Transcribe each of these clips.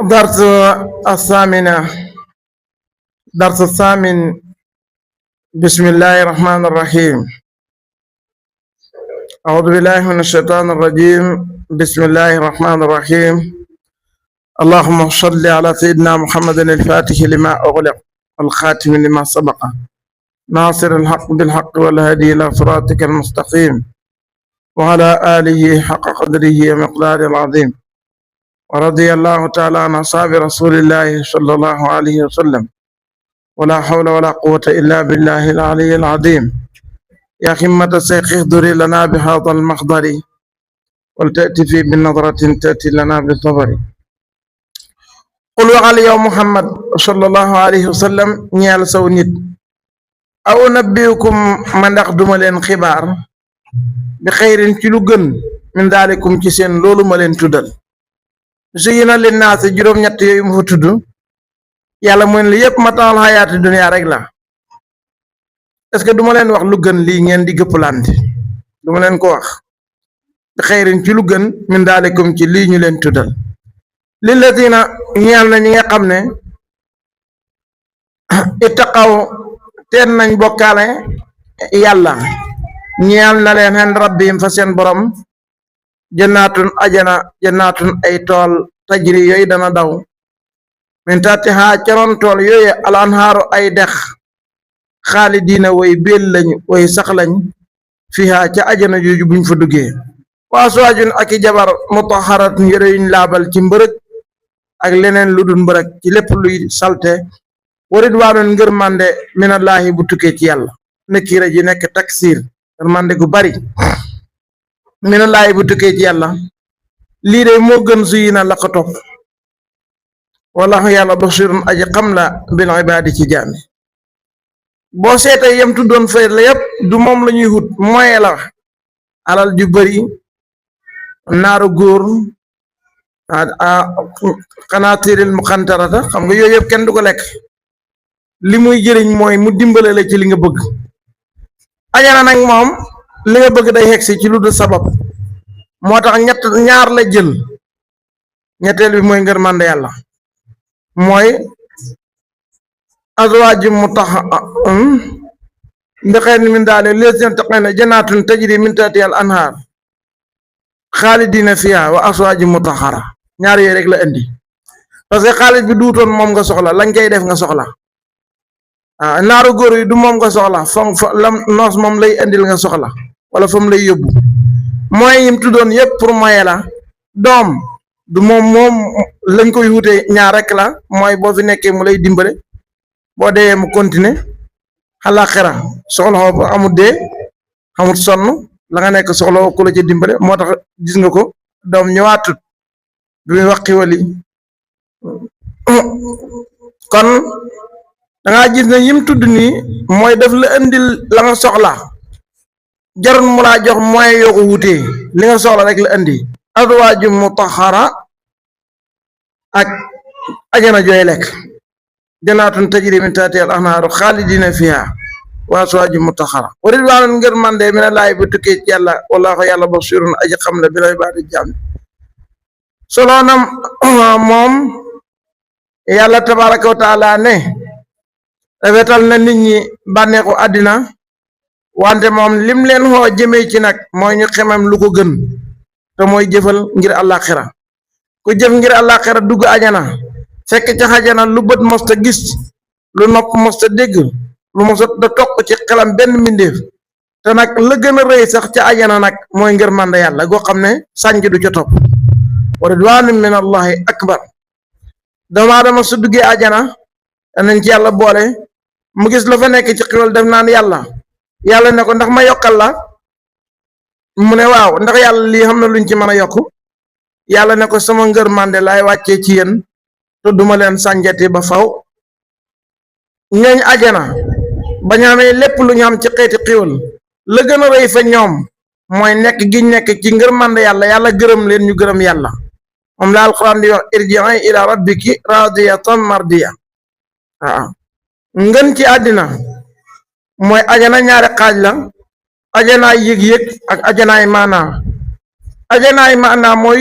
درس الثامنة درس الثامن. بسم الله الرحمن الرحيم. أعوذ بالله من الشيطان الرجيم. بسم الله الرحمن الرحيم. اللهم صل على سيدنا محمد الفاتح لما أغلق والخاتم لما سبق ناصر الحق بالحق والهدي إلى صراطك المستقيم وعلى آله حق قدره ومقداره العظيم. ورضي الله تعالى عن أصحاب رسول الله صلى الله عليه وسلم ولا حول ولا قوة إلا بالله العلي العظيم. يا خمة الشيخ اهدري لنا بهذا المحضر ولتأتي في بالنظرة تأتي لنا بالصبر. قل وعلى يا محمد صلى الله عليه وسلم ñeel saw nit aw nabbiukum ma ndax duma leen xibaar bi xeyrin ci lu gën min daalikum ci seen loolu ma leen tuddal. su yina leen naa si juróom-ñett yooyu mu fa tudd yàlla mooy li yépp mataal xayaati dunya rek la. est-ce que duma leen wax lu gën lii ngeen di gëppalante duma leen ko wax bi xeyrin ci lu gën min daalikum ci lii ñu leen tuddal. lillatina ñeel na ñi nga xam ne ittaqaw teen nañ bokkaale yàlla ñeel na leen hen rabbihim fa seen borom jannaatun ajana jannaatun ay tool tajri yooyu dana daw min taatiha caroon tool yooyu al anhaaru ay dex xaalidiina way béel lañ way sax lañ fiha ca ajana jooju buñ fa duggee wa aswaajun ak i jabar mutahharatun yére yuñ laabal ci mbërëg ak leneen lu dul mbërëg ci lépp luy salte wa ridwaanun ngërmande minallaahi bu tukkee ci yàlla nakira ji nekk taksir ngërmande gu bari minallaahi bu tukkee ci yàlla. lii de moo gën su yi na la ko topp wallahu yàlla basirun aji xam la bil ibaadi ci jaami. boo seetee yem tuddoon fay la yépp du moom la ñuy wut moye la alal ju bari naaru góor xanaatiril mu xantarata xam nga yooyu yëpp kenn du ko lekk. li muy jëriñ mooy mu dimbale la ci li nga bëgg. ajana nag moom li nga bëgg day xegsi ci lu dul sabab moo tax ñaar la jël. ñetteel bi mooy ngërmande yàlla mooy azwaaju mbexeen min daale lesien taqena jannaatun tajri min tahtiha al anhaar xaalidina fiha wa azwaaju mutahhara. ñaar yooyu rek la indi parce que xaalis bi duutoon moom nga soxla lañ koy def nga soxla. naaru góor yi du moom nga soxla fa lam noos moom lay indil nga soxla wala fa mu lay yóbbu. mooy yim tuddoon yépp pour moye la. doom du moom lañ koy wute ñaar rek la mooy boo fi nekkee mu lay dimbale boo dee mu continuer xalaaxira soxla xoo ba amul dee xamul sonn la nga nekk soxla ku la ci dimbale moo tax gis nga ko doom ñëwaatut bi muy wax xiwali kon dangaa gis ne yim tudd nii mooy daf la indil la nga soxla jarul mu laa jox mooy yoo ko wutee li nga soxla rek la indi. azwaaju mutahhara ak ajana jooy lekk jannaatun tajri min tahtiha al anhaaru xaalidina fiha wa azwaaju mutahhara wa ridwaanun ngërmande minallaahi bu tukkee ci yàlla wallaahu yàlla basiirun aji xam la bil ibaadi jaam. soloonam moom yàlla tabaraka wa taala ne rafetal na nit ñi bànneexu àddina wante moom lim leen xoo jëmee ci nag mooy ñu xemam lu ko gën te mooy jëfal ngir àllaaxira. ku jëf ngir àllaaxira dugg ajana fekk ca xajana lu bët mosta gis lu nopp mosta dégg lu mosta da toq ci xelam benn mbindeef te nag la gën a rëy sax ca ajana nag mooy ngërmande yàlla goo xam ne sànj du ca topp. wa ridwaanun min allahi akbar. doomu aadama su duggee ajana nañ ci yàlla boole mu gis la fa nekk ci xéwal def naan yàlla ne ko ndax ma yokkal la mu ne waaw ndax yàlla lii xam na luñ ci mën a yokk. yàlla ne ko sama ngërmande laay wàccee ci yéen te duma leen sànjati ba faw. ñooñ ajana ba ñu amee lépp lu ñu am ci xeeti xéwal la gën a rëy fa ñoom mooy nekk gi nekk ci ngërmande yàlla yàlla gërëm leen ñu gërëm yàlla. moom la alquran di wax irji'i ila rabbiki radiyatan mardiya. waaw ngën ci àddina mooy ajana ñaari xaaj la. ajanaay yëg-yëg ak ajanaay maanaa. ajanaay maanaa mooy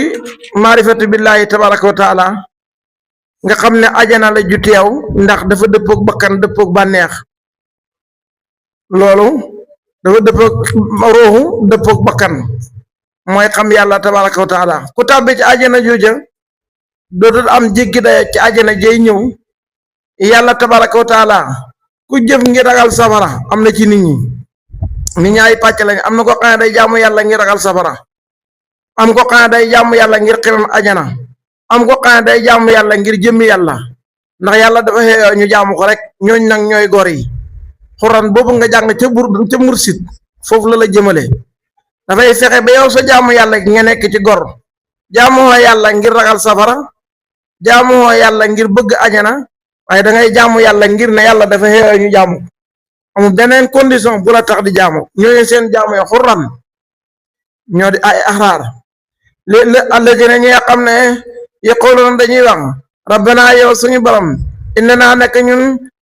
maarifatu billahi tabaraka wa taala nga xam ne ajana la ju teew ndax dafa dëppoog bakkan dëppoog bànneex loolu dafa dëppoog ruuxu dëppoog bakkan mooy xam yàlla tabaraka wa taala ku tàbbi ci ajana jooja dootul am jéggi daya ci ajana jay ñëw yàlla tabaraka wa taala ku jëf ngir ragal safara am na ci nit ñi ñaay pàcc lañ am na ko xam ne day jaamu yàlla ngir ragal safara am ko xam ne day jaamu yàlla ngir xemam ajana am ko xam ne day jaamu yàlla ngir jëmmi yàlla ndax yàlla dafa xeeyoo ñu jaamu ko rek ñooñ nag ñooy gor yi xuraan boobu nga jàng ca mursid foofu la jëmale dafay fexe ba yow sa jaamu yàlla nga nekk ci gor jaamuwoo yàlla ngir ragal safara jaamuwoo yàlla ngir bëgg ajana waaye da ngay jaamu yàlla ngir ne yàlla dafa xeeyoo ñu jaamu amul beneen condition bu la tax di jaamu ñooñu seen jaamu ya xuraan ñoo di ay axraar li alladina ñi nga xam ne yaquluuna dañuy wax rabbana yow suñu borom innana nekk ñun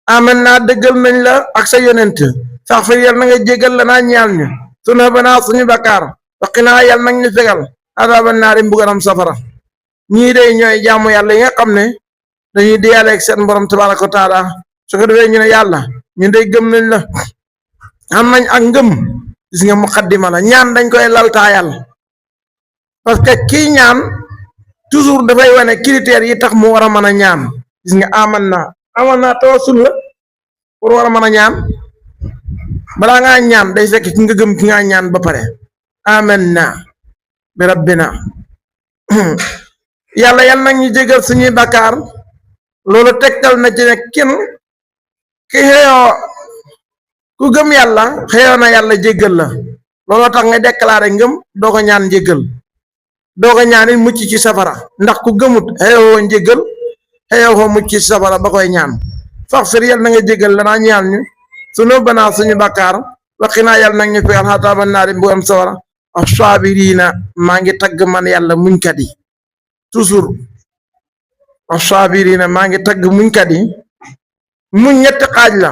aman naa dëggal nañ la ak sa yonent faxfir yal na nga jégal la naa ñaal ñu sunu banaa suñu bakkaar waqinaa yal nag ñu fegal adaaban naari mbugalam safara ñii day ñooy jaamu yàlla yi nga xam ne dañuy diyaale ak seen borom tabaraka wa taala su ko defee ñu ne yàlla ñu day gëm nañ la am nañ ak ngëm gis nga muqaddima la ñaan dañ koy laltaayal parce que kii ñaan toujours dafay wane critères yi tax mu war a mën a ñaan gis nga aman naa tawassul la pour war a mën a ñaan balaa ngaa ñaan day fekk ki nga gëm ki nga ñaan ba pare aman na bi rabbina yàlla yal nag ñu jégal suñuy bakkaar loolu tegtal na ci ne kenn ki xëyoo ku gëm yàlla xëyoo na yàlla jéggal la looloo tax nga déclaré ngëm doo ko ñaan njéggal doo ko ñaan it mucc ci safara ndax ku gëmut xëyoo njéggal xëyoo mucc ci safara ba koy ñaan faxfir yal na nga jéggal lanaa ñaan ñu sunu banaa suñu bakkaar waqinaa yal nag ñu fegal xataaba naari bu am sawara as-saabiriina maa ngi tagg man yàlla muñkat yi toujours as-saabiriina maa ngi tagg muñkat yi muñ ñetti xaaj la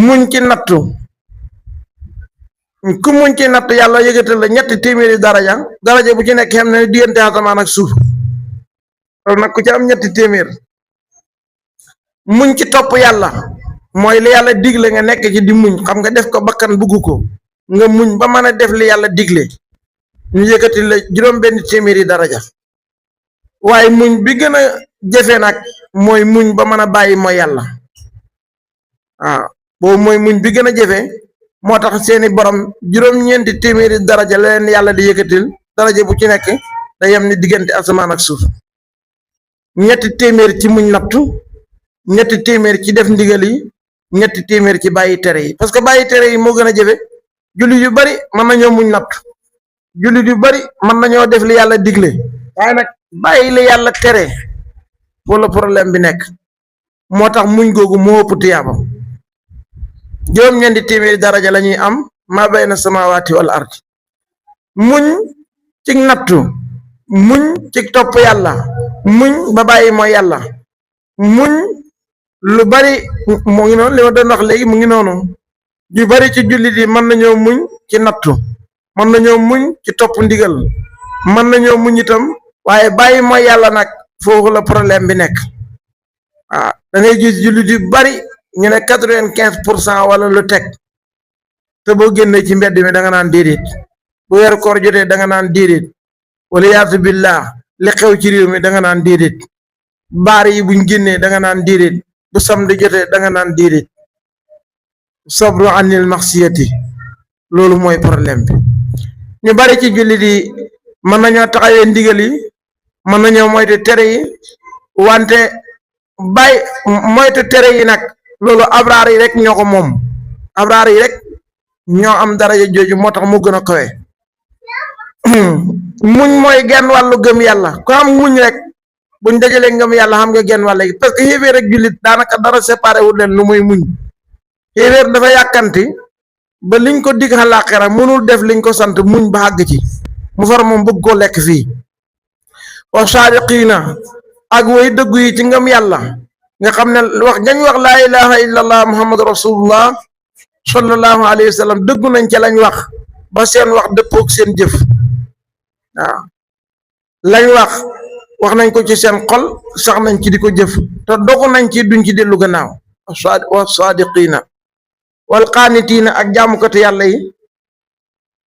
muñ ci nattu ku muñ ci nattu yàlla yëgatal la ñetti téeméeri daraja bu ci nekk xam ne diggante asamaan ak suuf loolu nag ku ci am ñetti téeméer muñ ci topp yàlla mooy li yàlla digle nga nekk ci di muñ xam nga def ko bakkan bugg ko nga muñ ba mën a def li yàlla digle ñu yëkkati la juróom benn téeméeri daraja waaye muñ bi gën a jafe nag mooy muñ ba mën a bàyyi mooy yàlla waaw boobu mooy muñ bi gën a jafe moo tax seeni borom juróom-ñeenti téeméeri daraja la leen yàlla di yëkkatil daraja bu ci nekk da yem ni diggante asamaan ak suuf ñetti téeméer ci muñ nattu ñetti téeméer ci def ndigal yi ñetti téeméer ci bàyyi tere yi parce que bàyyi tere yi moo gën a jafe jullit yu bari mën nañoo muñ nattu jullit yu bari mën nañoo def li yàlla digle waaye nag bàyyi li yàlla tere wala problème bi nekk moo tax muñ googu moo ëpp tiyaaba juróom-ñeenti téeméeri daraja la ñuy am maa bayna samaawaati wal ard muñ ci nattu muñ ci topp yàlla muñ ba bàyyi mooy yàlla muñ lu bari mu ngi noonu li ma doon wax léegi mu ngi noonu ñu bari ci jullit yi mën nañoo muñ ci nattu mën nañoo muñ ci topp ndigal mën nañoo muñ itam waaye bàyyi mooy yàlla nag foofu la problème bi nekk waaw da ngay gis jullit yu bari ñu ne 95% wala lu teg te boo génnee ci mbedd mi da nga naan déedéet bu weeru koor jotee da nga naan déedéet wala yaatu billah li xew ci réew mi da nga naan déedéet baar yi buñ génnee da nga naan déedéet bu samedi jotee da nga naan déedéet sabru anil maxsiyati loolu mooy problème bi ñu bari ci jullit yi mën nañoo taxawee ndigal yi mën nañoo moytu tere yi wante bay moytu tere yi nag loolu abraar yi rek ñoo ko moom abraar yi rek ñoo am daraja jooju moo tax mu gën a kawe muñ mooy genn wàllu gëm yàlla ku am muñ rek buñ dajalee ngëm yàlla xam nga genn wàll gi parce que xéeféer rek jullit daanaka dara séparé wu leen lu muy muñ xéeféer dafa yàkkanti ba liñ ko dig àllaaxira mënul def liñ ko sant muñ ba àgg ci mu far moom bëgg koo lekk fii wa saadiqiina ak way dëggu yi ci ngëm yàlla nga xam ne wax dañ wax laa ilaha illallah muhammadu rasulullah sallallahu alayhi wa sallam dëggu nañ ca lañ wax ba seen wax dëppoog seen jëf waaw lañ wax wax nañ ko ci seen xol sax nañ ci di ko jëf te dogu nañ ci duñ ci dellu gannaaw wa saadiqiina wal qaanitiina ak jaamukatu yàlla yi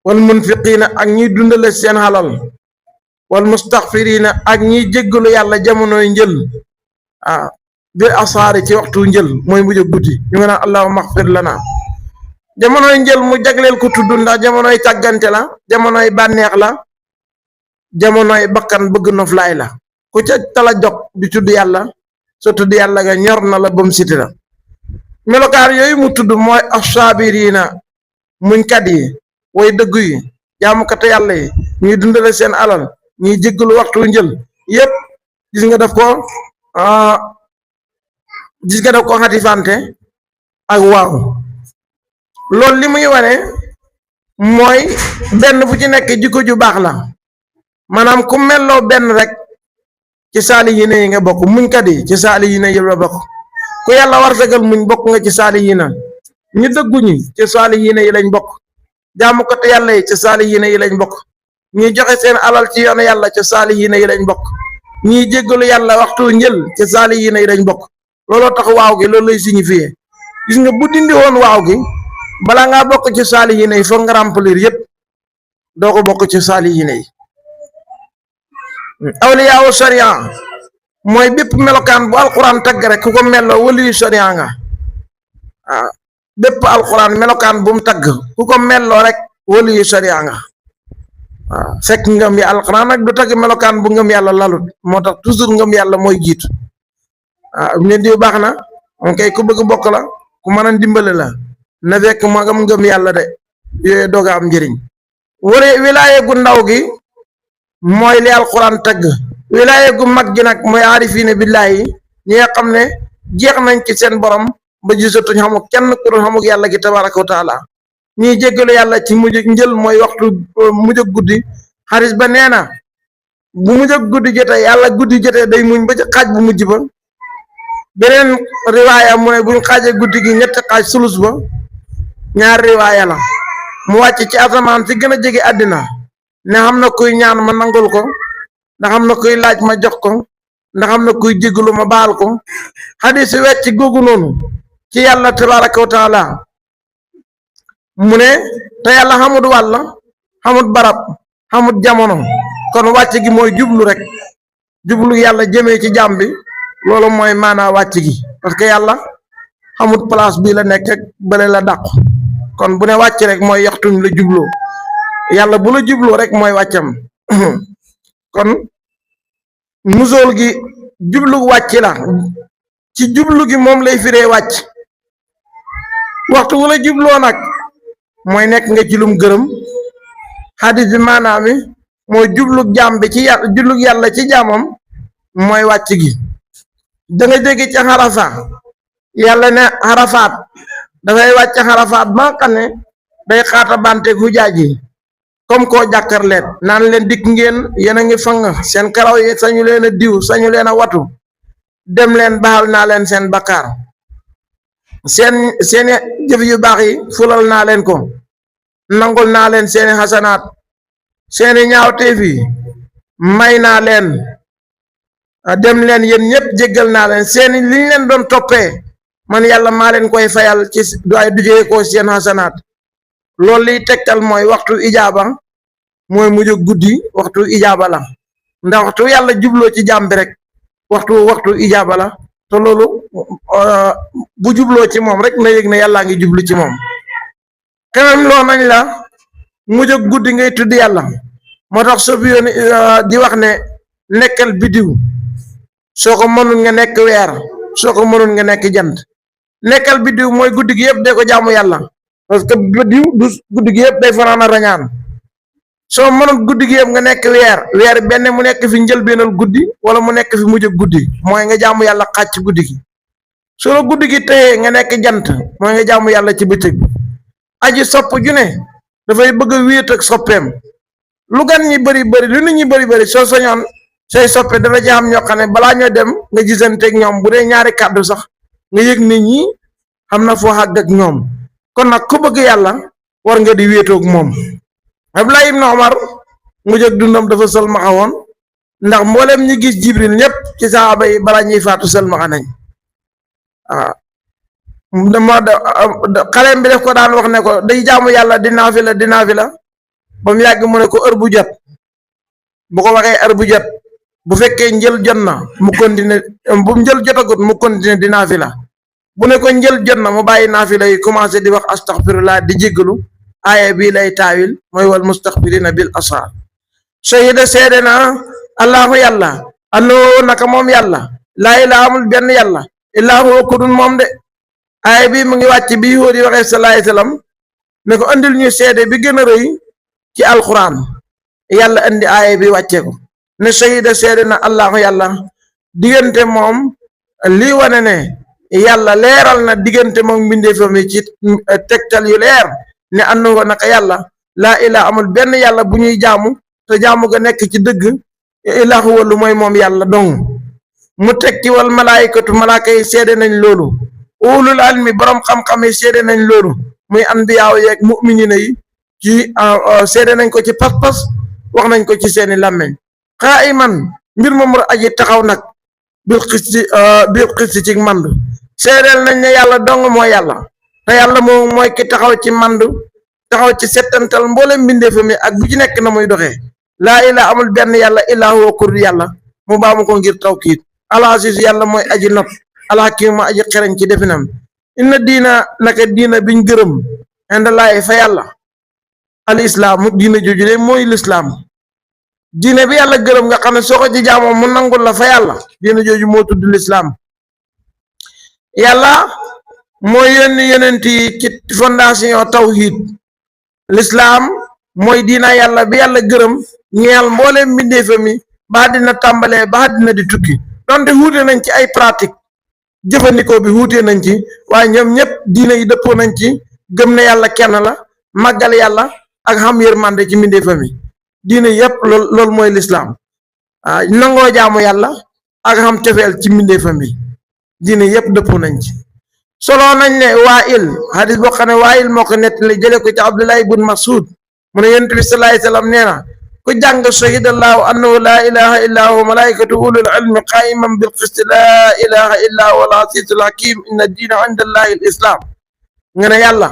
wal munfiqiina ak ñiy dundale seen xalal wal mustaxfiriina ak ñiy jéggalu yàlla jamonoy njël bi asaari ci waxtu njël mooy mujj guddi ñu nga naan allahumma axfir lana jamonoy njël mu jagleel ko tudd ndax jamonoy càggante la jamonoy bànneex la jamonoy bakkan bëgg noflaay la ku ca tala jog di tudd yàlla so tudd yàlla nga ñor na la bam siti la melokaar yooyu mu tudd mooy assaabiriina muñkat yi way dëgg yi jaamukate yàlla yi ñuy dundale seen alal ñuy jéggalu waxtu njël yépp gis nga def ko xatifante ak waaw loolu li muy wane mooy benn bu ci nekk jikko ju baax la maanaam ku melloo benn rek ci saalihiina yi nga bokk muñkat yi ci saalihiina yi la bokk ku yàlla warsagal muñ bokk nga ci saalihiina ñu dëggu ñi ci saalihiina yi lañ bokk jaamukate yàlla yi ci saalihiina yi lañ bokk ñuy joxe seen alal ci yoonu yàlla ci saalihiina yi lañ bokk ñuy jéggalu yàlla waxtu njël ci saalihiina yi lañ bokk looloo tax waaw gi loolu lay signifié gis nga bu dindi woon waaw gi balaa ngaa bokk ci saalihiina yi foog nga remplir yépp doo ko bokk ci saalihiina yi awliyaawu sharia mooy bépp melokaan bu alquran tagg rek ku ko melloo waliyu sharia nga bépp alquran melokaan bu mu tagg ku ko melloo rek waliyu sharia nga fekk ngëm yi alquran nag du tagg melokaan bu ngëm yàlla lalut moo tax toujours ngëm yàlla mooy jiitu ne diw baax na on kay ku bëgg bokk la ku mën a dimbale la na fekk magam ngëm yàlla de yooyu doga am njëriñ wilaaye gu ndaw gi mooy li alquran tagg wilaaye gu mag gi nag mooy aarifiina billaahi ñi nga xam ne jeex nañ ci seen borom ba gisatuñ xamuk kenn ku dul xamuk yàlla gi tabaraka wa taala ñiy jéggalu yàlla ci mujj njël mooy waxtu mujj guddi xaris ba nee na bu mujj guddi jotee yàlla guddi jotee day muñ ba ci xaaj bu mujj ba beneen riwaaya mu ne buñ xaajee guddi gi ñetti xaaj sulus ba ñaar riwaaya la mu wàcc ci asamaan si gën a jege àddina ne xam na kuy ñaan ma nangul ko ndax xam na kuy laaj ma jox ko ndax xam na kuy jéggalu ma baal ko xadis wecc googu noonu ci yàlla tabaraka wa taala mu ne te yàlla xamut wàll xamut barab xamut jamono kon wàcc gi mooy jublu rek jublu yàlla jëmee ci jàmm bi loolu mooy maanaa wàcc gi parce que yàlla xamut place bii la nekk ak bële la dàqu kon bu ne wàcc rek mooy yaxtuñ la jubloo yàlla bu la jubloo rek mooy wàccam kon musool gi jublu wàcc la ci jublu gi moom lay firee wàcc waxtu wu la jubloo nag mooy nekk nga ci lum gërëm xadis bi maanaam mi mooy jublug jaam bi ci yàlla jublug yàlla ci jaamam mooy wàcc gi da nga dégg ci xarafa yàlla ne xarafaat dafay wàcc xarafaat ba xam ne day xaata bante xujaaj yi comme koo jàkkar leen naan leen dikk ngeen yéen a ngi fang seen karaw yi sañu leen a diw sañu leen a watu dem leen baal naa leen seen bakkaar seen jëf yu baax yi fulal naa leen ko nangul naa leen seeni xasanaat seeni ñaawteef yi may naa leen dem leen yéen ñëpp jéggal naa leen seeni liñ leen doon toppee man yàlla maa leen koy fayal ci doy dujee ko seen xasanaat loolu liy tegtal mooy waxtu ijaaba mooy mujj guddi waxtu ijaaba la ndax waxtu yàlla jubloo ci jaam bi rek waxtu ijaaba la te loolu bu jubloo ci moom rek na yëg ne yàllaa ngi jublu ci moom xemem loo nañ la mujj guddi ngay tudd yàlla moo tax so biyoon di wax ne nekkal bidiw soo ko mënul nga nekk weer soo ko mënul nga nekk jant nekkal bidiw mooy guddi gi yëpp de ko jaamu yàlla parce que bidiw du guddi gi yëpp day fanaan a rañaan soo mënul guddi gi yëpp nga nekk weer benn mu nekk fi njëlbeenal guddi wala mu nekk fi mujj guddi mooy nga jaamu yàlla xàcc guddi gi soo la guddi gi téyee nga nekk jant mooy nga jaamu yàlla ci bëccëg bi aji sopp ju ne dafay bëgg a wéet ak soppeem lu gan ñi bëri lu nit ñi bëri soo soñoon say soppe dafa ci am ñoo xam ne balaa ñoo dem nga gisanteeg ñoom bu dee ñaari kàddu sax nga yëg nit ñi xam na foo xàgg ak ñoom kon nag ku bëgg yàlla war nga di wéetoog moom Abdullah ibn Omar mu jóg dundam dafa sol maxawoon ndax mboolem ñi gis jibril ñëpp ci saaba yi balaa ñuy faatu sëlmaxa nañ waaw xaleem bi def ko daan wax ne ko day jaamu yàlla di naafila ba mu yàgg mu ne ko heure bu jot bu ko waxee heure bu jot bu fekkee njël jot na mu continuer bu njël jotagut mu continuer di naafila bu ne ko njël jot na mu bàyyi naafila yi commencé di wax astaghfirullah di jéggalu aaya bii lay taawil mooy wal mustaghfirina bil asar shahida seede na allahu yàlla annoo naka moom yàlla laa ilaaha amul benn yàlla illaa huwa ku dul moom de aaya bi mu ngi wàcc bi yóor yi waxee salaay salaam ne ko andil ñu seede bi gën a rëy ci alquran yàlla andi aaya bi wàccee ko ne shahida seede na allahu yàlla diggante moom lii wane ne yàlla leeral na diggante moom mbindeefam yi ci tegtal yu leer ne annoo naka yàlla laa ilaaha amul benn yàlla bu ñuy jaamu te jaamu ga nekk ci dëgg illaa huwa lu mooy moom yàlla dong mu tekki wal malaayikatu malaaka yi seede nañ loolu ulul almi borom xam-xam yi seede nañ loolu muy anbiyaaw yeeg mu'minina yi ci seede nañ ko ci pas-pas wax nañ ko ci seeni làmmeñ qaa'iman mbir moom aji taxaw nag bil xisti ci mand seedeel nañ ne yàlla dong mooy yàlla te yàlla moom mooy ki taxaw ci mand taxaw ci settantal mboolem mbindeefam yi ak bu ci nekk na muy doxee laa ilaa amul benn yàlla illaa huwa kur yàlla mu baamu ko ngir tawkiid al-aziz yàlla mooy aji not al-hakim ma aji xereñ ci definam inna diina naka diina biñ gërëm indallaahi fa yàlla al islaamu diina jooju de mooy lislaam diine bi yàlla gërëm nga xam ne soo ko ci jaamoo mu nangul la fa yàlla diina jooju moo tudd lislaam yàlla mooy yónni yonent yi ci fondation tawhid lislaam mooy diina yàlla bi yàlla gërëm ñeel mbooleem mbindeefa mi ba dina tàmbalee ba dina di tukki donte wuute nañ ci ay pratique jëfandikoo bi wuute nañ ci waaye ñoom ñëpp diina yi dëppoo nañ ci gëm ne yàlla kenn la màggal yàlla ak xam yërmande ci mbindeefa mi diina yëpp loolu mooy lislaam nangoo jaamu yàlla ak xam cofeel ci mbindeefa mi diina yëpp dëppoo nañ ci solo nañ ne Waa'il hadis boo xam ne Waa'il moo ko nettali jële ko ci Abdullah ibn Mas'ud mu ne yonent bi sallallahu alayhi wa sallam nee na ku jàng shahidallahu annahu laa ilaha illa huwa malaikatu ulul ilmi qaiman bil qist laa ilaha illa huwa al azizul hakim inna diina inda allahi al islam nga ne yàlla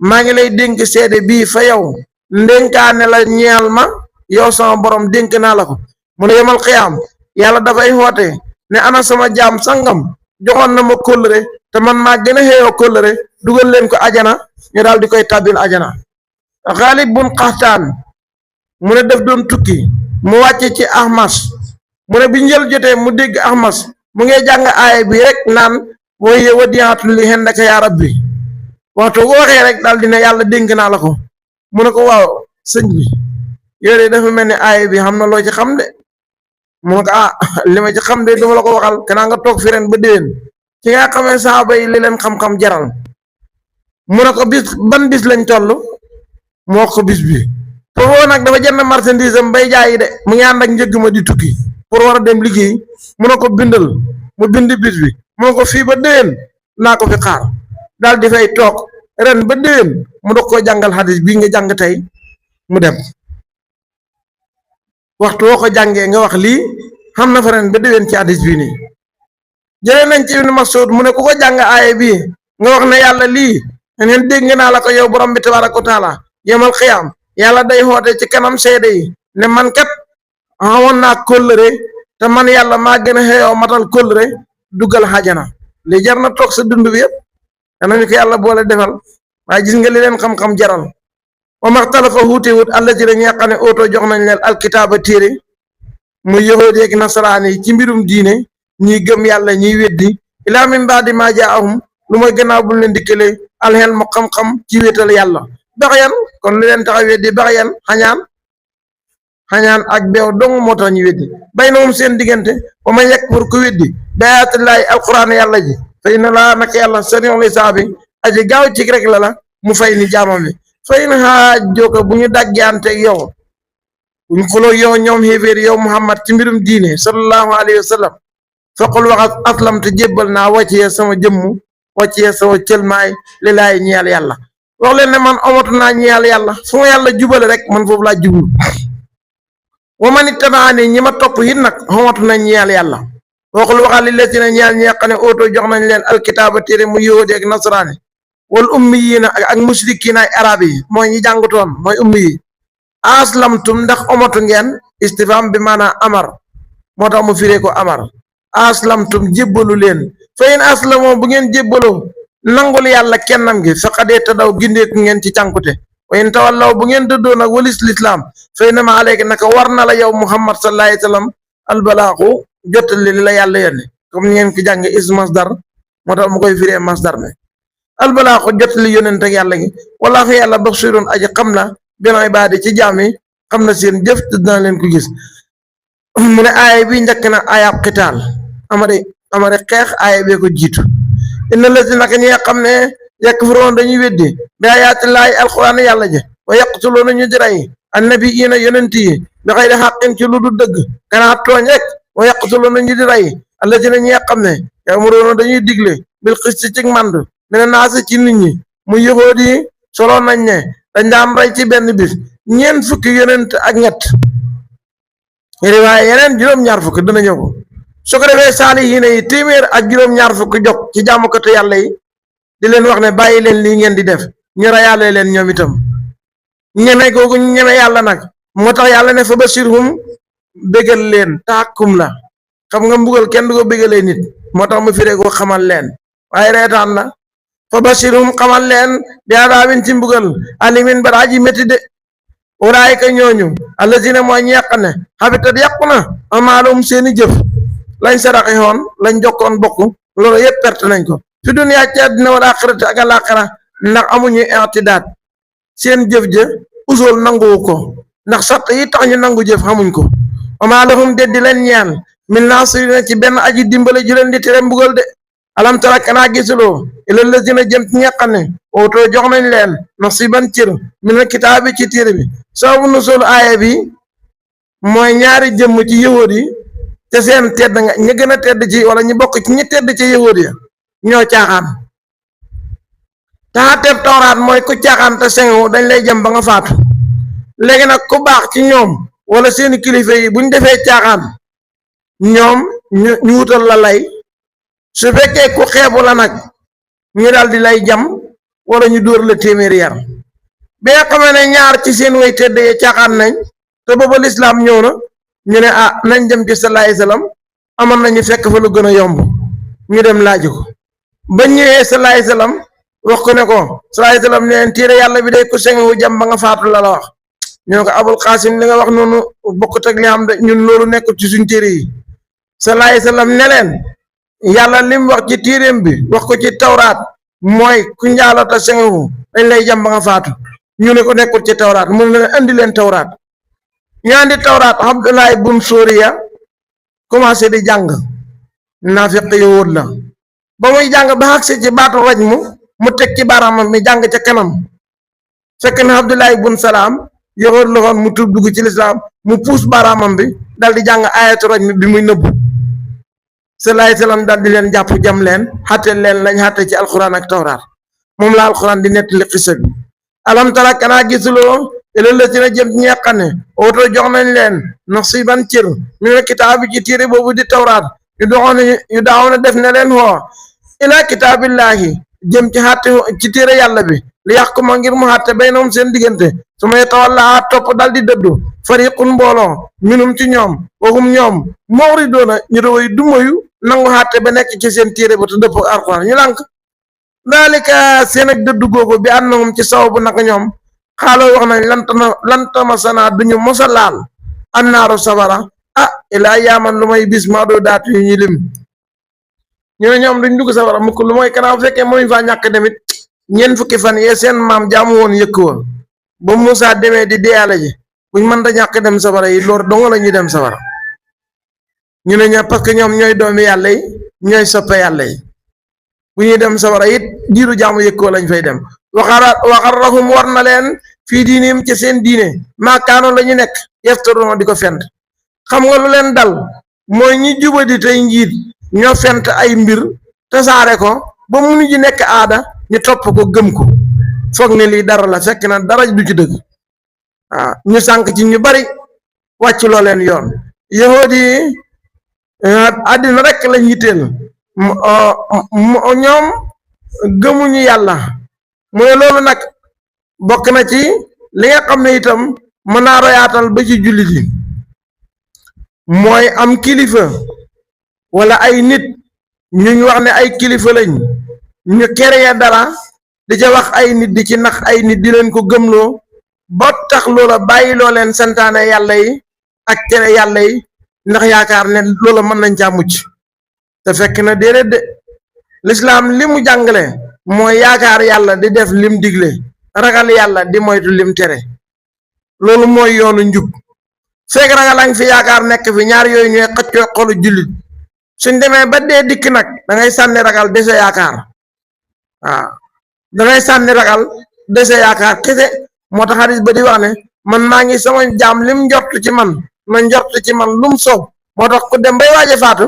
maa ngi lay dénk seede bii fa yow ndénkaane la ñeel ma yow sama borom dénk naa la ko mu ne yemal xiyaam yàlla dafay xoote ne ana sama jaam sangam joxoon na ma kóllëre te man maa gën a xeeyoo kóllëre dugal leen ko ajana ñu daal di koy tàbbil ajana Xaalib bun Qaxtaan mu ne def doon tukki mu wàcce ci Ahmas mu ne bi njël jotee mu dégg Ahmas mu ngi jàng aaya bi rek naan mooy wadiyaatu li indaka yaa rabbi waxtu ko waxee rek daal dina yàlla dénk naa la ko mu ne ko waaw sëñ bi yow de dafa mel ni aaya bi xam na loo ci xam de mu ne ko li ma ci xam de duma la ko waxal kanaa nga toog fi ren ba déwén ci nga xamee saaba yi li leen xam-xam jaral mu ne ko ban bis lañ toll moo ko bis bi foofu nag dafa jënd marchandise am bay jaayi de mu ngi ànd ak njëgg ma di tukki pour war a dem liggéey mu ne ko bindal mu bind bis bi mu ne ko fii ba déwén naa ko fi xaar daal di fay toog ren ba déwén mu doog koo jàngal xadis bii nga jàng tey mu dem waxtu woo ko jàngee nga wax lii xam na fa ren ba déwén ci xadis bii nii jëlee nañ ci Ibn Mas'ud mu ne ku ko jàng aaye bii nga wax ne yàlla lii ngeen dégg naa la ko yow borom bi tabaaraka wa taala yemal xiyaam yàlla day xoote ci kanam seede yi ne man kat xamoon naa kóllëre te man yàlla maa gën a xeeyoo matal kóllëre duggal xajana li jar na toog sa dund bi yëpp danañu ko yàlla boole defal waaye gis nga li leen xam-xam jaral wa maxtalafa xuutewut allazina ñi nga xam ne oto jox nañ leen alkitaaba téere muy yahuud ak nasaraan yi ci mbirum diine ñiy gëm yàlla ñiy weddi ilaa min baadi maa jaahum lu mooy gannaaw bu leen dikkale alxel mu xam-xam ci wéetal yàlla baxyan kon lu leen tax a weddi baxyan xañaan ak beew dong moo tax ñu weddi bay na moom seen diggante wa man yakfur ku weddi bayaatillaahi alquran yàlla ji fa inna laa naka yàlla sari'ul hisaabi aji gaaw ci rek la mu fay ni jaamam bi fa in haajjuuka bu ñu dagganteeg yow bu ñu xuloo yow ñoom xéeféer yow Muhammad ci mbirum diine sallallahu alayhi wa sallam faqul waxat aslamtu jébbal naa wàccee sama jëmmu wàccee sama cëlmaay lillaahi ñeel yàlla wax leen ne man amatu naa ñeel yàlla fu ma yàlla jubale rek man foofu laa jublu wa man ittabaani ñi ma topp it nag xamatu nañ ñeel yàlla waxul waxal li lesina ñeel ñi xam ne oto jox nañ leen alkitaaba téere mu yahudi ak nasaraani wal ummiyiina ak musrikiina ay arab yi mooy ñi jàngutoon mooy ummi yi aslamtum ndax omatu ngeen istifham bi maanaam amar moo tax mu firee ko amar aslamtum jébbalu leen fa in aslamoo bu ngeen jébbaloo nangul yàlla kennam gi faqadee tadaw gindeeku ngeen ci cànkute wa in tawallaw bu ngeen dëddoo nag walis lislaam fa innama alayka naka war na la yow muhammad sallallahu alayhi wa sallam albalaaxu jottali li la yàlla yónni comme ni ngeen ko jànge is masdar moo tax mu koy firee masdar ne albalaaxu jottali yónent ak yàlla gi wallaahu yàlla basiirun aji xam la bil ibaadi ci jaam yi xam na seen jëf te dina leen ko gis mu ne aaya bi njëkk na aayaab xitaal amade xeex aaya bee ko jiitu inna lati naka ñi nga xam ne yakfuroon dañuy weddi bi ayaatillaahi alquran yàlla je wa yaqtuluuna ñu di rey annabiyiina yonent yi bi xayri xaqin ci lu du dëgg kanaa tooñ rek wa yaqtuluuna ñu di rey allatina ñi nga xam ne yamuroona dañuy digle bil xisti ci mànd mene naasi ci nit ñi mu yëxóot yi solo nañ ne dañ daan rey ci benn bis ñeent fukki yonent ak ñett riwaaye yeneen juróom-ñaar fukk dina ñëw ko su ko defee saalihiina yi téeméer ak juróom-ñaar fukk jog ci jaamukatu yàlla yi di leen wax ne bàyyi leen lii ngeen di def ñu reyaale leen ñoom itam ñeme googu ñeme yàlla nag moo tax yàlla ne fa bashirhum bégal leen taxakkum la xam nga mbugal kenn du ko bégalee nit moo tax mu firee ko xamal leen waaye reetaan la fa bashirhum xamal leen bi adaabin ci mbugal alimin bara ji métti de ulaayika ñooñu allazina mooy ñeq ne habitat yàqu na amaalum seeni jëf lañ saraxe woon lañ jokkoon bokk loolu yëpp perte nañ ko fi duniyaa ci àddina wal aaxirati ak alaaxira ndax amuñu i'tidaad seen jëf ja usul nanguwu ko ndax sart yi tax ñu nangu jëf xamuñ ko amaa lahum deddi leen ñeel min naasirina ci benn aji dimbale ju leen di tere mbugal de alam tara kanaa gisuloo ilal lazina jëm ci ñeq ne ootoo jox nañ leen nasiban cër minal kitaabi ci téere bi sababu nusul aaya bi mooy ñaari jëmm ci yahud yi te seen tedd nga ñi gën a tedd ci wala ñu bokk ci ñi tedd ci yahud ya ñoo caaxaan taxateeb tawraat mooy ku caaxaan te sengu dañ lay jëm ba nga faatu léegi nag ku baax ci ñoom wala seeni kilifa yi buñ defee caaxaan ñoom ñu wutal la lay su fekkee ku xeebu la nag ñu daal di lay jam wala ñu dóor la téeméeri yar bi nga xamee ne ñaar ci seen way tedd ya caaxaan nañ te booba lislaam ñëw na ñu ne nañ dem ci sallallahu alayhi wasallam amoon nañu fekk fa lu gën a yomb ñu dem laaj ko ba ñëwee sallallahu alayhi wasallam wax ko ne ko sallallahu alayhi wasallam ne leen téere yàlla bi day ku sengu jam ba nga faatu la wax ñu ne ko abul xaasim li nga wax noonu bokkut ak li am de ñun loolu nekkul ci suñ téere yi sallallahu alayhi wasallam ne leen yàlla lim wax ci téereem bi wax ko ci tawraat mooy ku njaalota sengu dañ lay jam ba nga faatu ñu ne ko nekkul ci tawraat mu ne leen andi leen tawraat ñu andi tawraat Abdullah bun Suriya commencé di jàng naafiq yowóot la ba muy jàng ba agsi ci baatu raj mu teg ci baaraamam mi jàng ca kanam fekk na Abdullah bun Salaam yowóot la woon mu tuub dugg ci lislaam mu puus baaraamam bi dal di jàng ayatu raj mi bi muy nëbbu sallallahu alayhi wasallam dal di leen jàpp jam leen xatte leen lañ xatte ci alquran ak tawraat moom la alquran di nettali xisa bi alam tara kanaa gisuloo ilal lazina jëm ci ñeqane oto jox nañ leen nasiban cër minal kitaabi ci téere boobu di tawraat yu daawoon def ne leen woo ila kitaabillahi jëm ci xatte ci téere yàlla bi li yàq ma ngir mu xatte baynahum seen diggante su may tawalla topp dal di dëddu fariqun mbooloo minum ci ñoom waxum ñoom mawridoona ñu dowoy dumoyu nangu xatte ba nekk ci seen téere ba te dëpp alxuraan ñu lànk daalika seen ak dëddu googu bi annahum ci sababu naka ñoom xaaloo wax nañ lantama sana duñu mosa laal annaaru safara ilaa yaaman lu may bis maa doo daatu yu ñu lim ñu ne ñoom duñ dugg safara mukk lu mooy kanaa fekkee mënuñ faa ñàkk demit ñeent fukki fan yee seen maam jaamu woon yëkk wa ba Muusaa demee di deyaale ji buñ mën da ñàkk dem safara yi loolu donga la ñuy dem safara ñu ne ña parce que ñoom ñooy doomi yàlla yi ñooy soppe yàlla yi bu ñuy dem safara it diiru jaamu yëkkoo lañ fay dem waxarrahum war na leen fii diinim ci seen diine maakaanoon la ñu nekk yeftaroon di ko fent xam nga lu leen dal mooy ñi jubadi tey njiit ñoo fent ay mbir tasaare ko ba mu ji nekk aada ñu topp ko gëm ko foog ne lii dara la fekk na dara du ci dëgg ñu sànk ci ñu bari wàcc loo leen yoon yahudi yi àddina rek lañ yitteel ñoom gëmuñu yàlla mu ne loolu nag bokk na ci li nga xam ne itam mën naa royaatal ba ci jullit yi mooy am kilifa wala ay nit ñu wax ne ay kilifa lañ ñu créer dara di ca wax ay nit di ci nax ay nit di leen ko gëmloo ba tax loola bàyyi loo leen santaane yàlla yi ak tere yàlla yi ndax yaakaar ne loola mën nañ caa mucc te fekk na déedéet de lislaam li mu jàngale mooy yaakaar yàlla di def lim digle ragal yàlla di moytu lim tere loolu mooy yoonu njub fekk ragal a ngi fi yaakaar nekk fi ñaar yooyu ñooy xëccoo xolu jullit suñ demee ba dee dikk nag da ngay sànni ragal dese yaakaar waaw da ngay sànni ragal dese yaakaar kese moo tax hadis ba di wax ne man maa ngi sama jaam lim njort ci man na njort ci man lum soob moo tax ku dem bay waaje faatu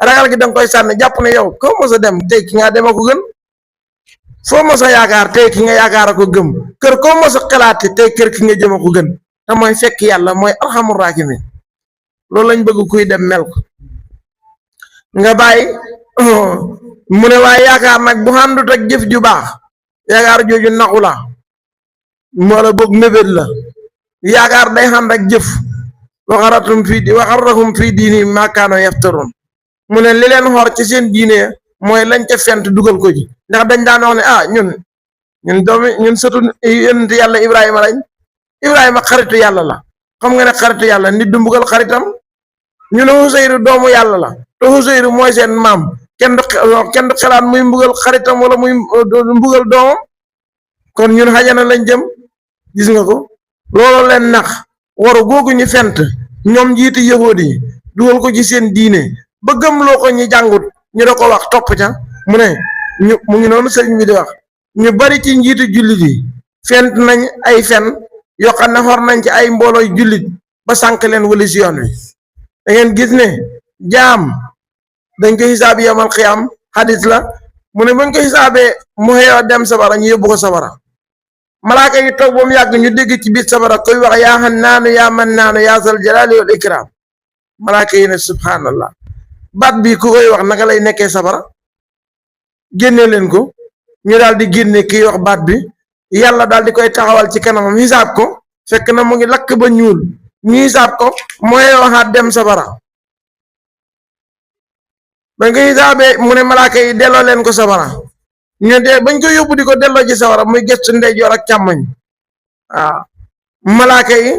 ragal gi danga koy sànni jàpp ne yow ko mos a dem tey ki nga dem a ko gën foo mos a yaakaar tey ki nga yaakaar a ko gëm kër koo mos a xalaate tey kër ki nga jëm a ko gën te mooy fekk yàlla mooy arhamur rahimin loolu lañ bëgg kuy dem mel ko nga bàyyi mu ne waaye yaakaar nag bu àndut ak jëf ju baax yaakaar jooju naxu la moo la boog mébét la yaakaar day ànd ak jëf waxarrahum fii diini maa kaanoo yaftaroon mu ne li leen xor ci seen diine mooy lañ ca fent dugal ko ci ndax dañ daan wax ne ñun sëtu yonent yàlla Ibrahima lañ Ibrahima xaritu yàlla la xam nga ne xaritu yàlla nit du mbugal xaritam ñu ne Xuseyru doomu yàlla la te Xuseyru mooy seen maam kenn du xalaat muy mbugal xaritam wala muy mbugal doomam kon ñun xajana lañ jëm gis nga ko loolu leen nax waru googu ñu fent ñoom njiiti yahuud yi dugal ko ci seen diine ba gëmloo ko ñi jàngut ñu da ko wax topp ca mu ne mu ngi noonu sëriñ bi di wax ñu bari ci njiiti jullit yi fent nañ ay fen yoo xam ne xor nañ ci ay mboolooy jullit ba sànq leen wali si yoon wi da ngeen gis ne jaam dañ ko xisaab yamal xiyam xadis la mu ne buñ ko xisaabee mu xëyoo dem sabara ñu yóbbu ko sabara malaaka yi toog ba mu yàgg ñu dégg ci biir sabara koy wax yaa xannaanu yaa mannaanu yaa zal jalaali wal ikram malaaka yi ne subhanallah baat bi ku koy wax naka lay nekkee sabara génne leen ko ñu daal di génne kii wax baat bi yàlla daal di koy taxawal ci kanamam xisaab ko fekk na mu ngi lakk ba ñuul ñu xisaab ko mooy waxaat dem sabara bañ ko xisaabee mu ne malaaka yi delloo leen ko sabara ñu de bañ ko yóbbu di ko delloo ci sabara muy gëstu ndeyjoor ak càmmoñ waaw malaaka yi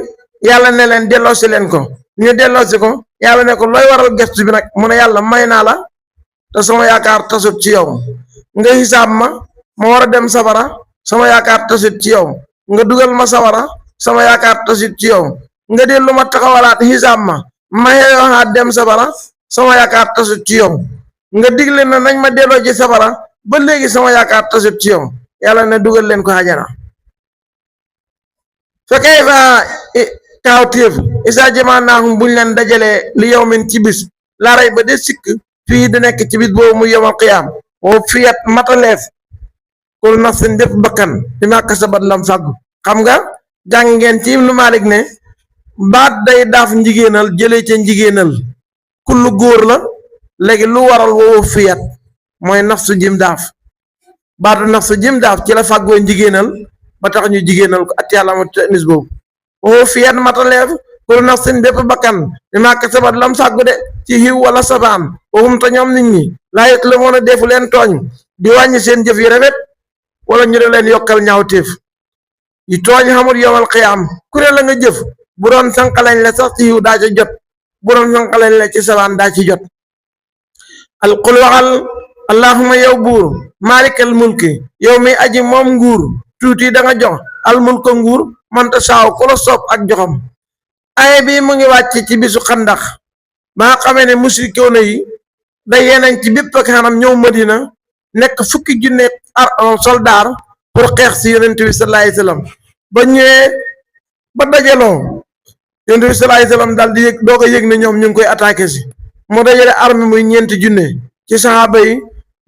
yàlla ne leen delloo si leen ko ñu delloo si ko yàlla ne ko looy waral gëstu bi nag mu ne yàlla may naa la te sama yaakaar tasut ci yow nga xisaab ma war a dem sabara sama yaakaar tasut ci yow nga dugal ma sabara sama yaakaar tasut ci yow nga dellu ma taxawalaat xisaab ma xeexaat dem sabara sama yaakaar tasut ci yow nga digle na nañ ma delloo ci sabara ba léegi sama yaakaar tasut ci yow yàlla ne dugal leen ko xajana fa kayfa kaawteef isa jamaanaahum buñ leen dajalee li yawmin ci bis laa rey ba de sikk fii di nekk ci bis boobu mu yawmal qiyaam woo fiyat mataleef kul nafsin def bakkan bi ma kasabat lam fàggu xam nga jàng ngeen ci Ibnu Malik ne baat day daaf njigéenal jëlee ca njigéenal kullu góor la léegi lu waral woowu fiyat mooy nafsu jim daaf baatu nafsu jim daaf ci la fàggoo njigéenal ba tax ñu jigéenal ko at yàlla ma tenis boobu woowu fiyat mataleef kul nafsin bépp bakkan bi ma kasabat lam fàggu de ci xiw wala sabaan waxum te ñoom nit ñi laa yët la moon a defu leen tooñ di wàññi seen jëf yi rafet wala ñu de leen yokkal ñaawteef yi tooñ xamul yowal xiyaam ku ne la nga jëf bu doon sànqalañ la sax ci xiw daa ci jot bu doon sànqalañ la ci sabaan daa ci jot alqul waxal allahuma yow buur maalikal mulki yow mi aji moom nguur tuuti da nga jox al mulka nguur manta saaw ku la soob ak joxam aye bi mu ngi wàcc ci bisu xandax ba nga xamee ne musrikoona yi day yenañ ci bépp ak xanam ñëw Madina nekk fukki junne soldaar pour xeex si yonent bi sallallahu alayhi wasallam ba ñëwee ba dajaloo yonent bi sallallahu alayhi wasallam daal di yëg doo ko yëg ne ñoom ñu ngi koy attaqué si moo dajale armée muy ñeenti junne ci saxaaba yi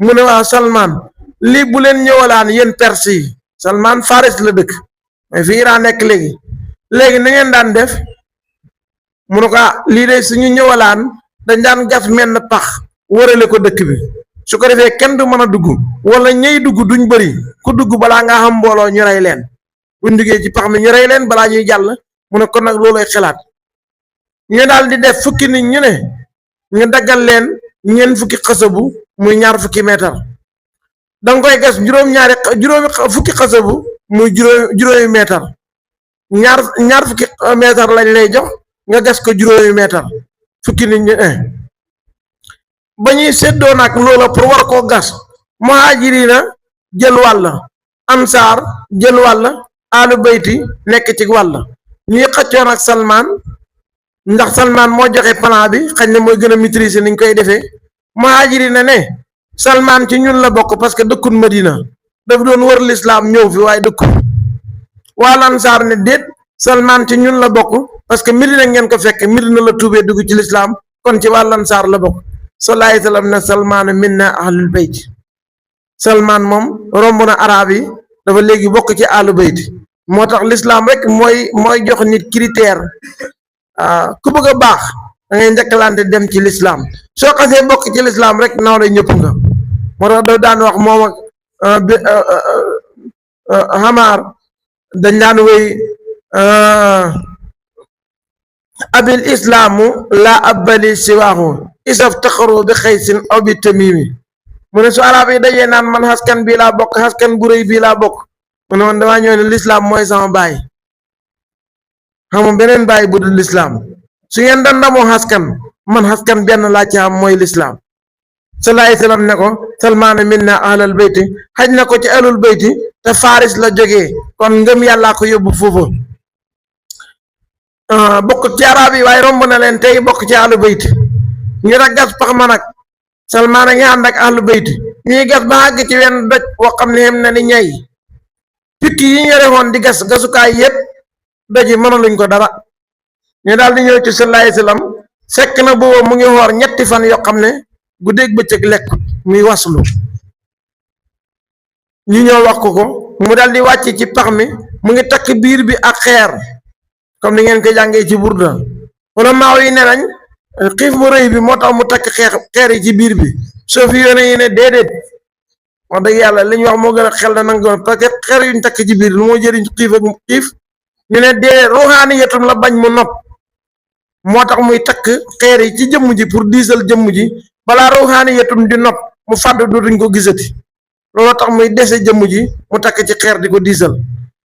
mu ne waa Salman lii bu leen ñëwalaan yéen Perse yi Salman Faris la dëkk mais fi Iran nekk léegi na ngeen daan def mu ne ko lii de suñu ñëwalaan dañ daan gas menn pax wërale ko dëkk bi su ko defee kenn du mën a dugg wala ñey dugg duñ bëri ku dugg balaa ngaa xam mbooloo ñu rey leen buñ duggee ci pax mi ñu rey leen balaa ñuy jàll mu ne kon nag loolay xalaat ñu daal di def fukki nit ñu ne ñu daggal leen ñeent fukki xasabu muy ñaar fukki meetar danga koy gas juróomi fukki xasabu muy juróomi meetar ñaar fukki meetar lañ lay jox nga gas ko juróomi meetar fukki nit ñu ba ñuy séddoo nag loola pour war koo gas muhaajiriina jël wàll ansaar jël wàll aalu bayti nekk ci wàll ñuy xëccoon ak Salman ndax Salman moo joxe plan bi xañ na mooy gën a maîtriser niñ koy defee muhaajiriina ne Salman ci ñun la bokk parce que dëkkul Madina daf doon wër lislaam ñëw fi waaye dëkkul waa lansaar ne déet Salman ci ñun la bokk parce que Madina ngeen ko fekk Madina la tuubee dugg ci lislaam kon ci waa lansaar la bokk sallallahu alayhi wa sallam ne Salman minna ahlul bayt Salman moom romb na arab yi dafa léegi bokk ci ahlu bayt moo tax lislaam rek mooy jox nit critère ku bëgg a baax da ngay njëkkalante dem ci lislaam soo xasee bokk ci lislaam rek naaw lay ñëpp nga moo tax daf daan wax moom ak xamaar dañ daan wéy abil islaamu la abbali siwaahu isaf taxaru bi xaysin aw bi tamimi mu ne su arab yi dajee naan man xaskan bii laa bokk xaskan bu rëy bii laa bokk mu ne man damaa ñëw ne lislaam mooy sama baay xamum beneen baay bu dul lislaam su ngeen dan ndamoo xaskan man xaskan benn laa ci am mooy lislaam sallallahu alayhi wa sallam ne ko Salmaan minna ahlal bayti xaj na ko ci ahlul bayti te Faris la jógee kon ngëm yàllaa ko yóbbu foofu bokk ci arab yi waaye romb na leen tey bokk ci ahlu bayti ñu da gas pax ma nag Salmaan a ngi ànd ak ahlu bayti ñuy gas ba àgg ci wenn doj woo xam ne xem na ni ñay picc yi ñore woon di gas gasukaay yépp doj yi mënaluñ ko dara ñu daal di ñëw ci sallallahu alayhi wa sallam fekk na booba mu ngi woor ñetti fan yoo xam ne guddeeg bëccëg lekk muy waslu ñu ñëw wax ko mu daal di wàcc ci pax mi mu ngi takk biir bi ak xeer comme ni ngeen ko jàngee ci burda wala maaw yi ne nañ xiif bu rëy bi moo tax mu takk xeer yi ci biir bi soo fi yónnee yi ne déedéet wax dëgg yàlla li ñu wax moo gën a xel na nanga parce que xeer yuñ takk ci biir lu moo jëriñ xiif ak xiif ñu ne déedéet ruuxaaniyatum la bañ mu nopp moo tax muy takk xeer yi ci jëmm ji pour diisal jëmm ji balaa ruuxaaniyatum di nopp mu fàdd dootuñ ko gisati loolu tax muy dese jëmm ji mu takk ci xeer di ko diisal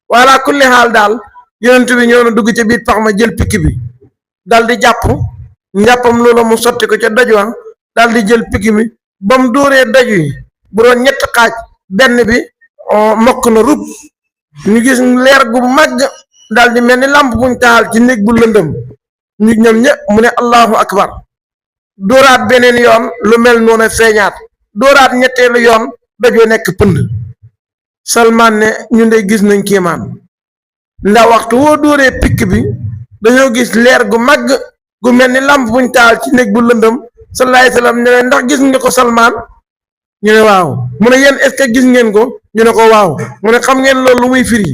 wala kulli xaal daal yonent bi ñëw na dugg ci biir pax ma jël pikk bi dal di jàpp njàppam loola mu sotti ko ca doj wa dal di jël pikk mi ba mu dóoree doj wi bu doon ñett xaaj benn bi mokk na rub ñu gis leer gu màgg dal di mel ni làmp buñ taal ci néeg bu lëndëm ñu ñoom ñëpp mu ne allahu akbar dóoraat beneen yoon lu mel noonu feeñaat dóoraat ñetteelu yoon doj wa nekk pënd Salmaan ne ñun de gis nañ kéemaan ndax waxtu woo dóoree pikk bi dañoo gis leer gu màgg gu mel ni làmp buñ taal ci néeg bu lëndëm sallallahu alayhi wa sallam ne leen ndax gis nga ko Salmaan ñu ne waaw mu ne yéen est-ce que gis ngeen ko ñu ne ko waaw mu ne xam ngeen loolu lu muy firi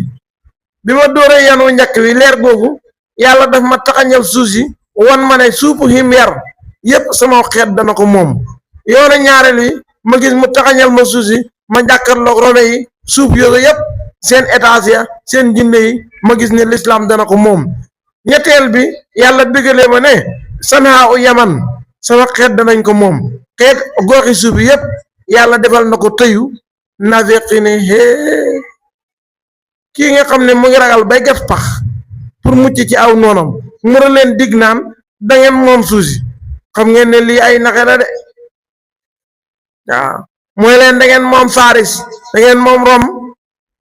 bi ma dóoree yanu njëkk wi leer googu yàlla daf ma taxañal suuf si wan ma ne suupu himyar yépp sama xeet dana ko moom yoonu ñaareel wi ma gis mu taxañal ma suuf si ma jàkkarloog rome yi suuf yooyu yépp seen étage ya seen jinne yi ma gis ne l'islam dana ko moom ñetteel bi yàlla béggalee ma ne sanaa u yaman sama xeet danañ ko moom xeet gooxi suuf yépp yàlla defal na ko tëyu nafiqi ne hee kii nga xam ne mu ngi ragal bay gas pax pour mucc ci aw noonam mu ra leen dig naan dangeen moom suuf si xam ngeen ne lii ay naxe la de waaw mooy leen dangeen moom Faris dangeen moom Rome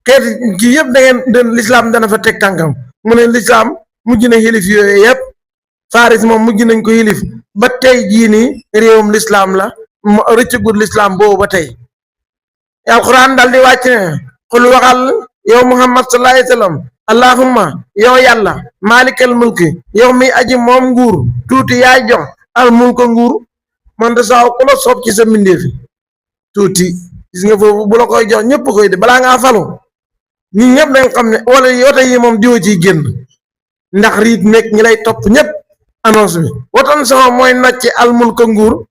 xeet gi yëpp dangeen l'islam dana fa teg tànkam mu ne l'islam mujj na xilif yooyu yëpp Faris moom mujj nañ ko xilif ba tey jii nii réewum l'islam la rëccagul l'islam boobu ba tey alquran dal di wàcc ne xul waxal yow Muhammad sallallahu alayhi wa sallam allahumma yow yàlla maalikal mulki yow mi aji moom nguur tuuti yaay jox al mulka nguur man de saaw ku la soob ci sa mbindeefi tuuti gis nga foofu bu la koy jox ñëpp koy de balaa ngaa falu ñi ñëpp dañ xam ne wala yoota yi moom diwa ciy génn ndax riit nekk ñi lay topp ñëpp annonce bi watan sama mooy nocci almulka nguur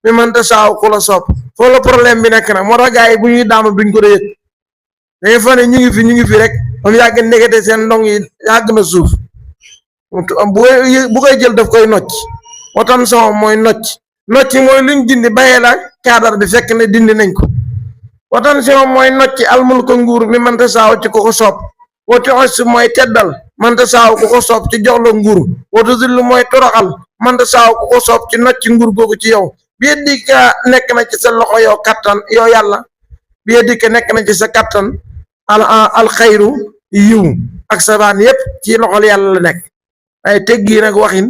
mi mënta saaw ku la soob foo la problème bi nekk na moo tax gars yi bu ñuy daanu duñ ko yëg dañuy fa ne ñu ngi fi rek ba mu yàgg ndekete seen ndong yi yàgg na suuf bu koy jël daf koy nocc watan sama mooy nocc mooy luñ dindi bayee la cadre bi fekk ne dindi nañ ko watan sama mooy nocci almulka nguur mi mënta saaw ci ku ko soob woti os mooy teddal mënta saaw ku ko soob ci jox la nguur watu zillu mooy toroxal mënta saaw ku ko soob ci nocci nguur googu ci yow bi dikka nekk na ci sa loxo yow kattan yow yàlla bi dikka nekk na ci sa kattan al xayru yiw ak sabaan yépp ci loxol yàlla la nekk ay teggi nag waxin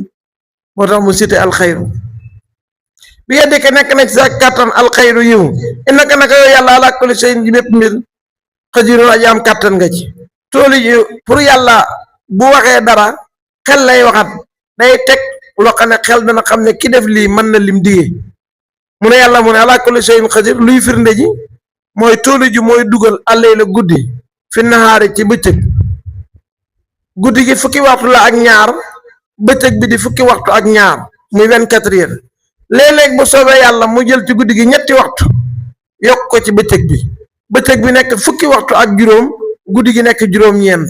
moo tax mu cité al xayru bi dikka nekk na ci sa kattan al xayru yiw innaka naka yow yàlla ala kulli shay'in ji bépp mbir xadirun aji am kattan nga ci tooli ji pour yàlla bu waxee dara xel lay waxat day teg loo xam ne xel dana xam ne ki def lii mën na lim digee mu ne yàlla mu ne ala kulli shay'in qadir luy firnde ji mooy tooli ji mooy dugal àllee la guddi fi nahaari ci bëccëg guddi gi fukki waxtu la ak ñaar bëccëg bi di fukki waxtu ak ñaar muy 24 heures léeg-léeg bu soobee yàlla mu jël ci guddi gi ñetti waxtu yokk ko ci bëccëg bi nekk fukki waxtu ak juróom guddi gi nekk juróom-ñeent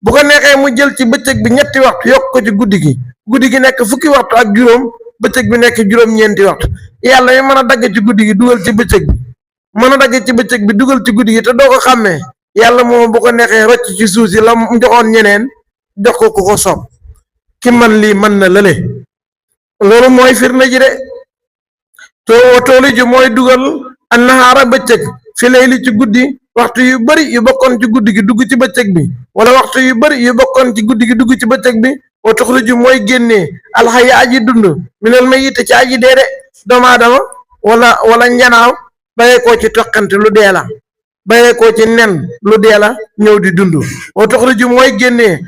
bu ko neexee mu jël ci bëccëg bi ñetti waxtu yokk ko ci guddi gi nekk fukki waxtu ak juróom bëccëg bi nekk juróom-ñeenti waxtu yàlla mi mën a dagg ci guddi gi dugal ci bëccëg bi mën a dagg ci bëccëg bi dugal ci guddi gi te doo ko xàmmee yàlla moom bu ko neexee rocc ci suuf si la mu joxoon ñeneen jox ko ku ko soob ki man lii mën na lële loolu mooy firnde ji de toolu ji mooy dugal an nahaara bëccëg fi layli ci guddi waxtu yu bari yu bokkoon ci guddi gi dugg ci bëccëg bi wala waxtu yu bari yu bokkoon ci guddi gi dugg ci bëccëg bi wa tuxriju mooy génnee alxaya aji dund minal mayyit ci aji dee de doomu aadama wala njanaaw bayee koo ci toqante lu dee la bayee koo ci nen lu dee la ñëw di dund wa tuxriju mooy génnee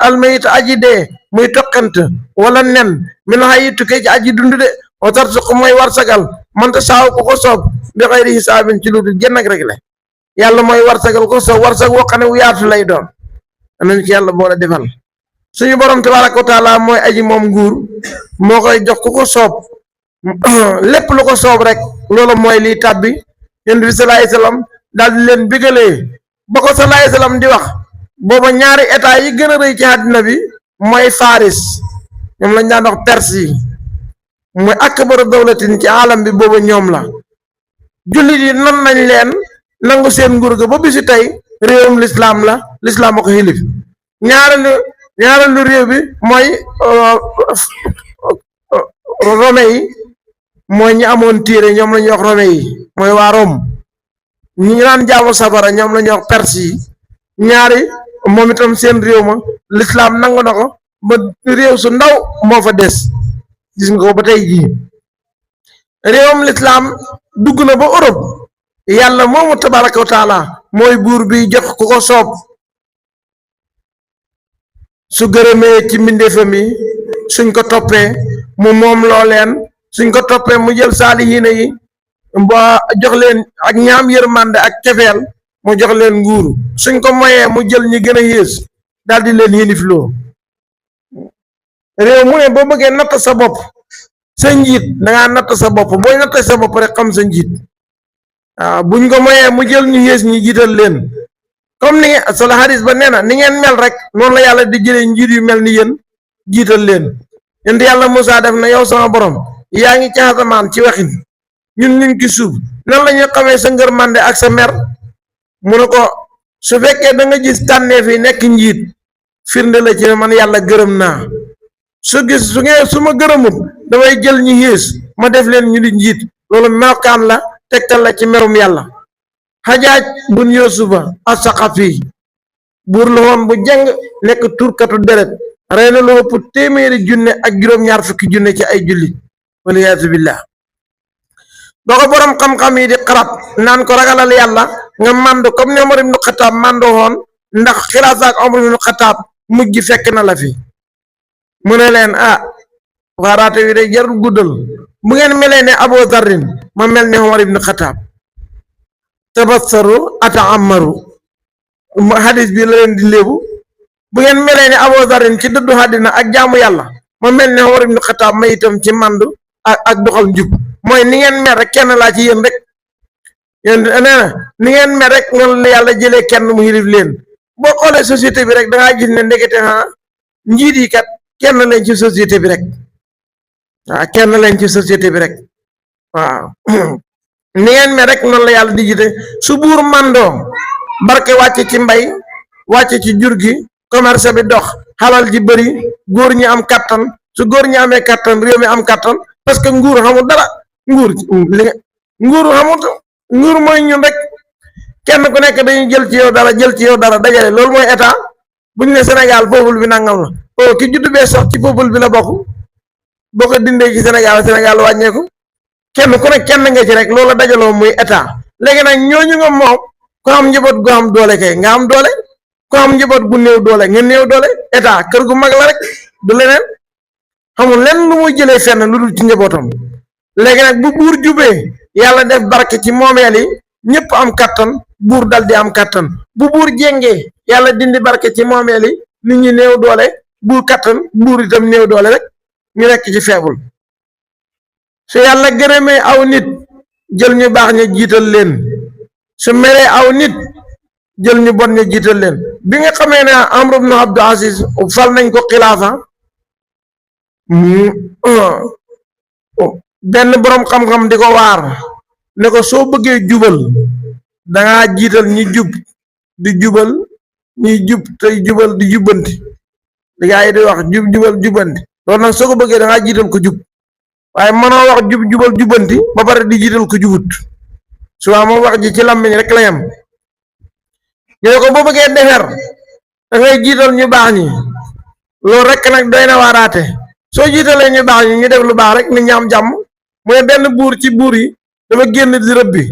almayit aji dee muy toqante wala nen minal hayyi tukkee ci aji dund de wa tarsuqu mooy warsagal manta saaw ko ko soob bi xayri hisaabin ci lu dul genn ak rek la yàlla mooy warsagal ko soob warsag woo xam ne wu yaatu lay doon anañ ci yàlla boole defal suñu borom tabaaraka wa taala mooy aji moom nguur moo koy jox ku ko soob lépp lu ko soob rek loolu mooy liy tàbbi yonent bi sallallahu alayhi wasallam daal di leen bigalee ba ko sallallahu alayhi wasallam di wax booba ñaari état yi gën a rëy ci àddina bi mooy Faris ñoom lañ daan wax Perse yi mooy akbaru dawlatin ci alam bi booba ñoom la jullit yi nan nañ leen nangu seen nguur ga ba bisu tey réewum lislaam la lislaam a ko xilif ñaareelu réew bi mooy Rome yi mooy ñi amoon téere ñoom la ñuy wax Rome yi mooy waa Rome ñi daan jaamu safara ñoom la ñuy wax Perse yi ñaari moom itam seen réew ma lislaam nangu na ko ba réew su ndaw moo fa des gis nga ko ba tey jii réewam lislaam dugg na ba Europe yàlla moomu tabaraka wa taala mooy buur bi jox ku ko soob su gërëmee ci mbindeefam yi suñ ko toppee mu moom loo leen suñ ko toppee mu jël saalihiina yi ba jox leen ak ñaam yërmande ak cefeel mu jox leen nguuru suñ ko moyee mu jël ñi gën a yées daal di leen yilifloo réew mu ne boo bëggee natt sa bopp sa njiit dangaa natt sa bopp booy natt sa bopp rek xam sa njiit waaw buñ ko moyee mu jël ñu yées ñi jiital leen comme ni sala hadis ba nee na ni ngeen mel rek noonu la yàlla di jëlee njiit yu mel ni yéen jiital leen yéen yàlla Moussa def na yow sama borom yaa ngi ci asamaan ci waxin ñun ñu ngi ci suuf nan la ñuy xamee sa ngërmande ak sa mer mu ne ko su fekkee da nga gis tànneef yi nekk njiit firnde la ci ne man yàlla gërëm naa su ma gërëmut damay jël ñi yées ma def leen ñu di njiit loolu melokaan la tegtal la ci merum yàlla Xajaaj bun Yuusufa as-Saqafi buur la woon bu jàng nekk turkatu deret rey na lu ëpp téeméeri junne ak juróom-ñaar fukki junne ci ay jullit waliyaasu billah boo ko borom xam-xam yi di xarab naan ko ragalal yàlla nga màndu comme ne Omar ibnu Xataab màndu woon ndax xilaafa ak Omar ibnu Xataab mujj gi fekk na la fi mu ne leen waaraate wi de jarul guddal bu ngeen melee ne Abu Zarrin ma mel ne Omar ibnu Xataab tabassaru ataamaru hadis bi la leen di léebu bu ngeen melee ne Abu Zarrin ci dëddu àddina ak jaamu yàlla ma mel ne Omar ibn Khattab ma itam ci mandu ak doxal njub mooy ni ngeen mer rek kenn laa ci yéen rek yéen nee na ni ngeen mer rek noonu la yàlla jëlee kenn mu yilif leen boo xoolee société bi rek da ngaa gis ne ndekete njiit yi kat kenn lañ ci société bi rek waaw kenn lañ ci société bi rek waaw ni ngeen mer rek noonu la yàlla di jiite su buur mandoo barke wàcc ci mbay wàcc ci jur gi commerce bi dox xalal ji bëri góor ñi am kattan su góor ñi amee kattan réew mi am kattan parce que nguur xamul dara nguur xamul nguur mooy ñun rek kenn ku nekk dañuy jël ci yow dara dajale loolu mooy état buñ ne Sénégal peuple bi nangam la o ki juddu bee sax ci peuple bi la bokk boo ko dindee ci Sénégal wàññeeku kenn ku nekk kenn nga ci rek loolu dajaloo muy état léegi nag ñooñu nga moom ko am njaboot gu am doole kay nga am doole ko am njaboot gu néew doole nga néew doole état kër gu mag la rek du leneen xamul lenn lu muy jëlee fenn lu dul ci njabootam léegi nag bu buur jubee yàlla def barke ci moomeel yi ñëpp am kattan buur dal di am kattan bu buur jéngee yàlla dindi barke ci moomeel yi nit ñi néew doole buur kattan buur itam néew doole rek ñu nekk ci feebul su yàlla gërëmee aw nit jël ñu baax ña jiital leen su meree aw nit jël ñu bon ña jiital leen bi nga xamee ne Amr ibn Abdul Aziz fal nañ ko xilaafa benn boroom xam-xam di ko waar ne ko soo bëggee jubal dangaa jiital ñi jub di jubal ñuy jub tey jubal di jubbanti li gaa yi di wax jubal jubbanti loolu nag soo ko bëggee dangaa jiital ko jub waaye mënoo wax jubal jubbanti ba pare di jiital ko jubut souvent moom wax ji ci làmmiñ rek la yem ñu ne ko boo bëggee defar da ngay jiital ñu baax ñi loolu rek nag doy na waaraate soo jiitalee ñu baax ñi ñu def lu baax rek nit ñi am jàmm mu ne benn buur ci buur yi dafa génn di rëbbi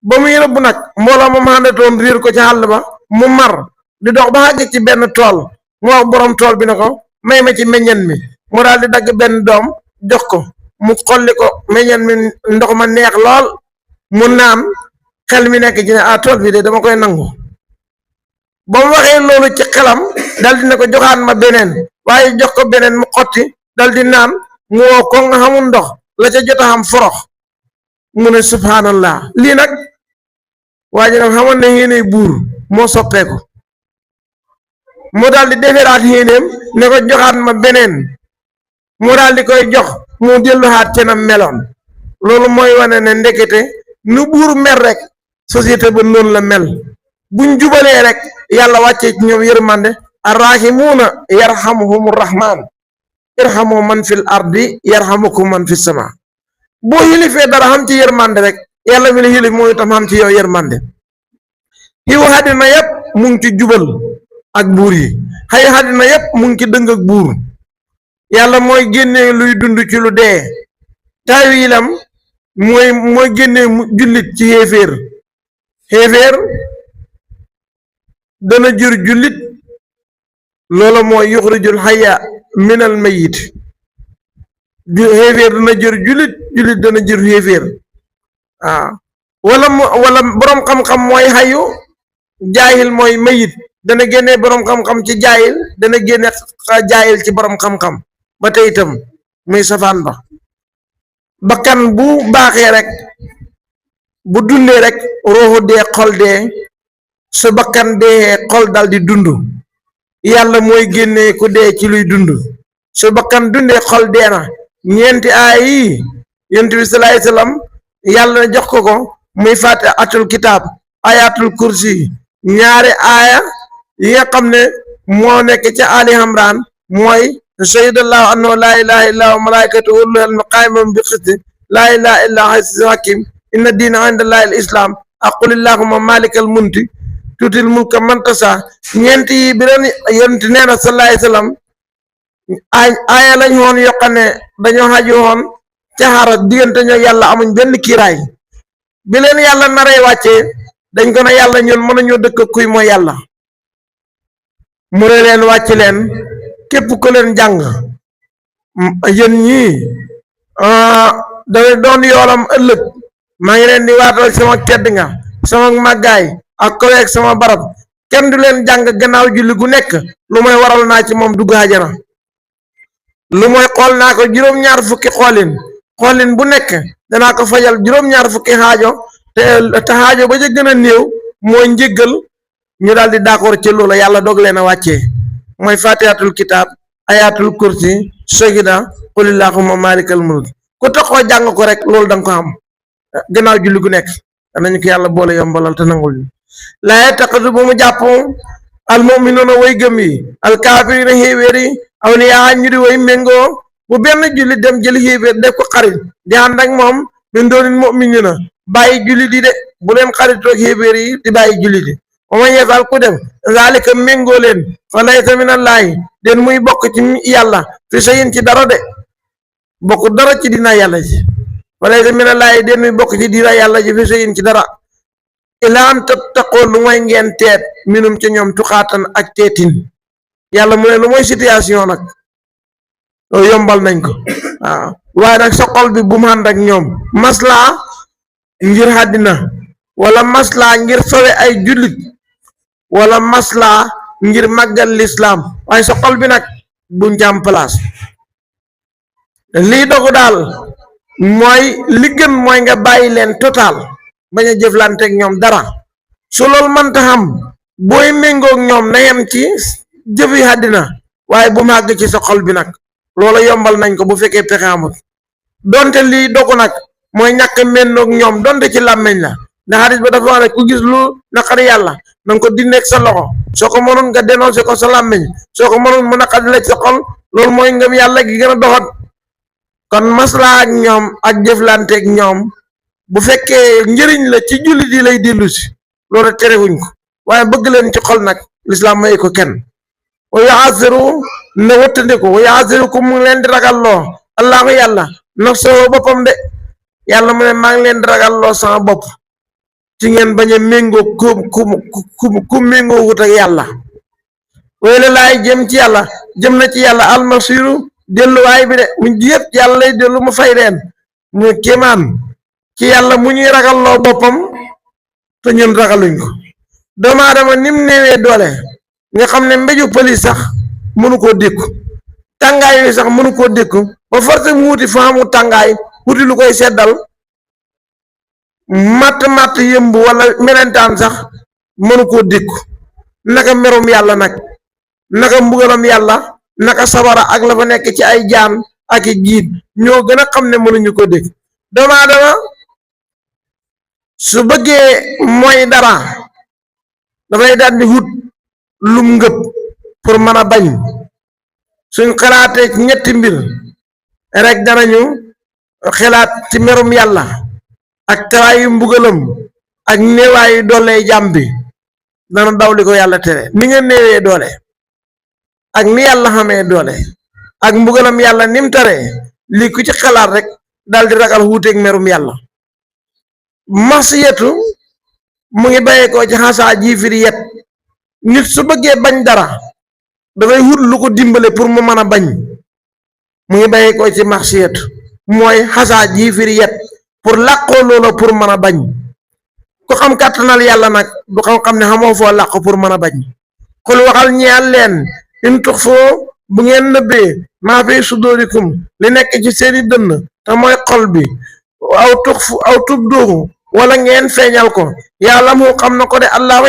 ba muy rëbb nag mbooloo moom àndatoon riir ko ci àll ba mu mar di dox ba àgg ci benn tool mu wax borom tool bi ne ko may ma ci meññeen mi mu daal di dagg benn doom jox ko mu xolli ko meññeen mi ndox ma neex lool mu naan xel mi nekk ci ne tool bi de dama koy nangu ba mu waxee loolu ci xelam dal di ne ko joxaan ma beneen waaye jox ko beneen mu xotti dal di naan mu woo ko nga xamul ndox la ca jot a xam forox mu ne subhanallah lii nag waa ji nag xamoon ne yéenay buur moo soppeeku mu daal di deferaat yéeneem ne ko joxaat ma beneen mu daal di koy jox mu delluwaat ca na meloon loolu mooy wane ne ndekete nu buur mer rek société ba noonu la mel buñ jubalee rek yàlla wàccee ci ñoom yërmande arrahimuuna yarhamuhum rahman irhamu man fil ardi yarhamukum man fis sama boo yilifee dara xam ci yërmande rek yàlla mi la yilif mooy itam xam ci yow yërmande xiw àddina yépp mu ngi ci jubal ak buur yi xëy àddina yépp mu ngi ci dëng ak buur yàlla mooy génnee luy dund ci lu dee taawilam mooy génnee jullit ci xéeféer dana jur jullit loola mooy yuxrijul xaya minal mayit xéeféer dana jur jullit dana jur xéeféer wala boroom xam-xam mooy xayu jaahil mooy mayit dana génne boroom xam-xam ci jaahil dana génne jaahil ci boroom xam-xam ba tey itam muy safaan ba bakkan bu baaxee rek bu dundee rek ruuxu dee xol dee su bakkan dee xol dal di dund yàlla mooy génnee ku dee ci luy dund su bakkan dundee xol dee na ñeenti aay yi yonent bi salaay salaam yàlla na jox ko muy fàtte atul kitaab ayatul kursi ñaari aaya yi nga xam ne moo nekk ca Ali Imran mooy shahidallahu annahu laa ilaha illa wa malaikatuhu ulul ilmi qaiman bi qisti laa ilaha illa azizul hakim inna diina inda allahi al islam aqul illahumma malikal mulki tuutil mulka man tasa ñeent yi bi leen yonent nee na sallallahu alayhi wasallam aaya lañ woon yokka ne dañoo xaju woon ca xaras diggante ñoo yàlla amuñ benn kiiraay bi leen yàlla naree wàccee dañ ko ne yàlla ñun mënuñoo dëkk kuy mooy yàlla mu ne leen wàcc leen képp ku leen jàng yéen ñii dana doon yoolam ëllëg maa ngi leen di waatal sama tedd nga sama màggaay ak koweeg sama barab kenn du leen jàng gannaaw julli gu nekk lu may waral naa ci moom dugg àjjana lu mooy xool naa ko juróom-ñaar fukki xoolin bu nekk danaa ko fajal juróom-ñaar fukki xaajo te xaajo ba ca gën a néew mooy njëggal ñu daal di d'accord ci loolu yàlla dog leen a wàccee mooy fatihatul kitab ayatul kursi sogida qulillahumma malikal mulk ku taxoo jàng ko rek loolu da nga ko am gannaaw julli gu nekk danañu ko yàlla boole yombalal te nangul ñu laaye taqatu bu mu jàpp al mu'minuna way gëm yi al kaafirina xéewéer yi awliyaa ñu di way méngoo bu benn julli dem jël xéewéer def ko xarit di ànd ak moom min doonil mu'minina bàyyi julli di de bu leen xaritoog xéewéer yi di bàyyi julli di wa man yafal ku def zalika méngoo leen fa laysa minallaahi den muy bokk ci yàlla fi sayin ci dara de bokk dara ci dina yàlla ji fa laysa minallaahi den muy bokk ci dina yàlla ji fi sayin ci dara ilaa an tattaqoo lu mooy ngeen teet minum ci ñoom tuxaatan ak teetin yàlla mu ne lu mooy situation nag loolu yombal nañ ko waaw waaye nag sa xol bi bu mu ànd ak ñoom maslaa ngir àddina wala maslaa ngir sowe ay jullit wala maslaa ngir màggal lislaam waaye sa xol bi nag buñ ci am place lii dogu daal mooy li gën mooy nga bàyyi leen total bañ a jëflanteeg ñoom dara su loolu mënta xam booy méngoog ñoom na yem ci jëfi àddina waaye bu màgg ci sa xol bi nag loola yombal nañ ko bu fekkee pexe amul donte lii dogu nag mooy ñàkk méngoog ñoom donte ci làmmeñ la ndax hadis ba dafa wax ne ku gis lu naqari yàlla na nga ko dindeeg sa loxo soo ko mënoon nga dénoncé ko sa làmmeñ soo ko mënoon mu naqari la sa xol loolu mooy ngëm yàlla gi gën a doxat kon maslaa ak ñoom ak jëflanteeg ñoom bu fekkee njëriñ la ci jullit yi lay dellu si loolu terewuñ ko waaye bëgg leen ci xol nag lislaam may ko kenn wa yaasiru ne wëttandiku wa yaasiru ku mu ngi leen di ragalloo allahu yàlla nafsoo boppam de yàlla mu ne maa ngi leen di ragalloo sama bopp ci ngeen bañ a méngoo ku méngoo wut ak yàlla way la laay jëm ci yàlla jëm na ci yàlla almasiru delluwaay bi de mu yëpp yàlla lay dellu mu fay leen mu kéemaan ci yàlla mu ñuy ragalloo boppam te ñun ragaluñ ko doomu aadama nim néewee doole nga xam ne mbéju pëlis sax mënu koo dékku tàngaay wi sax mënu koo dékku ba forcé mu wuti fa mu tàngaay wuti lu koy seddal matt yëmb wala melentaan sax mënu koo dékku naka merum yàlla nag naka mbugalam yàlla naka sabara ak la fa nekk ci ay jaan ak i jiit ñoo gën a xam ne mënuñu ko dékk doomu aadama su bëggee mooy dara dafay daal di wut lum ngëp pour mën a bañ suñ xalaatee ci ñetti mbir rek danañu xelaat ci merum yàlla ak taraayu mbugalam ak néewaayu doole jàmm bi dana daw li ko yàlla tere ni nga néewee doole ak ni yàlla xamee doole ak mbugalam yàlla nim taree lii ku ci xalaat rek dal di ragal wuuteeg merum yàlla masiyatu mu ngi bàyyee ko ci xasaa jiifiri yet nit su bëggee bañ dara dafay wut lu ko dimbale pour mu mën a bañ mu ngi bàyyee ko ci masiyatu mooy xasaa jiifiri yet pour làqoo loola pour mën a bañ ku xam kàttanal yàlla nag du xam ne xamoo foo làqu pour mën a bañ xul waxal ñeel leen in tux foo bu ngeen nëbbee maa fi sudóorikum li nekk ci seeni dënn te mooy xol bi aw tub dooxu wala ngeen feeñal ko yàlla mu xam na ko de allahu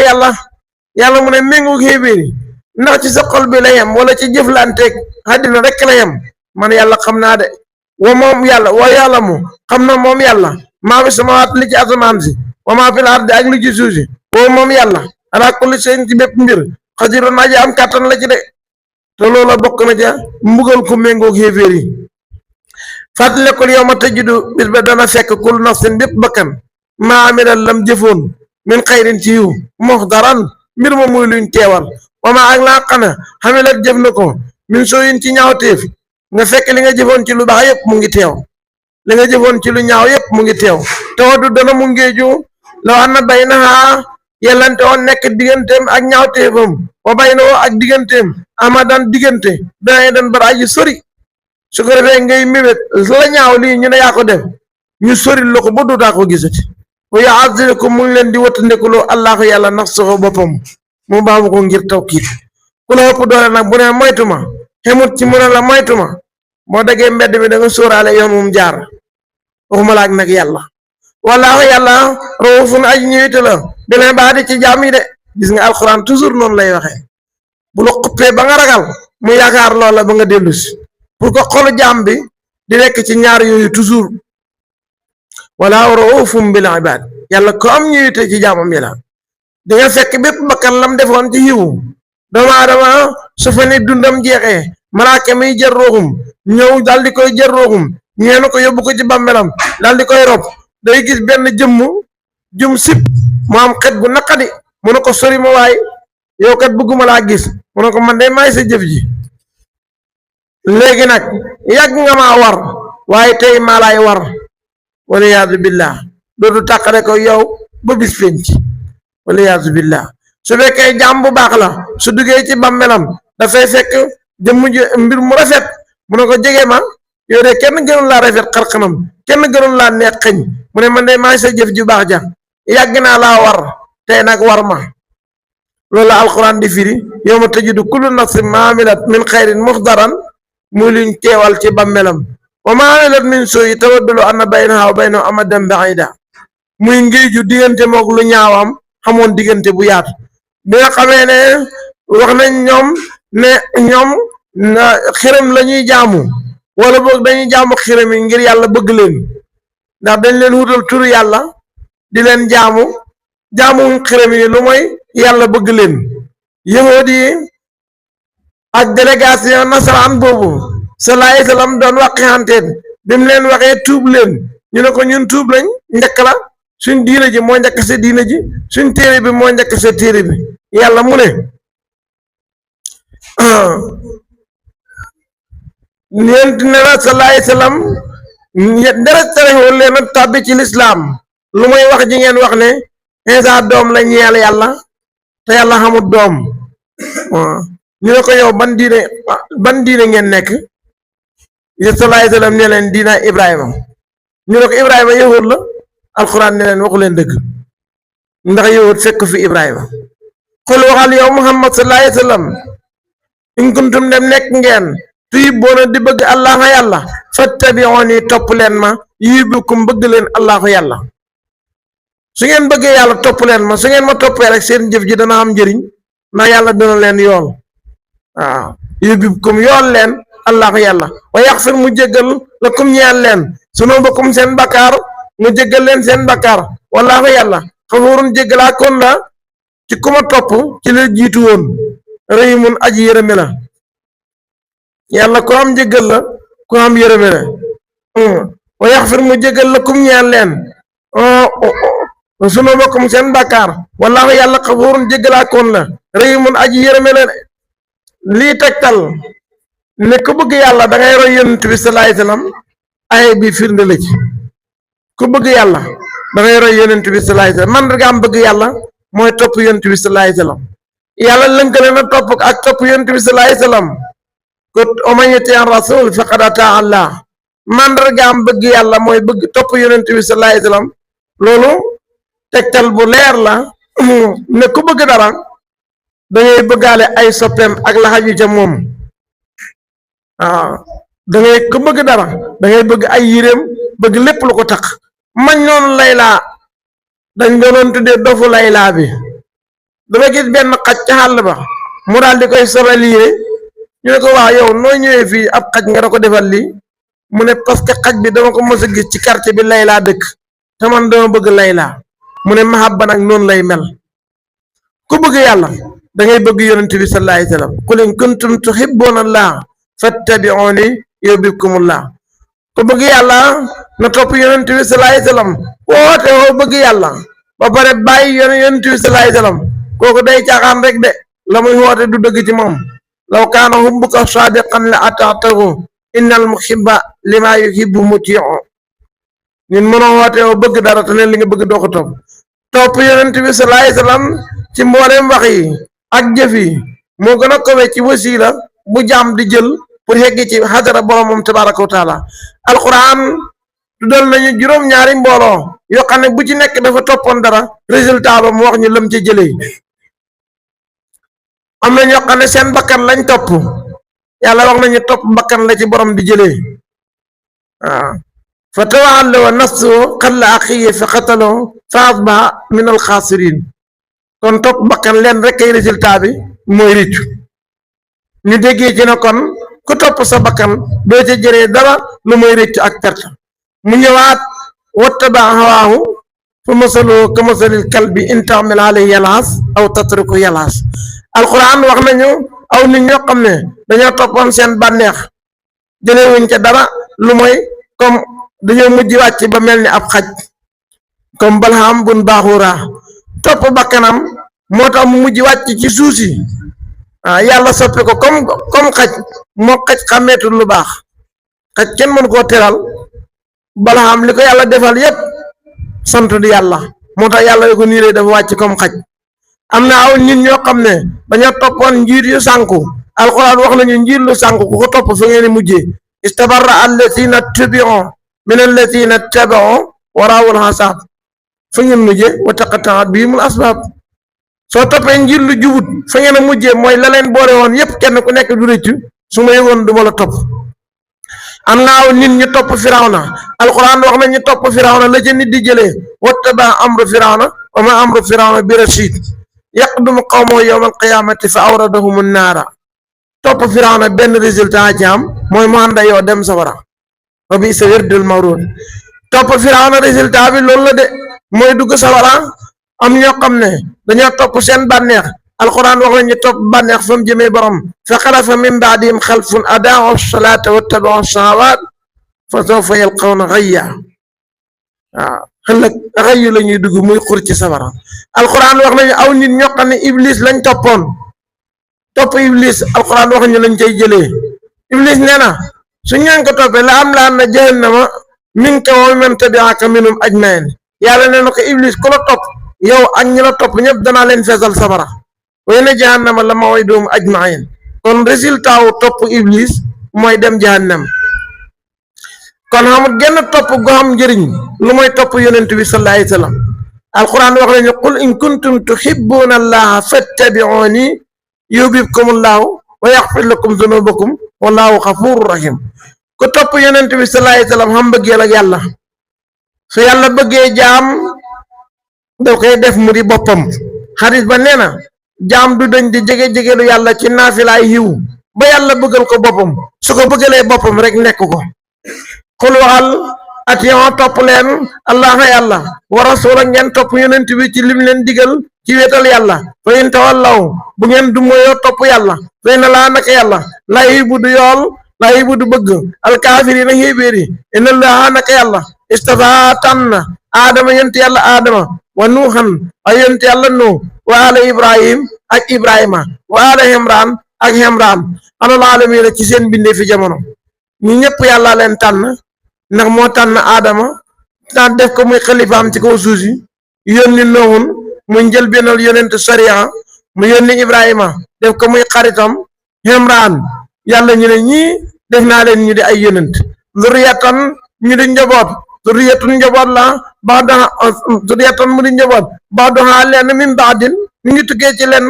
yàlla mu ne méngu xéebéeri ndax ci sa xol bi la yem wala ci jëflanteeg àddina rek la yem man yàlla xam naa de wa moom yàlla wa yàlla mu xam na moom yàlla maa fi samawaat li ci asamaan si wa maa fi ardi ak li ci suuf si wa moom yàlla ala kulli shay'in ci bépp mbir xadirun aji am kàttan la ci de te loola bokk na ca mbugal ku méngoo xéebéer yi fàttalikul yow ma tëjudu bis ba dana fekk kul nafsin bépp bakkan maa amiral lam jëfoon min xayrin ci yiw muxdaran mbir ma muy luñ teewal wama ak laa xana xamilat jëf na ko min sooyin ci ñaawteef nga fekk li nga jëfoon ci lu baax yépp mu ngi teew li nga jëfoon ci lu ñaaw yépp mu ngi teew tawadu dana mu ngeeju law an na bay naxaa yellante woon nekk digganteem ak ñaawteefam wa bay na woo ak digganteem amadan diggante danay dan bara aji sori su ko defee ngay mébét la ñaaw lii ñu ne yaa ko def ñu sori la ko ba dootaa ko gisati wa yu'azzirukum mu ngi leen di wattandikuloo allahu yàlla nafsahu boppam mu baamu ko ngir tawkiit ku la ëpp doole nag bu ne moytuma xemut ci mu ne la moytuma moo dagee mbedd mi da nga sóoraale yoon mum jaar waxuma laak nag yàlla wallaahu yàlla raufun aji ñëwite la bi leen baax di ci jaam yi de gis nga alxuraan toujours noonu lay waxee bu la xuppee ba nga ragal mu yaakaar loola ba nga dellu si pour que xolu jaam bi di nekk ci ñaar yooyu toujours wallaahu raufun bil ibaad yàlla ko am ñëwite ci jaamam yi la di nga fekk bépp bakkan lam defoon ci yiwu doomu aadama su fa ne dundam jeexee malaaka miy jël ruuxum ñëw daal di koy jël ruuxum ñeenu ko yóbbu ko ci bàmmeelam daal di koy rob day gis benn jum sib mu am xet gu naqadi mu ne ko sori ma waay yow kat bëgguma laa gis mu ne ko man day maay sa jëf ji léegi nag yàgg nga maa war waaye tey maa laay war waliyaadu billah dootu tàqale ko yow ba bis penc waliyaadu billah su fekkee jaam bu baax la su duggee ci bàmmeelam dafay fekk jëmm ji mbir mu rafet mu ne ko jege ma yow de kenn gënul laa rafet xarxanam kenn gënul laa neex xëñ mu ne man de maay sa jëf ju baax ja yàgg naa laa war tey nag war ma loolu la alquran di firi yawma tajidu kullu nafsin ma amilat min xayrin muxdaran muy luñ teewal ci bàmmeelam wa ma amilat min suu'i tawaddu anna baynaha wa baynahu amadan baida muy ngéeju diggante moog lu ñaawam xamoon diggante bu yaatu bi nga xamee ne wax nañ ñoom ne ñoom xiram la ñuy jaamu wala boog dañuy jaamu xiram yi ngir yàlla bëgg leen ndax dañ leen wutal turu yàlla di leen jaamu xiram yi lu mooy yàlla bëgg leen yahuud yi ak délégation nasaraan boobu sallallahu alayhi wa sallam doon waqixanteen bi mu leen waxee tuub leen ñu ne ko ñun tuub lañ njëkk la suñ diina ji moo njëkk sa diina ji suñ téere bi moo njëkk sa téere bi yàlla mu ne ñeent ne la sallallahu alayhi wa sallam dara terewul leen a tàbbi ci lislaam lu may wax ji ngeen wax ne Iisaa doom la ñeel yàlla te yàlla xamut doom ñu ne ko yow ban diine ngeen nekk sallallahu alayhi wa sallam ne leen diina Ibrahima ñu ne ko Ibrahima yahud la alxuraan ne leen waxu leen dëgg ndax yahud fekk fi Ibrahima xul waxal yow Muhammad sallallahu alayhi wa sallam in kuntum dem nekk ngeen tuhibbuuna di bëgg allahu yàlla fattabi'uuni topp leen ma yuhbibkum bëgg leen allahu yàlla su ngeen bëggee yàlla topp leen ma su ngeen ma toppee rek seen jëf ji dana am njëriñ ndax yàlla dana leen yool waaw yuhbibkum yool leen allahu yàlla wa yaxfir mu jéggal lakum ñeel leen sunuubakum seen bakkaar mu jéggal leen seen bakkaar wallaahu yàlla xafuurun jéggalaa kon la ci ku ma topp ci la jiitu woon rahiimun aji yërëme la yàlla ko am jéggal la ko am yërëme la wa yaxfir mu jéggal lakum ñeel leen sunuubakum seen bakkaar wallaahu yàlla xafuurun jéggalaa kon la rahiimun aji yërëme la lii tegtal ne ku bëgg yàlla da ngay roy yonent bi sallallahu alayhi wasallam ay bi firnde la ci ku bëgg yàlla da ngay roy yonent bi sallallahu alayhi wasallam man nga am bëgg yàlla mooy topp yonent bi sallallahu alayhi wasallam yàlla lënkale na topp ak topp yonent bi sallallahu alayhi wasallam ko man yuti' rasul faqad ata Allah man nga am bëgg yàlla mooy bëgg topp yonent bi sallallahu alayhi wasallam loolu tegtal bu leer la ne ku bëgg dara da ngay bëggaale ay soppeem ak la xaju ca moom waaw da ngay ko bëgg dara da ngay bëgg ay yiréem bëgg lépp lu ko tax mañ noonu laylaa dañ doonoon tuddee dofu laylaa bi dama gis benn xaj ca xàll ba mu daal di koy solal yére ñu ne ko wax yow noo ñëwee fii ab xaj nga da ko defal lii mu ne parce que xaj bi dama ko mos a gis ci quartier bi laylaa dëkk te man dama bëgg laylaa mu ne mahabba nag noonu lay mel ku bëgg yàlla da ngay bëgg yonent bi sallallahu alayhi wasallam qul in kuntum tuhibbuuna Allah fattabi'uuni yuhbibkumullah ku bëgg yàlla na topp yonent bi sallallahu alayhi wasallam woote woo bëgg yàlla ba pare bàyyi yonent bi sallallahu alayhi wasallam kooku day caaxaan rek de la muy woote du dëgg ci moom law kaana hubbuka saadiqan la ata'tahu innal muhibba lima yuhibbu muti'u ñun mënoo woote woo bëgg dara te ne li nga bëgg doo ko topp yonent bi sallallahu alayhi wasallam ci mbooleem wax yi ak jëf yi moo gën a kowe ci wasiila bu jaam di jël pour xegg ci xadara boromam tabaraka wa taala alquran tuddal nañu juróom-ñaari mbooloo yoo xam ne bu ci nekk dafa toppoon dara résultat ba mu wax ñu lam ci jëlee am na ñoo xam ne seen bakkan lañ topp yàlla wax nañu topp bakkan la ci borom di jëlee waaw fa tawalla wa nafsu xalla axiyi fa xataloo fa asbaha min alxaasirin kon topp bakkan leen rek ay résultat bi mooy rëccu ñu déggee ci ne kon ku topp sa bakkan doo ca jëree dara lu mooy rëccu ak perte mu ñëwaat wattaba hawaahu fa masaloo ka masalil kalbi in taxmil alayhi yalaas aw tatruku yalaas alquran wax nañu aw nit ñoo xam ne dañoo toppoon seen bànneex jëlewuñ ca dara lu mooy comme dañoo mujj wàcc ba mel ni ab xaj comme balham bun baaxuura topp bakkanam moo tax mu mujj wàcc ci suuf si yàlla soppi ko comme xaj moo xaj xàmmeetul lu baax xaj kenn mën koo teral balham li ko yàlla defal yépp sant di yàlla moo tax yàlla yu ko niiree dafa wàcc comme xaj am na aw nit ñoo xam ne dañoo toppoon njiit yu sànku alxuraan wax nañu njiit lu sànku ku ko topp fa ngeen mujjee istabarra allatina tubi'u min allatina tabi'u wa raawul hasaab fa ngeen mujjee wa taqatta'at bihimul asbaab soo toppee njiit lu jubut fa ngeen a mujjee mooy la leen boole woon yépp kenn ku nekk du rëccu su ma yëgoon du ma la topp am na aw nit ñu topp firawna alquran wax na ñu topp firawna la ca nit di jëlee wattaba amru firawna wa ma amru firawna bi rashid yaqdumu qawmahu yawma alqiyamati fa awradahum naara topp firawna benn résultat ci am mooy mu ànda yow dem safara wa bi sa wirdul mawrud topp firawna résultat bi loolu la de mooy dugg safara am ñoo xam ne dañoo topp seen bànneex alquran wax nañu topp bànneex fa mu jëmee borom fa xalafa min baadihim xalfun adaa'u salaata wattaba'u shahawaat fa sawfa yalqawna ghayya waaw xëllëg xayyu la ñuy dugg muy xur ci safara alquran wax nañu aw nit ñoo xam ne iblis lañ toppoon topp iblis alquran wax ñu lañ cay jëlee iblis nee na su ñaan ko toppee la am laan na jahannama minka wa man tabi'aka minhum ajmain yàlla nee na ko iblis ku la topp yow ak ñi la topp ñëpp danaa leen feesal safara wa inna jahannama la maw'iduhum ajmain kon résultat wu topp iblis mooy dem jahannam kon xamul genn topp gu xam njëriñ lu mooy topp yonent bi sallallahu alayhi wa sallam alquran wax nañu qul in kuntum tuhibbuna allaha fattabi'uni yuhbibkumullahu wa yaghfir lakum dhunubakum wallahu ghafurur rahim ku topp yonent bi sallallahu alayhi wa sallam xam bëggeel ak yàlla su yàlla bëggee jaam da koy def mu di boppam xadis ba nee na jaam du dañ di jege-jegelu yàlla ci naafilaay yiw ba yàlla bëggal ko boppam su ko bëggalee boppam rek nekk ko xul waxal atiyon topp leen allah yàlla wa rasula ngeen topp yonent bi ci lim leen digal ci wéetal yàlla fa in tawallaw bu ngeen du moyoo topp yàlla fay na laa naka yàlla laa yibu du yool laa yibu du bëgg alkaafiriina xéebéeri inna laa naka yàlla istafa tànn aadama yent yàlla aadama wa nuuxan ak yent yàlla nuux wa ala ibrahim ak ibrahima wa ala hemraan ak hemraan alal aalamiina ci seen bindee fi jamono ñu ñëpp yàlla leen tànn ndax moo tànn aadama ta def ko muy xalifaam ci kaw suuf si yónni noohun muy njëlbéenal yonent sariya mu yónni ibrahima def ko muy xaritam hemraan yàlla ñu ne ñii def naa leen ñu di ay yonent zuriyatan ñu di njaboot zuriyatun njaboot la ba'da zuriyatan mu di njaboot ba'daha leen min ba'din ñu ngi tukkee ci leen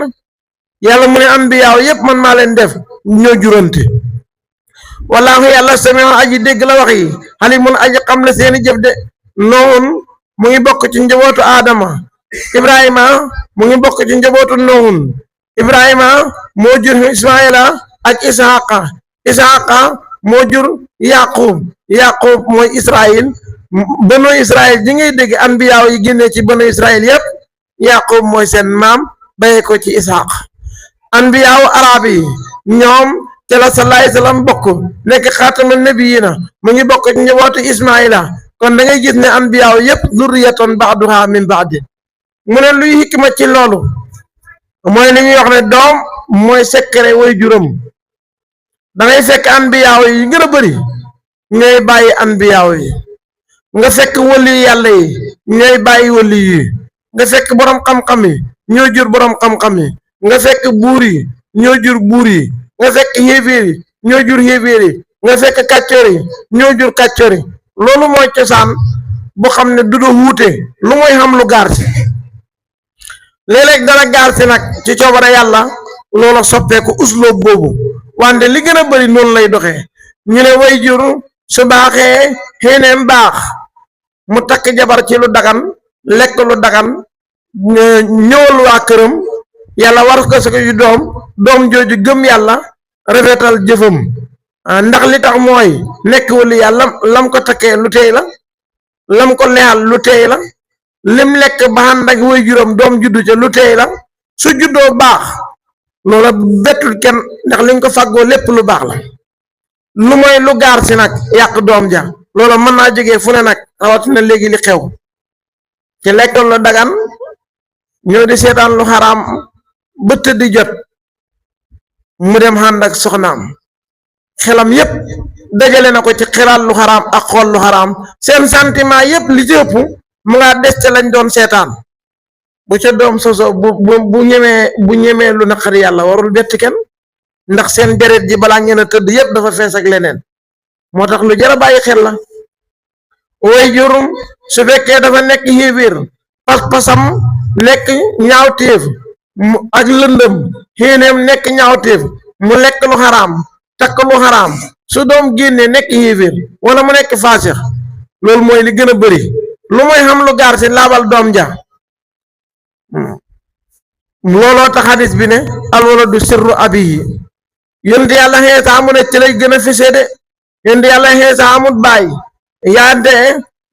yàlla mu ne ambiyaaw yépp man maa leen def ñoo jurante wallaahu yàlla sami'un aji dégg la wax yi halimun aji xam la seeni jëf de noohun mu ngi bokk ci njabootu aadama ibrahima mu ngi bokk ci njabootu noohun ibrahima moo jur ismaila ak ishaqa moo jur yaqub mooy israil banu israil ji ngay dégg anbiyaaw yi génnee ci banu israil yépp yaqub mooy seen maam bayee ko ci ishaq anbiyaaw arab yi ñoom te la sallallahu alayhi wasallam bokk nekk xaatamal nabiyina mu ngi bokk ci njabootu ismaila kon da ngay gis ne anbiyaaw yépp zurriyatan ba'duha min ba'din mu ne luy hikma ci loolu mooy li ñuy wax ne doom mooy secret way juróom da ngay fekk anbiyaaw yi gën a bëri ñooy bàyyi anbiyaaw yi nga fekk wali yàlla yi ñooy bàyyi wali yi nga fekk borom xam-xam yi ñoo jur borom xam-xam yi nga fekk buur yi ñoo jur buur yi nga fekk xéeféer yi ñoo jur xéeféer yi nga fekk kàccoor yi ñoo jur kàccoor yi loolu mooy cosaan bu xam ne du do wuute lu mooy xam lu gaar si léeg-léeg dara gaar si nag ci coobare yàlla loola soppeeku usloob boobu wante li gën a bëri noonu lay doxee ñu ne way jur su baaxee xéeneem baax mu takk jabar ci lu dagan lekk lu dagan ñëwal waa këram yàlla war ko sa yu doom jooju gëm yàlla rafetal jëfam ndax li tax mooy nekk wali yàlla lam ko takkee lu teey la lam ko leexal lu teey la lim lekk ba ànd ak way juróom doom juddu ca lu teey la su juddoo baax loola bettul kenn ndax liñ ko fàggoo lépp lu baax la lu mooy lu gaar si nag yàq doom ja loola mën naa jógee fu ne nag rawatina léegi li xew ci lekkoon lu dagan ñoo di seetaan lu xaraam ba tëddi jot mu dem ànd ak soxnaam xelam yépp dajale na ko ci xelaat lu xaraam ak xool lu xaraam seen sentiment yépp li ci ëpp mu nga des ca lañ doon seetaan bu ca doom soso bu ñemee lu naqari yàlla warul betti kenn ndax seen deret ji balaa ngeen a tëdd yépp dafa fees ak leneen moo tax lu jar a bàyyi xel la way jurum su fekkee dafa nekk xéebiir pas-pasam nekk ñaawteef ak lëndëm xéeneem nekk ñaawteef mu lekk lu xaraam takk lu xaraam su doom génnee nekk xéebiir wala mu nekk faasix loolu mooy li gën a bëri lu mooy xam lu gaar si laabal doom ja looloo tax xadis bi ne alwaladu sirru abiyi yonent yàlla xeesa mu ne ci lay gën a fesee de yonent yàlla xeesa amut baay yaante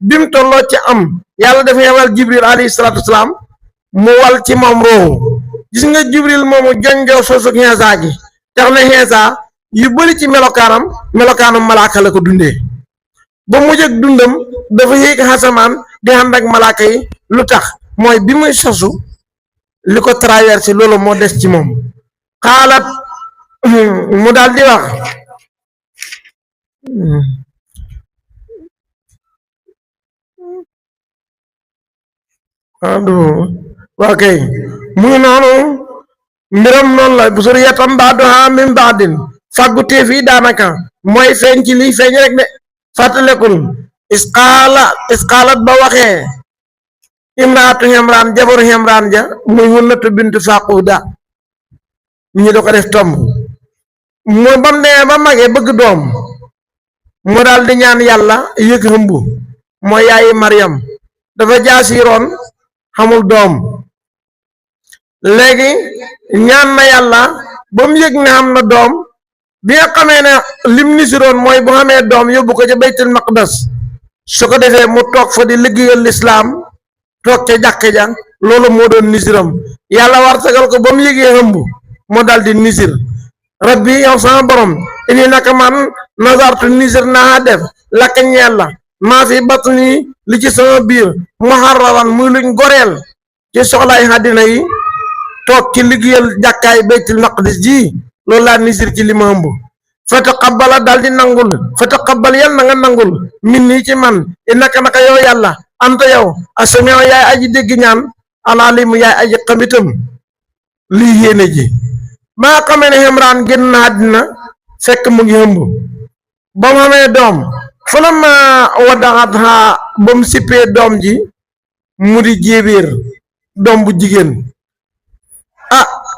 bim tolloo ci am yàlla dafa yebal jibril alayhi salaatu wasalaam mu wal ci moom rooxu gis nga jibril moomu jonjoo soosug xeesa gi tax na xeesa yu bari ci melokaanam malaaka la ko dundee ba mujj ak dundam dafa yéeg xasamaan di ànd ak malaaka yi lu tax mooy bi muy sosu li ko traversé loolu moo des ci moom xaalaat mu daal di wax waa kay muy noonu mbiram noonu la bu suriyatan ba'duha min ba'din fàggu téef yi daanaka mooy feeñ ci lii feeñ rek de fàttalekul isqaalat ba waxee imraatu Imraan jabaru Imraan ja muy Hunnatu bintu Faquda ñu da ko def tomb mooy bam demee ba magee bëgg doom mu daal di ñaan yàlla yëg hëmb mooy yaayi Maryam dafa jaasiroon xamul doom léegi ñaan na yàlla ba mu yëg ne xam na doom bi nga xamee ne lim nisiroon mooy bu xamee doom yóbbu ko ca baytul maqdas su ko defee mu toog fa di liggéeyal lislaam toog ca jàkk ja loolu moo doon nisiram yàlla war sagal ko ba mu yëgee hëmb moo dal di nisir rabbi yow sama borom ini naka man nazartu nisir naa def lakka ñeel la maa fi batni li ci sama biir muharraran muy luñ goreel ci soxlaay àddina yi toog ci liggéeyal jàkkaay baytul maqdis ji loolu laa nisir ci li ma ëmb fa taqabbala daal di nangul fa taqabbal yal na nga nangul min nii ci man innaka naka yow yàlla anta yow asamiu yaay aji dégg ñaan alaalimu yaay aji xamitam lii yéene ji maa xamee ne Imraan génn na àddina fekk mu ngi ëmb ba mu xamee doom fa la ma wadaatha ba mu sippee doom ji mu di jéebéer doom bu jigéen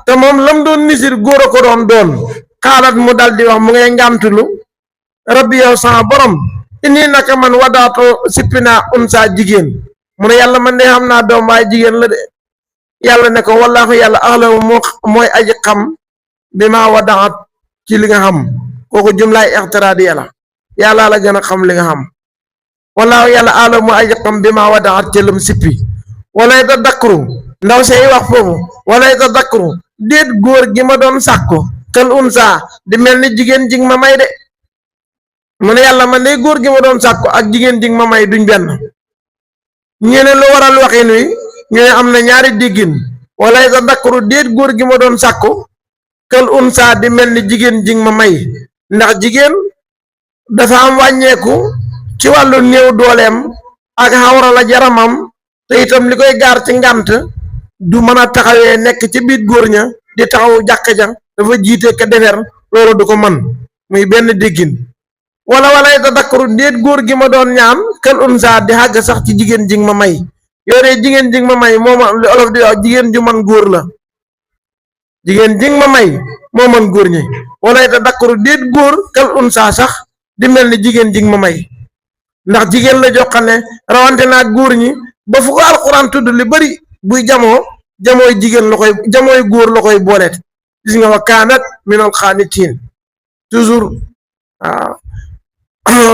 te moom lam doon nisir góor a ko doon xaalat mu dal di wax mu ngay ngàmtulu rabbi yow sama borom inni naka man wadaato sippina unsa jigéen mu ne yàlla man de xam naa doom waaye jigéen la de yàlla ne ko wallaahu yàlla axlamu mooy aji xam bi ma wadaat ci li nga xam kooku jumlaay ixtiraadiya la yàlla la gën a xam li nga xam wallaahu yàlla axlamu mooy aji xam bi ma wadaat ci lum sippi walay ta dakru ndaw say wax foofu walay ta dakru déet góor gi ma doon sàkku kal unsa di mel ni jigéen jig ma may de mu ne yàlla man de góor gi ma doon sàkku ak jigéen jig ma may duñ benn ñu ne lu waral waxin wi ñu ne am na ñaari déggin walay ta dakru déet góor gi ma doon sàkku kal unsa di mel ni jigéen jig ma may ndax jigéen dafa am wàññeeku ci wàllu néew dooleem ak xawra la jaramam te itam li koy gaar ci ngànt du mën a taxawee nekk ci biir góor ña di taxaw jàkk ja dafa jiite ka defer loolu du ko man muy benn déggin walay ta dakkaru déet góor gi ma doon ñaan kal unsa di xàgg sax ci jigéen jig ma may yow de jigéen jig ma may mooma li olof di wax jigéen ju man góor la jigéen jig ma may moo mën góor ñi wala ita dakkaru déet góor kal unsa sax di mel ni jigéen jig ma may ndax jigéen la joxane rawante naa góor ñi ba fu ko alquran tudd li bari buy jamooy jigéen la koy jamooy góor la koy booleet gis nga wa kaanat minal xaanitiin toujours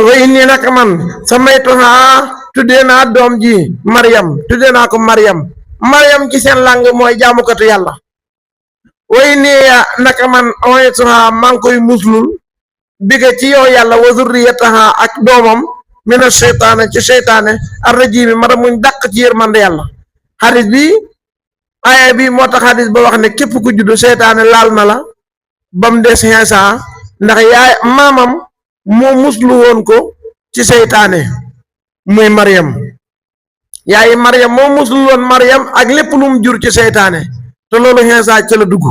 wa inni nag man samaytuha tuddee naa doom ji Maryam tuddee naa ko Maryam ci seen lang mooy jaamukatu yàlla wa inni naka man oytuha maa ngi koy muslul biga ci yow yàlla wa zurriyataha ak doomam mina seytaane ci seytaane arrajimi mara muñ dàq ci yërmande yàlla xadis bi aaya bi moo tax xadis ba wax ne képp ku juddu seytaane laal na la bam des Iisaa ndax yaay maamam moo muslu woon ko ci seytaane muy Maryam yaayi Maryam moo muslu woon Maryam ak lépp lu mu jur ci seytaane te loolu Iisaa ca la dugg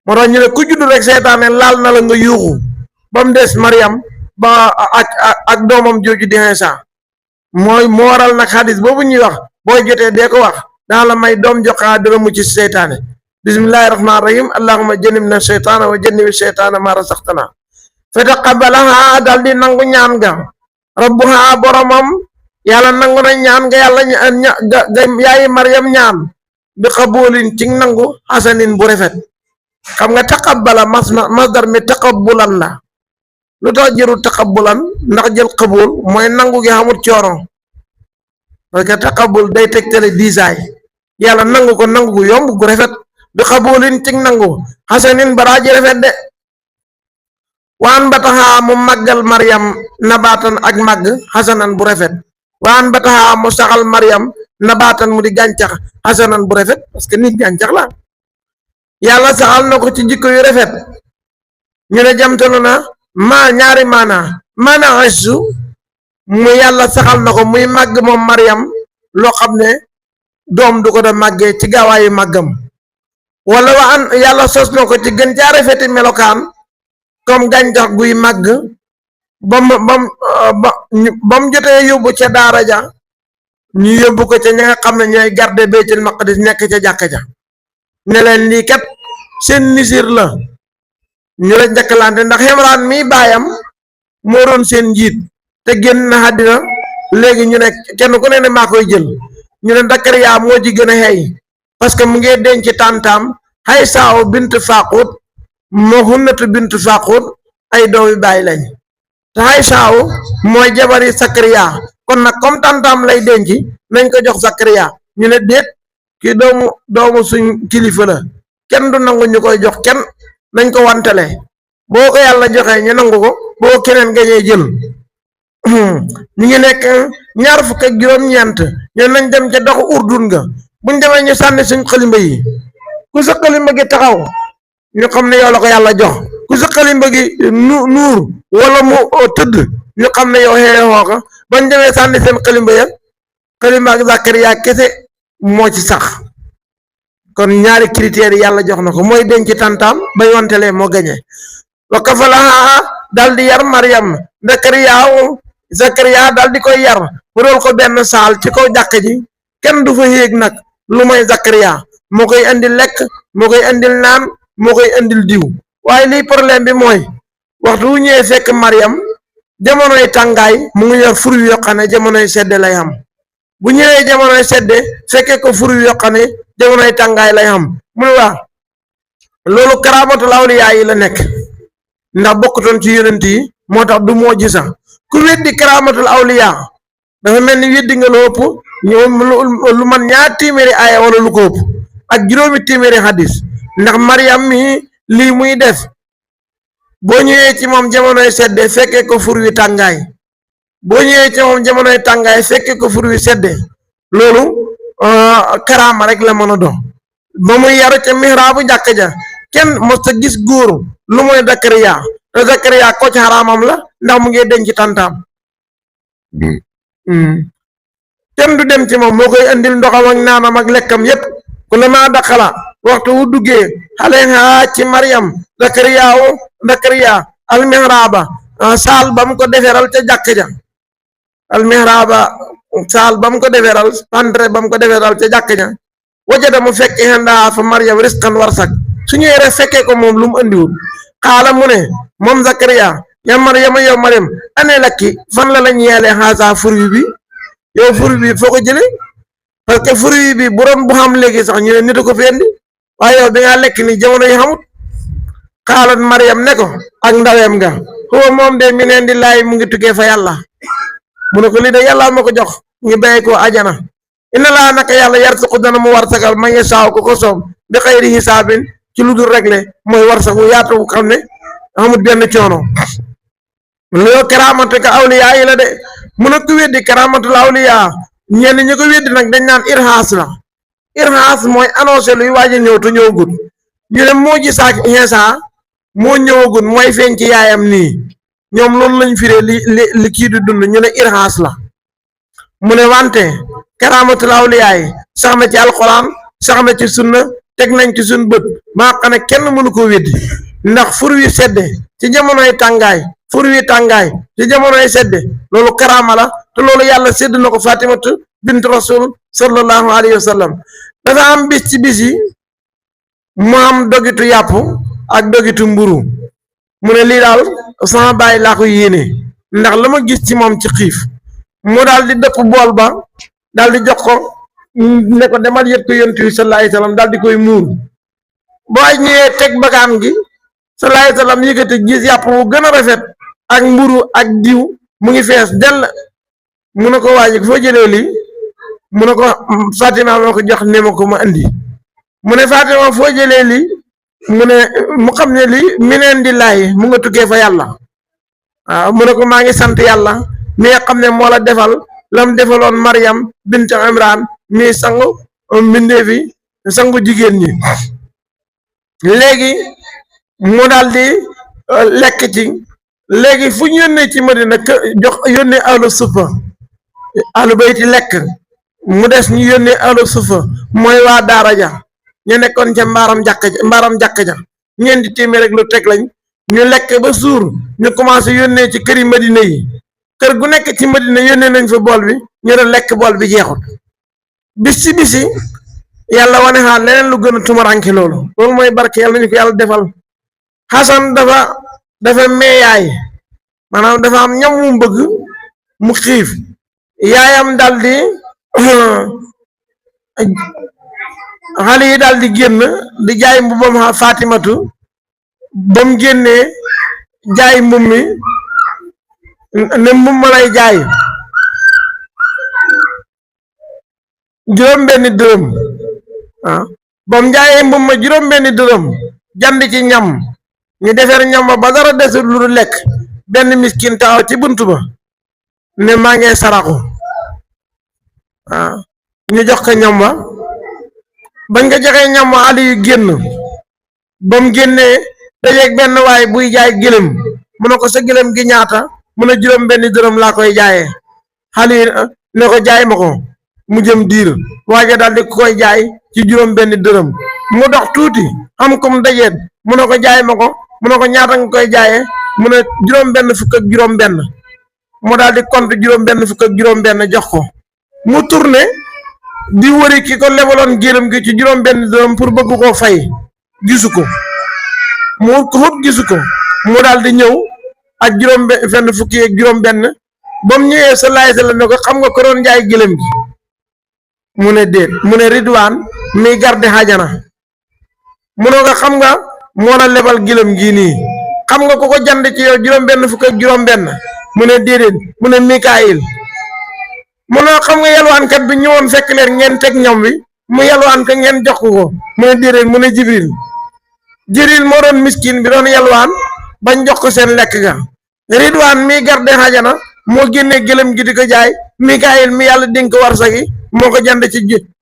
moo tax ñu ne ku juddu rek seytaane laal na la nga yuuxu ba mu des Maryam ba ak doomam jooju di Iisaa moo waral nag xadis boobu ñuy wax booy jotee dee ko wax daa la may doom joxaa dara mu ci seytaane bismillahi rahmaani rahim allahumma jannibna seytaana wa jannibi seytaana ma razaqtana fa taqabbalaha dal di nangu ñaan ga rabbuha boromam yàlla nangu na ñaan nga yàlla yaayi Maryam ñaan bi qaboolin ci nangu hasanin bu rafet xam nga taqabbala masdar mi taqabbulan la lu tax jëru taqabbulan ndax jël qabool mooy nangu gi xamut coono parce que taqabbul day tegtale diisaay yàlla nangu ko nangu gu yomb gu rafet bi qaboolin ci nangu hasanin baraaji rafet de waan ba taxaa mu màggal Maryam nabaatan ak màgg hasanan bu rafet waan ba taxaa mu saxal Maryam nabaatan mu di gàncax hasanan bu rafet parce que nit gàncax la yàlla saxal na ko ci jikko yu rafet ñu ne jamtalu na ñaari maana asu mu yàlla saxal na ko muy màgg moom Maryam loo xam ne doom du ko da màggee ci gaawaayu màggam wala yàlla sos na ko ci gën caa rafeti melokaan comme gàncax guy màgg bam jotee yóbbu ca daara ja ñu yóbbu ko ca ña nga xam ne ñooy garde Baytul Maqdis nekk ca jàkka ja ne leen lii kat seen nisir la ñu la njëkkalante ndax Imraan mi baayam moo doon seen njiit te génn na àddina léegi ñu ne kenn ku ne maa koy jël ñu ne Zakariya moo ci gën a xeey parce que mu ngi denc tàntaam Aysaaw bint Faaquut moo Hunnatu bint Faaquut ay doomi baay lañ te Aysaaw mooy jabari Zakariya kon nag comme tàntaam lay denc nañ ko jox Zakariya ñu ne déet kii doomu suñ kilifa la kenn du nangu ñu koy jox kenn nañ ko wantale boo ko yàlla joxee ñu nangu ko boo keneen gañee jël ñu ngi nekk 29 ñu nañ dem ca doxu urdun nga buñ demee ñu sànni suñ xalimba yi ku sa xalimba gi taxaw ñu xam ne yow la ko yàlla jox ku sa xalimba gi nuur wala mu tëdd ñu xam ne yow xeexoo ko bañ demee sànni seen xalimba ya xalimba ak Zakariya kese moo ci sax kon ñaari critères yi yàlla jox na ko mooy denc tàntaam bañ wantelee moo gañe wa kafalaha dal di yar Maryam Zakariya dal di koy yar bu dool ko benn saal ci kaw jàkk ji kenn du fa yéeg nag lu may Zakariya moo koy andil lekk moo koy andil naan moo koy andil diw waaye lii problème bi mooy waxtu wu ñëwee fekk Maryam jamonoy tàngaay mu ngi yor fur yoo xam ne jamonoy sedde lay am bu ñëwee jamonoy sedde fekkee ko fur yoo xam ne jamonoy tàngaay lay am mu ne waa loolu karaamatul awliyaa yi la nekk ndax bokkutoon ci yonent yi moo tax du moo gisa ku weddi karaamatul awliyaa dafa mel ni weddi nga lu ëpp lu man ñaar téeméeri aaya wala lu ko ëpp ak juróomi téeméeri hadis ndax Maryam mi lii muy def boo ñëwee ci moom jamonoy sedde fekkee ko fur wi tàngaay boo ñëwee ci moom jamonoy tàngaay fekkee ko fur wi sedde loolu karaama rek la mën a doon ba muy yaru ca mihraabu jàkk ja kenn mos a gis góor lu mooy Zakariya te Zakariya ko ci xaraamam la ndax mu ngi denc tàntaam kenn du dem ci moom moo koy andil ndoxam ak naanam ak lekkam yépp ku la maa daxala waxtu wu duggee xale ci Maryam Zakariya almihraaba saal ba mu ko deferal ca jàkk ja almihraaba saal ba mu ko deferal pantre ba mu ko deferal ca jàkk ja wajada mu fekk xendaa fa Maryam risqan warsak su ñëwee rek fekkee ko moom lu mu andiwul xaala mu ne moom Zakariya ya Maryama yow Maryam ane lakki fan la ñeelee xaasa fruit bi yow fruit bi foo ko jëlee parce que fruit bi bu doon bu xam léegi sax ñu ne nit a ko fi indi waaye yow bi nga lekk ni jamono yi xamut xaalat Maryam ne ko ak ndaweem nga xuwa moom de mi neen di laay mu ngi tukkee fa yàlla mu ne ko lii de yàlla ma ko jox ngi bàyyi ko ajana inna laa naka yàlla yarsuqu dana mu warsagal man yashaa ko ko soob bi xayri hisaabin ci lu dul réglé mooy warsagu yaatu xam ne amut benn coono loo karaamatu ka awliyaa yi la de mu ne ku weddi karaamatul awliyaa ñenn ñi ko weddi nag dañ naan irhaas la irhaas mooy annoncé luy waaj a ñëw te ñëwagut ñu ne moo gis ak Iisaa moo ñëwagut mooy feeñ ci yaayam nii ñoom loolu lañ firee li kii di dund ñu ne irhaas la mu ne wante karaamatul awliyaa yi sax na ci alquran sax na ci sunna teg nañ ci suñ bët maa xam ne kenn mënu ko weddi ndax fur wi sedde ci jamonoy tàngaay fur wi tàngaay ci jamonoy sedde loolu karaama la te loolu yàlla sédd na ko Fatimatu bint rasul sallallahu alayhi wa sallam dafa am bis ci bis yi mu am dogitu yàpp ak dogitu mburu mu ne lii daal sama bàyyi laa ko yéene ndax la ma gis ci moom ci xiif mu daal di dëpp bool ba daal di jox ko ne ko demal yët ko yonent bi sallallahu alayhi wa sallam daal di koy muur boo ñëwee teg bagaan gi sallallahu alayhi wa sallam yëkkati gis yàpp bu gën a rafet ak mburu ak diw mu ngi fees dell mu ne ko waaji foo jëlee lii mu ne ko Fatima ma ko jox ne ma ko ma andi mu ne Fatima foo jëlee lii mu ne mu xam ne lii mi neen di laay mu nga tukkee fa yàlla waaw mu ne ko maa ngi sant yàlla mi nga xam ne moo la defal lam defaloon Maryam bint Imran mi sangu mbindee fi sangu jigéen ñi léegi mu daal di lekk ci léegi fu ñu yónnee ci Madina jox yónnee ahlu suffa ahlu bayti lekk mu des ñu yónnee ahlu suffa mooy waa daara ja ñu nekkoon ca mbaaram jàkk ja ñeenti téeméer rek lu teg lañ ñu lekk ba suur ñu commencé yónnee ci këri Madina yi kër gu nekk ci Madina yónnee nañ fa bool bi ñu ne lekk bool bi jeexut bis ci bisi yàlla wane xaar leneen lu gën a tumaranke loolu mooy barke yàlla nañu ko yàlla defal Xasan dafa meeyaay maanaam dafa am ñam mu bëgg mu xiif yaayam daal di xale yi daal di génn di jaay mbubam Fatimatu ba mu génnee jaay mbub mi ne mbub ma lay jaay juróom-benni dërëm ah ba mu jaayee mbub ma juróom-benni dërëm jand ci ñam ñu defar ñam ba dara desul lu lekk benn miskin taxaw ci buntu ba ne maa ngi saraxu waaw ñu jox ko ñam ba bañ ko joxee ñam ba ali yu génn ba mu génnee dajeeg benn waay buy jaay gëlëm mu ne ko sa gëlëm gi ñaata mu ne juróom-benni dërëm laa koy jaayee xale yi ne ko jaay ma ko mu jëm diir waaye daal di koy jaay ci juróom-benni dërëm mu dox tuuti xam comme dajeet mu ne ko jaay ma ko mu ne ko ñaata nga koy jaayee mu ne juróom-benn fukk ak juróom-benn mu daal di compte juróom-benn fukk ak juróom-benn jox ko mu tourné di wëri ki ko lebaloon gëlëm gi ci juróom-benn dërëm pour bëgg koo fay gisu ko mu ko xut gisu ko mu daal di ñëw ak juróom-benn fukki ak juróom-benn ba mu ñëwee sa laay sa la ne ko xam nga ko doon jaay gëlëm gi mu ne déet mu ne Ridwaan mi garde xajana mu ne ko xam nga moo la lebal gëlëm gii nii xam nga ko jand ci yow juróom-benn fukk ak juróom-benn mu ne déedéet mu ne Mikaayil mu ne xam nga yalwaankat bi ñëwoon fekk leen ngeen teg ñam wi mu yalwaan ko ngeen jox ko mu ne déedéet mu ne Jibril moo doon miskin bi doon yalwaan bañ jox ko seen lekk ga Ridwaan mi garde xajana moo génnee gëlëm gi di ko jaay Mikaayil mi yàlla dénk warsa gi moo ko jënd ci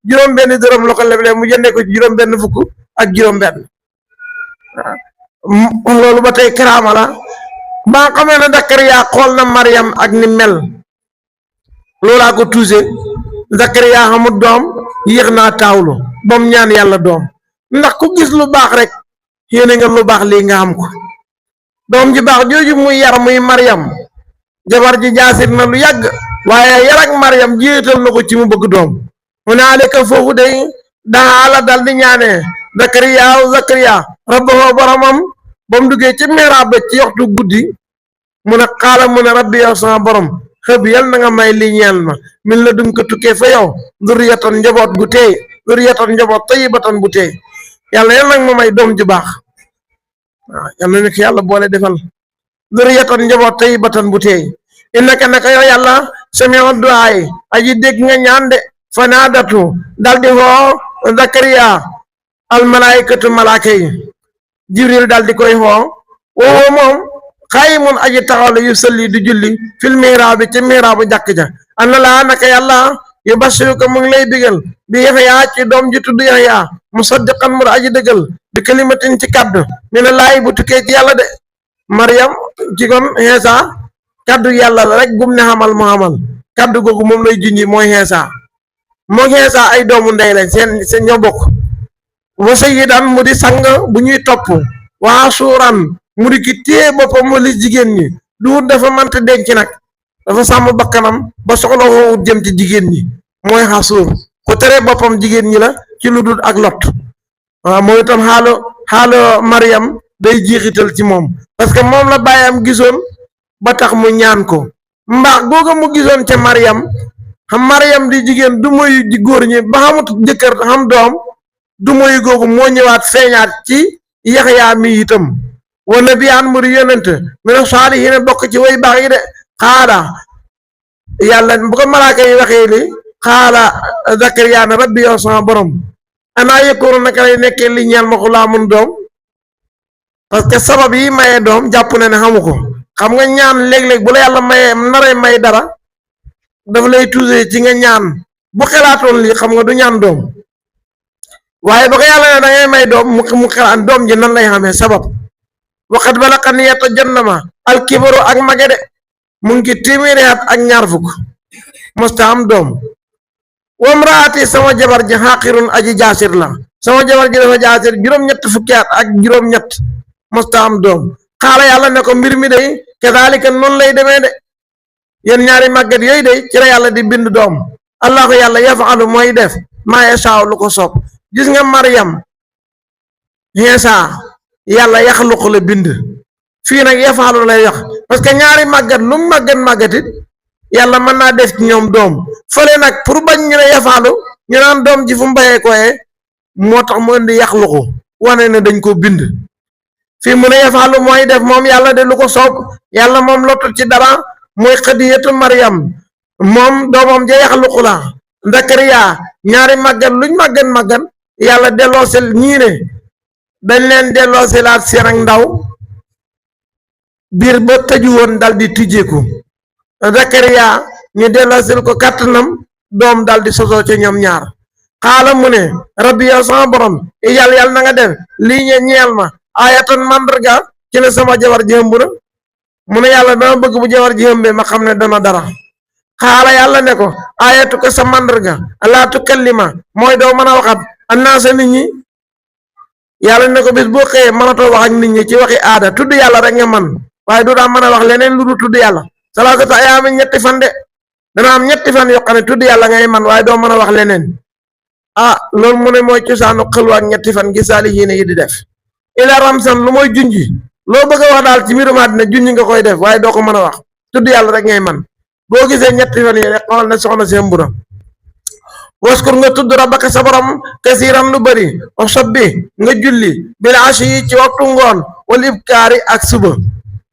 juróom-benn dërëm la ko leblee mu jëndee ko ci juróom-benn fukk ak juróom-benn loolu ba tey karaama la ba xamee ne Zakariya xool na Maryam ak ni mel loolaa ko tuuse Zakariya xamut doom yéex naa taawlu ba mu ñaan yàlla doom ndax ku gis lu baax rek yéene nga lu baax lii nga xam ko doom ji baax jooju muy yar muy Maryam jabar ji jaasir na lu yàgg waaye yar ak Maryam jiital na ko ci mu bëgg doom mu ne aleka foofu day daa la dal di ñaanee Zakariya rabbahu boromam ba mu duggee ci miiraab ba ci waxtu guddi mu ne xaala mu ne rabbi yow sama borom xëb yal na nga may li ñeel ma min la dum ko tukkee fa yow zurriyatan njaboot gu teey zurriyatan njaboot tayyibatan bu teey yàlla yal nag ma may doom ju baax waaw yal na ko yàlla boole defal zurriyatan njaboot tayyibatan bu teey innaka naka yow yàlla samiu duaay aji dégg nga ñaan de fanaadatu daldi woo Zakariya al malaikatu malaaka yi Jibril daldi koy woo woo moom xaayimun aji taxaw la yu sëlli di julli fil mihraabi ci mihraabu jàkk ja ana laa naka yàlla yu bashiruka mu ngi lay digal bi Yaxya ci doom ji tudd Yaxya musaddiqan mu aji dëggal bi kalimatin ci kaddu mina laay bu tukkee ci yàlla de Maryam ci kon Iisa kaddu yàlla la rek gum ne xamal mu xamal kaddu googu moom lay junji mooy Iisa moo Iisa ay doomu ndey lañ seen ñoo bokk wa sayyidan mu di sang bu ñuy topp waa suuran mu di ki téye boppam wali jigéen ñi du dafa mënta denc nag dafa sàmm bakkanam ba soxla woowut jëm ci jigéen ñi mooy xasuur ku tere boppam jigéen ñi la ci lu dul ak lot waaw mooy itam xaalu Maryam day jeexital ci moom parce que moom la bàyyam gisoon ba tax mu ñaan ko mbaax googa mu gisoon ca Maryam di jigéen du moyu ji góor ñi ba xamut jëkkër xam doom du moyu googu moo ñëwaat feeñaat ci Yaxya mi itam wa nabiyyan mu di yonent mina saalihiin bokk ci way baax yi de xaala yàlla bu ko malaaka yi waxee li xaala Zakariya ne rabbi yow sama borom anaa yakunu naka lay nekkee li ñeel ma xulaamun doom parce que sabab yi maye doom jàpp na ne xamu ko xam nga ñaan léeg-léeg bu la yàlla mayee naree may dara dafa lay tuuse ci nga ñaan bu xelaatoon lii xam nga du ñaan doom waaye ba ko yàlla ne da ngay may doom mu xelaat doom ji nan lay xamee sabab waxat bala xan yetta jannama alkibaru ak mage de mu ngi téeméeri at ak ñaar fukk mosta am doom wamraati sama jabar ji xaqirun aji jaasir la sama jabar ji dafa jaasir juróom-ñett fukki at ak juróom-ñett mosta am doom xaala yàlla ne ko mbir mi day kadaalika noonu lay demee de yéen ñaari màggat yooyu day ci la yàlla di bind doom allahu yàlla yafalu mooy def maa yashaa lu ko soob gis nga Maryam Iisa yàlla yaxluqu la bind fii nag yafalu lay wax parce que ñaari màggat lu màggatit yàlla mën naa def ci ñoom doom fële nag pour bañ ñu ne yafalu ñu naan doom ji fu mu bayee koyee moo tax mu indi yaxluqu wane ne dañ ko bind fii mu ne yafalu mooy def moom yàlla de lu ko soob yàlla moom lottul ci dara mooy xadiyatu Maryam moom doomam ja yaxluqu la Zakariya ñaari màggat luñ màggan yàlla delloosel ñii ne dañ leen delloosilaat seen ak ndaw biir ba tëju woon dal di tijjeeku Zakariya ñu delloosil ko kàttanam doom dal di sosoo ci ñoom ñaar xaala mu ne rabbi yow sama borom yàlla na nga def lii ñeel ma ayatan mandarga ci ne sama jabar ji ëmb na mu ne yàlla dama bëgg bu jabar ji ëmbee ma xam ne dana dara xaala yàlla ne ko ayatu ko sa mandarga laa tukallima mooy doo mën a waxat annaasa nit ñi yàlla ne ko bis boo xëyee mënatoo wax ak nit ñi ci waxi aada tudd yàlla rek nga man waaye du daa mën a wax leneen lu dul tudd yàlla salaasata ayaamin ñetti fan de dana am ñetti fan yoo xam ne tudd yàlla ngay man waaye doo mën a wax leneen loolu mu ne mooy cosaanu xëlwa ak ñetti fan gi saalihiina yi di def ila ramsan lu mooy junji loo bëgg a wax daal ci mbirum àddina junji nga koy def waaye doo ko mën a wax tudd yàlla rek ngay man boo gisee ñetti fan yi rek xool ne soxna seen mbura waskur nga tudd rabbaka sa borom kasiran lu bëri wa sabbi nga julli bil ashi yi ci waxtu ngoon wal ibkaari ak suba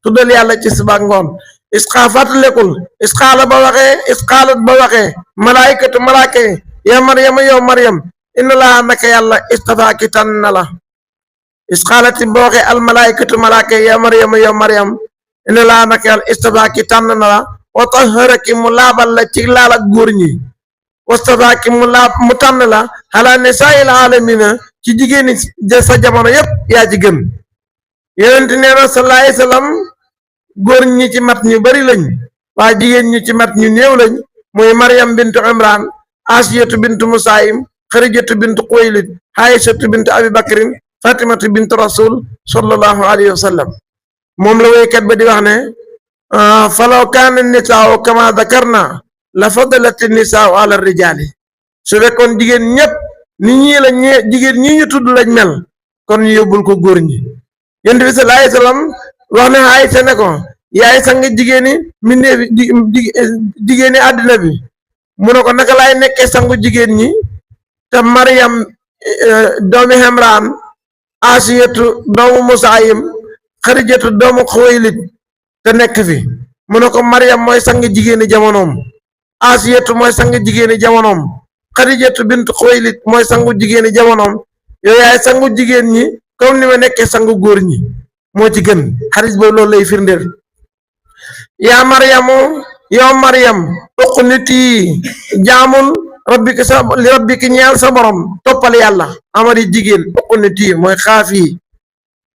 tuddal yàlla ci suba ak ngoon isqa fàttalekul isqaalat ba waxee malaayikatu malaaka yi ya Maryama yow Maryam inna laa naka yàlla istafaaki tànn na la isqaalati ba waxee al malaayikatu malaaka yi ya Maryama yow Maryam inna laa naka yàlla istafaaki tànn na la wa tahharaki mu laabal la ci laal ak góor ñi wastafaaki mu tànn la ala nisaa'il aalamiina ci jigéeni sa jamono yépp yaa ci gën yonent nee na sallallahu alayhi wa sallam góor ñi ci mat ñu bari lañ waaye jigéen ñi ci mat ñu néew lañ muy Maryam bintu Imran Asiyatu bintu Musaayim Xarijatu bintu Xuwaylid Aysatu bintu Abi Bakrin Fatimatu bintu Rasul sallallahu alayhi wa sallam moom la woykat ba di wax ne falaw kaana nisaa'u kama dakarna la fadalati nisaa'u ala rijaali su fekkoon jigéen ñëpp ni ñii la jigéen ñii ñu tudd lañ mel kon ñu yóbbul ko góor ñi yonent bi sallallahu alayhi wasallam wax ne Aysa ne ko yaay sang jigéeni mbindeefi jigéeni àddina bi mu ne ko naka laay nekkee sangu jigéen ñi te Maryam doomi Imraan Asiyatu doomu Musaayim Xadijatu doomu Xuwaylid te nekk fi mu ne ko Maryam mooy sang jigéeni jamonoom Asiyatu mooy sang jigéeni jamonoom Xadijatu bint Xuwaylid mooy sangu jigéeni jamonoom yow yaay sangu jigéen ñi comme ni ma nekkee sangu góor ñi moo ci gën xadis boobu loolu lay firndeel yaa Maryamu yow Maryam uqnutii jaamul rabbiki li rabbiki ñeel sa borom toppal yàlla amari jigéen uqnutii mooy xaafi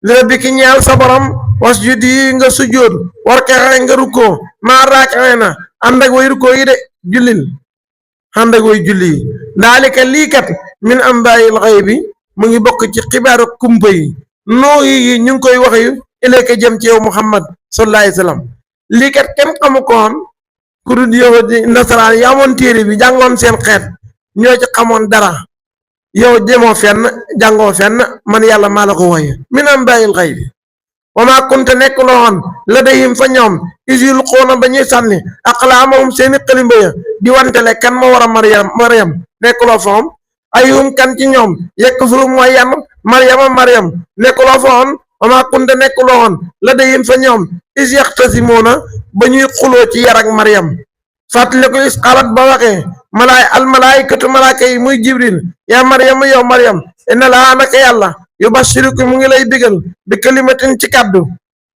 li rabbiki ñeel sa borom wasjudi nga sujjóot warkaxe nga rukkoo maa raakaxe na ànd ak way rukkoo yi de jullil ànd ak way julli yi daalika lii kat min ambaayil xaybi mu ngi bokk ci xibaaru kumpa yi noo yi ñu ngi koy wax yu ilayka jëm ci yow Muhammad sallallahu alayhi wa sallam lii kat kenn xamu ko woon ku dul yahudi nasaraan yi amoon téere bi jàngoon seen xeet ñoo ci xamoon dara yow demoo fenn jàngoo fenn man yàlla maa la ko woye min ambaayil xaybi wa maa kunta nekk loo woon ladayhim fa ñoom is yulquuna ba ñuy sànni aqlaamahum seeni xalimba ya di wantele kan ma war a Maryam nekkuloo fa woon ayum kan ci ñoom yakfuru mooy yan Maryam nekkuloo fa woon wa maa kunta nekkuloo woon ladayhim fa ñoom is yaxtasimuuna ba ñuy xuloo ci yar ak Maryam fàttali ko is xalat ba waxee almalaayikatu malaaka yi muy Jibril yaa Maryam yow Maryam inna laa naka yàlla yubashiruki mu ngi lay digal bi kalimatin ci kàddu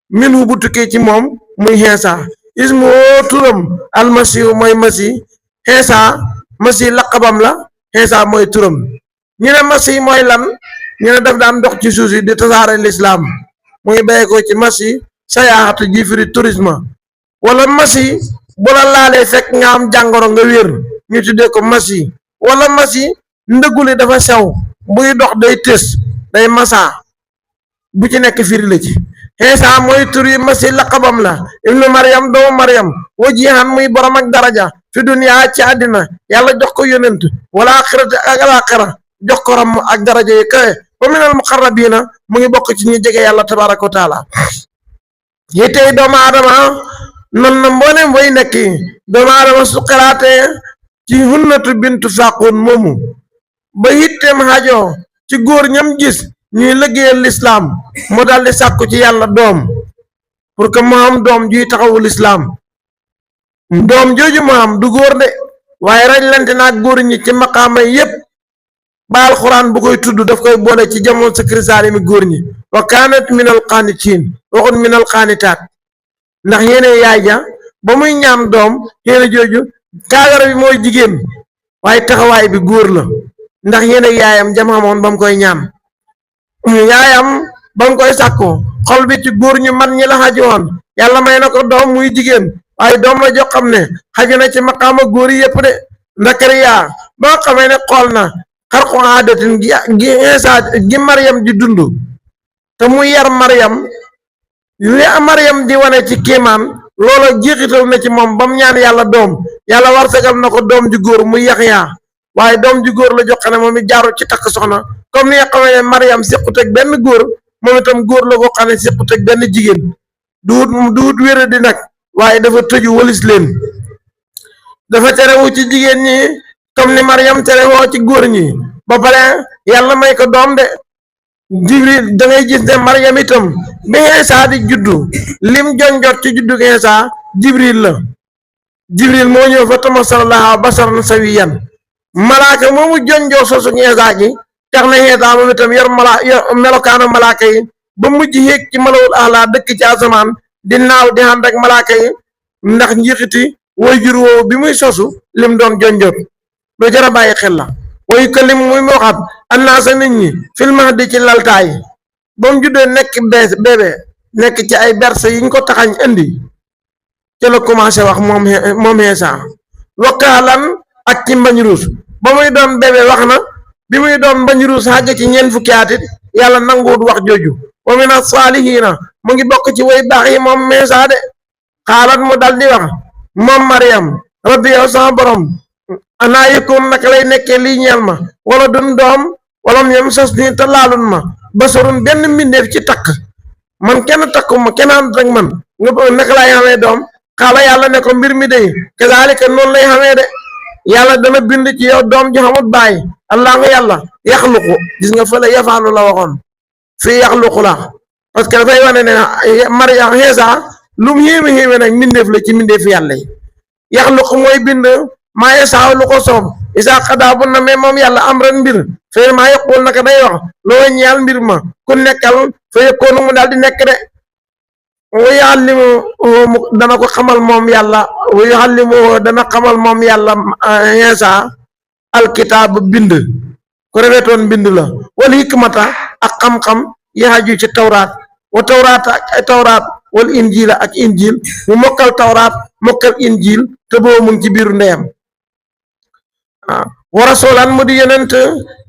minhu bu tukkee ci moom muy Iisaa ismu turam almasihu mooy masi Iisaa masi laqabam la Iisaa mooy turam ñu ne masi mooy lan ñu ne daf daan dox ci suuf si di tasaare lislaam mu ngi bàyyi ko ci masi sayaxatu ji firi tourisme wala masi bu la laalee fekk nga am jàngoro nga wér ñu tuddee ko masi wala masi ndëgguli dafa sew buy dox day tës day masa bu ci nekk firi la ci Iisaa mooy tur yi masi laqabam la ibnu Maryam doomu Maryam wajihan muy borom ak daraja fi duniyaa ci àddina yàlla jox ko yonent wala axirati ak alaxira jox ko ram ak daraja yi kawe ba minal muqarrabiina mu ngi bokk ci ñu jege yàlla tabaaraka wa taala yi tey doomu aadama non na mboolem way nekk doomu aadama su xalaatee ci Hunnatu bintu Faaquun moomu ba yitteem xajoo ci góor ñam gis ñuy liggéeyal lislaam mu daal di sàkku ci yàlla doom pour que mu am doom juy taxawu lislaam doom jooju mu am du góor de waaye raj lante naag góor ñi ci maqaama yépp ba alxuraan bu koy tudd daf koy boole ci jamono sakrisaali mi góor ñi wa kaanat minal qaanitiin waxut minal qaanitaat ndax yéene yaay ja ba muy ñaan doom yéene jooju kaagara bi mooy jigéen waaye taxawaay bi góor la ndax yéene yaayam jam xamoon ba mu koy ñaan yaayam ba mu koy sàkku xol bi ci góor ñu man ñi la xaju woon yàlla may na ko doom muy jigéen waaye doom la jox xam ne xaju na ci maqaama góor yi yëpp de Zakariya ba nga xamee ne xool na xarqu aadatin gi Iisaa gi Maryam di dund te mu yar Maryam li Maryam di wane ci kéemaan loola jeexital na ci moom ba mu ñaan yàlla doom yàlla warsagal na ko doom ju góor muy Yaxya waaye doom ju góor la jox ne moom it jaarul ci takk soxna comme ni nga xamee ne Maryam siqut ak benn góor moom itam góor la ko xam ne siqut ak benn jigéen duut wéra di nag waaye dafa tëju walis leen dafa terewu ci jigéen ñi comme ni Maryam terewoo ci góor ñi ba pare yàlla may ko doom de Jibril da ngay gis ne Maryam itam bi Iisaa di juddu lim jonjot ci juddu Iisaa Jibril la Jibril moo ñëw fa tamassala basaran sawiyan malaaka moomu jonjoo sosu Iisaa gi tax na Iisaa moom itam yor melokaanu malaaka yi ba mujj yéeg ci malawul ala dëkk ci asamaan di naaw di ànd ak malaaka yi ndax njiixiti way jur woowu bi muy sosu lim doon jonjot lu jar a bàyyi xel la wayu ko lim muy waxat annaasa nit ñi fil mahdi ci laltaay ba mu juddee nekk bébé nekk ci ay berse yiñ ko taxañ indi ci la commencé wax moom Iisaa wakaalan ak ci mbañ ruus ba muy doon bébé wax na bi muy doon mbañ ruus xàgg ci ñeent fukki at it yàlla nanguwut wax jooju wa mina saalihiina mu ngi bokk ci way baax yi moom Iisaa de xaalat mu dal di wax moom Maryam rabbi yow sama borom anaa yakun naka lay nekkee lii ñeel ma wala dun doom wala mu yem sos nii te laalun ma basarun benn mbindeef ci takk man kenn takkuma kenn ànd ak man nga bëgg naka laay xamee doom xaala yàlla ne ko mbir mi day kazaalika noonu lay xamee de yàlla dana bind ci yow doom ji xamut bàyyi allahu yàlla yaxluqu gis nga fële yafaalu la waxoon fii yaxluqu la parce que dafay wane ne Mariam Iisa lu mu xéeme nag mbindeef la ci mbindeef yàlla yi yaxluqu mooy bind maa yashaa lu ko soob isaa xadaa bu na mais moom yàlla am ren mbir fay maa yaqul naka day wax loo ñeel mbir ma ku nekkal fa yëkkoonu mu daal di nekk de wa yuallimu dana ko xamal moom yàlla wa yuallimu dana xamal moom yàlla Iisa alkitaab bind ko rewetoon bind la wal hikmata ak xam-xam yaaju ci tawraat wa tawraata ak tawraat wal injila ak injil mu mokkal tawraat mokkal injil te boobu mu ngi ci biiru ndeyam wa rasulan mu di yonent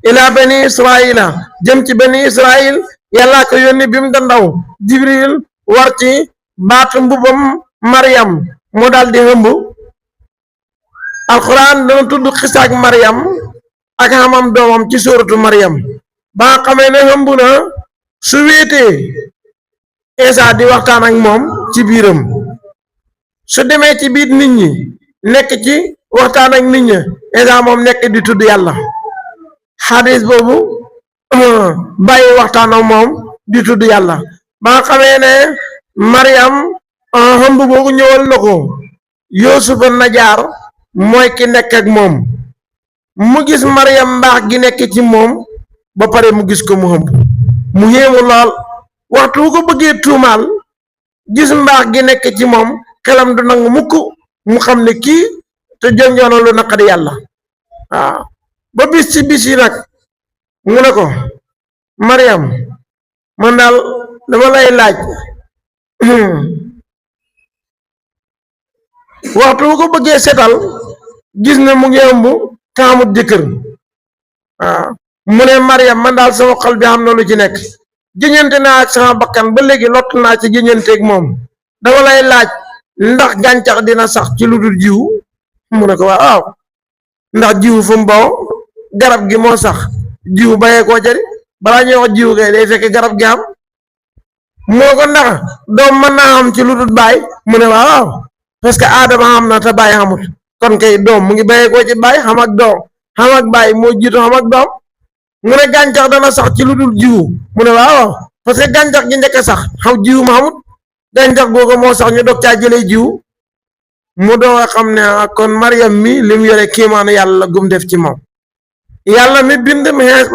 ila bani israila jëm ci bani israil yàlla ko yónni bi mu da ndaw jibril war ci baatu mbubam Mariam mu dal di hëmb alquran dana tudd xisaak Mariam ak xamam doomam ci suuratu Mariam ba nga xamee ne hëmb na su wéetee Iisa di waxtaan ak moom ci biiram su demee ci biir nit ñi nekk ci waxtaan ak nit ñi Iisa moom nekk di tudd yàlla xadis boobu bàyyi waxtaan ak moom di tudd yàlla ba nga xamee ne Mariam xëmb googu ñëwal na ko Yuusufa Najaar mooy ki nekk ak moom mu gis Mariam mbaax gi nekk ci moom ba pare mu gis ko mu xëmb mu yéemu lool waxtu wu ko bëggee tuumaal gis mbaax gi nekk ci moom xelam du nangu mukk mu xam ne kii te jonjoona lu naqari yàlla waaw ba bis ci bis yi nag mu ne ko Mariam man daal dama lay laaj waxtu wu ko bëggee setal gis ne mu ngi ëmb te amut jëkkër waaw mu ne Mariam man daal sama xol bi xam na lu ci nekk jëñante naa ak sama bakkan ba léegi lott naa ci jëñanteeg moom dama lay laaj ndax gàncax dina sax ci lu dul jiw mu ne ko waaw ndax jiw fu mu bawoo garab gi moo sax jiw bayee koo jari balaa ñuy wax jiw kay day fekk garab gi am moo ko ndax doom mën naa am ci lu dul baay mu ne waaw parce que aadama am na te baay xamut kon kay doom mu ngi bayee koo ci baay xam ak doom xam ak baay moo jiitu xam ak doom mu ne gàncax dana sax ci lu dul jiwu mu ne waaw parce que gàncax gi njëkk a sax xaw jiwu ma xamut gàncax googu moo sax ñu dog caa jëlee jiwu mu doo xam ne kon Mariam mi lim yore kiimaanu yàlla gum def ci moom yàlla mi bind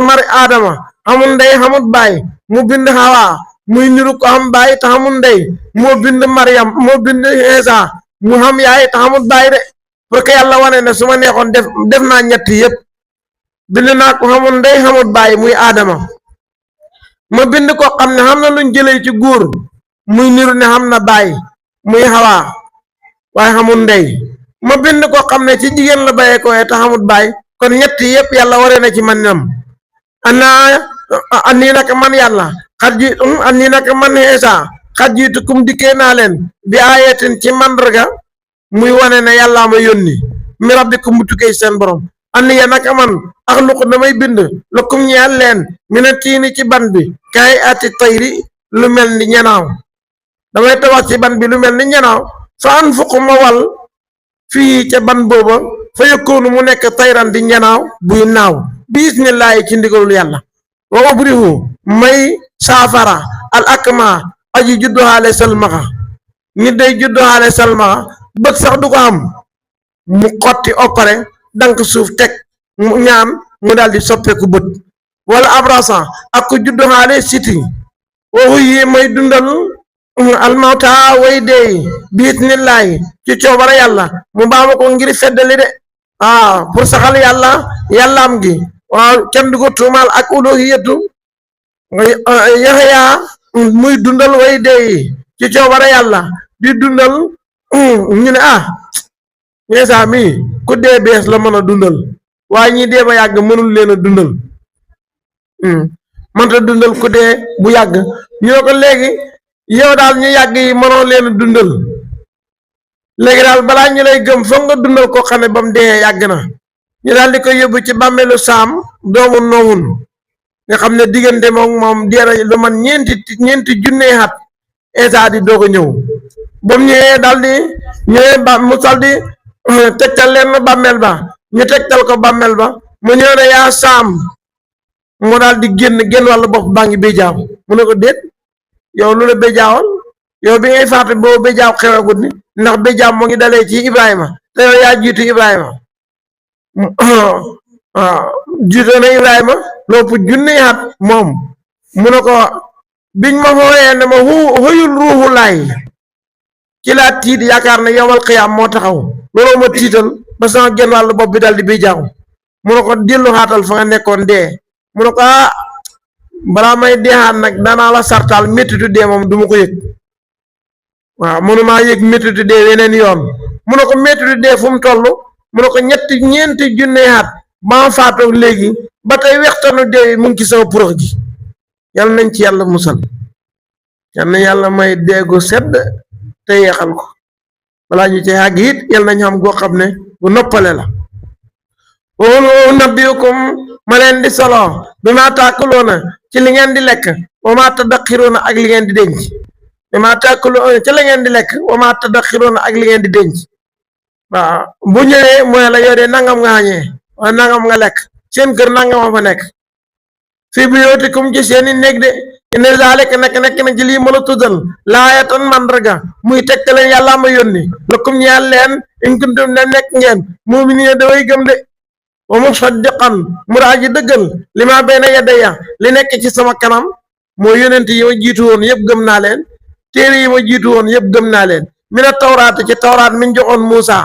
mari aadama xamul ndey xamut baay mu bind Hawa muy niru ko xam baay te xamul ndey moo bind Mariam moo bind Iisa mu xam yaay te xamut baay de parce que yàlla wane ne su ma neexoon def naa ñett yëpp bind naa ko xamul ndey xamut baay muy aadama ma bind ko xam ne xam na luñ jëlee ci góor muy niru ne xam na baay muy Hawa waaye xamul ndey ma bind ko xam ne ci jigéen la bayee ko te xamut baay kon ñett yëpp yàlla waree na ci man nam annii naka man yàlla xat ji annii naka man Iisa xat jiitu kum dikkee naa leen bi aayatin ci mandarga muy wane ne yàllaa ma yónni mi rabbikum mu tukkee seen borom anni ya naka man axluqu damay bind lakum ñeel leen mina tiini ci ban bi kay ati tayri lu mel ni ñanaaw damay tabax ci ban bi lu mel ni ñanaaw fa anfuqu ma wal fii ca ban booba fa yëkkoonu mu nekk tayran di ñanaaw buy naaw bismillaahi ci ndigalul yàlla wa ubrihu may saafara al akma aji judduhaale salmaxa nit day judduhaale salmaxa bët sax du ko am mu xotti opare dank suuf teg mu ñaan mu daal di soppeeku bët wala abrasa ak ku judduhaale siti waxu yi may dundal almawta way deey bismillaahi ci coobara yàlla mu baama ko ngir feddali de pour saxal yàllaam gi waaw kenn du ko tuumaal ak uluhiyatu Yaxya muy dundal way deey ci coobara yàlla di dundal ñu ne Iisa mi ku dee bees la mën a dundal waaye ñi dee ba yàgg mënul leen a dundal mënta dundal ku dee bu yàgg ñu ne ko léegi yow daal ñu yàgg yi mënoo leen a dundal léegi daal balaa ñu lay gëm foog nga dundal koo xam ne ba mu dee yàgg na ñu daal di ko yóbbu ci bàmmeelu Saam doomu Noohun nga xam ne diggante moom dee na lu man ñeenti junne at Isa di doog a ñëw ba mu ñëwee daal di ñëwee ba mu sal di tegtal leen bàmmeel ba ñu tegtal ko bàmmeel ba mu ñëw ne yaa saam mu daal di génn wàllu bopp baa ngi béjaaw mu ne ko déet yow lu la béjaawal yow bi ngay faatu boobu béjaaw xewagut ni ndax béjaaw moo ngi dalee ci Ibrahima te yow yaa jiitu Ibrahima waaw jiitu na Ibrahima lopp junne at moom mu ne ko biñ ma xooyee ne ma xuyul ruuxu laay ci laa tiit yaakaar ne yowal xiyaam moo taxaw looloo ma tiital ba sama genn wàllu bopp bi daal di béjaaw mu ne ko dellu xaatal fa nga nekkoon dee mu ne ko balaa may deexaat nag danaa la sartaal méttitu dee moom du ma ko yëg waaw mënumaa yëg méttitu dee weneen yoon mu ne ko méttitu dee fu mu toll mu ne ko ñeenti junne at ba ma faatoog léegi ba tey wextanu dee mu ngi ci sama porox gi yal nañ ci yàlla musal yal na yàlla may deegu sedd te yeexal ko balaa ñu ci àgg it yal nañ xam goo xam ne bu noppale la wa nabiyukum ma leen di solo bi ma tàkkuloona ci li ngeen di lekk wa ma tadaxiroona ak li ngeen di denc bi ma tàkkuloona ci la ngeen di lekk wa ma tadaxiroona ak li ngeen di denc waaw bu ñëwee mooy la yow de nangam nga xañee wala nangam nga lekk seen kër nangam fa nekk fii bu yootikum ci seeni néeg de inna zaalika nekk na ci lii mën a tuddal laayatan mandarga muy tegtaleen yàlla ma yónni lakum ñeel leen in kuntum ne nekk ngeen mu'miniina daway gëm de wa musaddiqan mu daa ji dëggal li ma bayna yadayya li nekk ci sama kanam mooy yonent yi ma jiitu woon yëpp gëm naa leen téere yi ma jiitu woon yëpp gëm naa leen mina tawraat ci tawraat min joxoon Muusa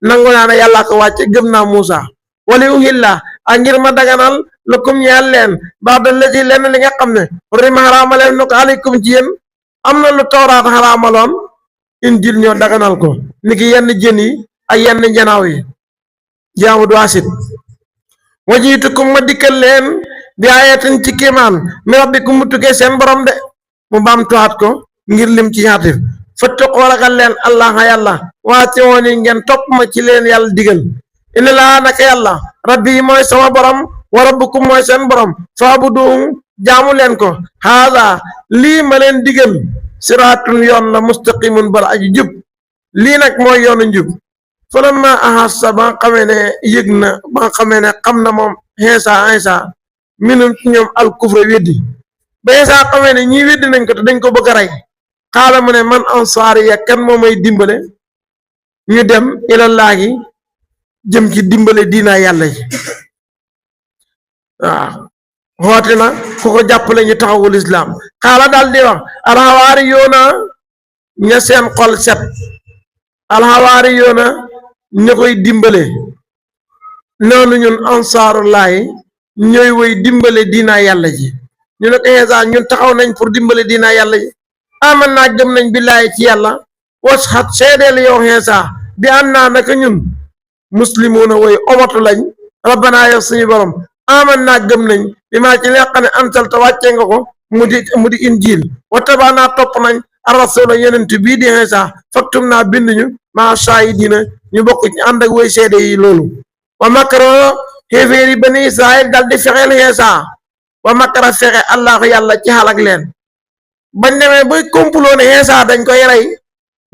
nangu naa ne yàllaa ko wàcce gëm naa Muusa wali uhilla ak ngir ma daganal lakum ñeel leen baax da la ci lenn li nga xam ne rima xaraamaleef na ko aleykum ci yéen am na lu tawraat xaraamaloon injil ñoo daganal ko niki yenn jën yi ak yenn njanaaw yi jaamu du asit wajiitukum ma dikkal leen bi ayatin ci kéemaan mi rabbikum mu tukkee seen borom de mu baam tuwaat ko ngir lim ci ñaatif fattaqu ragal leen allah yàlla waate woon yi ngeen topp ma ci leen yàlla digal inna laa naka yàlla rabbi yi mooy sama borom wa rabbukum mooy seen borom faabuduhum jaamu leen ko haada lii ma leen digal siraatun yoon la mustaqimun bala aji jub lii nag mooy yoonu njub falamma ahassa ba nga xamee ne yëg na ba nga xamee ne xam na moom Iisa minum ci ñoom al kufra weddi ba Iisa xamee ne ñii weddi nañ ko te dañ ko bëgg a rey xaala mu ne man ansaari ya kan moo may dimbale ñu dem ilallaahi jëm ci dimbale diina yàlla yi waaw xoote na ku ko jàppale ñu taxawul islaam xaala daal di wax alxawaari yoona ña seen xol set alxawaari yoona ña koy dimbale noonu ñun ansaarullaahi ñooy woy dimbale diina yàlla ji ñu ne ko Iisa ñun taxaw nañ pour dimbale diina yàlla ji aman naa gëm nañ billaahi ci yàlla wasxat seedeel yow Iisa bi an naa naka ñun muslimuuna woy omatu lañ rabbanaa yow suñu borom aman naa gëm nañ bi maa ci leeqa ne ansal te wàccee nga ko mu di injiil wa tabaanaa topp nañ arrasula yonent bii di Iisa faktum naa bind ñu maa shaahidiina ñu bokk ci ànd ak woy seede yi loolu wa makaro xéeféeri bani Israel dal di fexeel Iisa wa makara fexe allahu yàlla ci xalak leen bañ demee ba complot ne Iisa dañ koy rey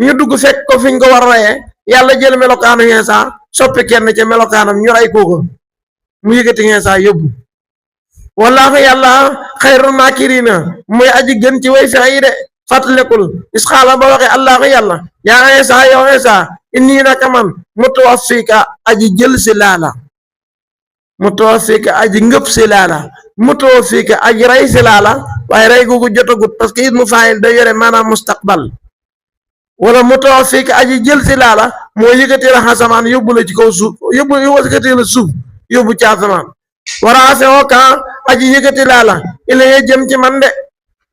ñu dugg fekk ko fiñ ko war a reyee yàlla jël melokaanu Iisa soppi kenn ca melokaanam ñu rey kooko mu yëkkati Iisa yóbbu wallaahu yàlla xayrul maakiriina mooy aji gën ci way fexe yi de fàttalekul isxaala ba waxe allahu yàlla yaa Iisa yow Iisa inni naka man mutawaffika aji jël si laala mutawaffika aji ngëp si laala mutawaffika aji rey si laala waaye rey googu jotagut parce que ismu faayil da yore maanaam mustaqbal wala mutawaffika aji jël si laala moo yëkkati la asamaan yóbbu la ci kaw suuf yëkkati la suuf yóbbu ci asamaan waraase woo aji yëkkati laala ila ye jëm ci man de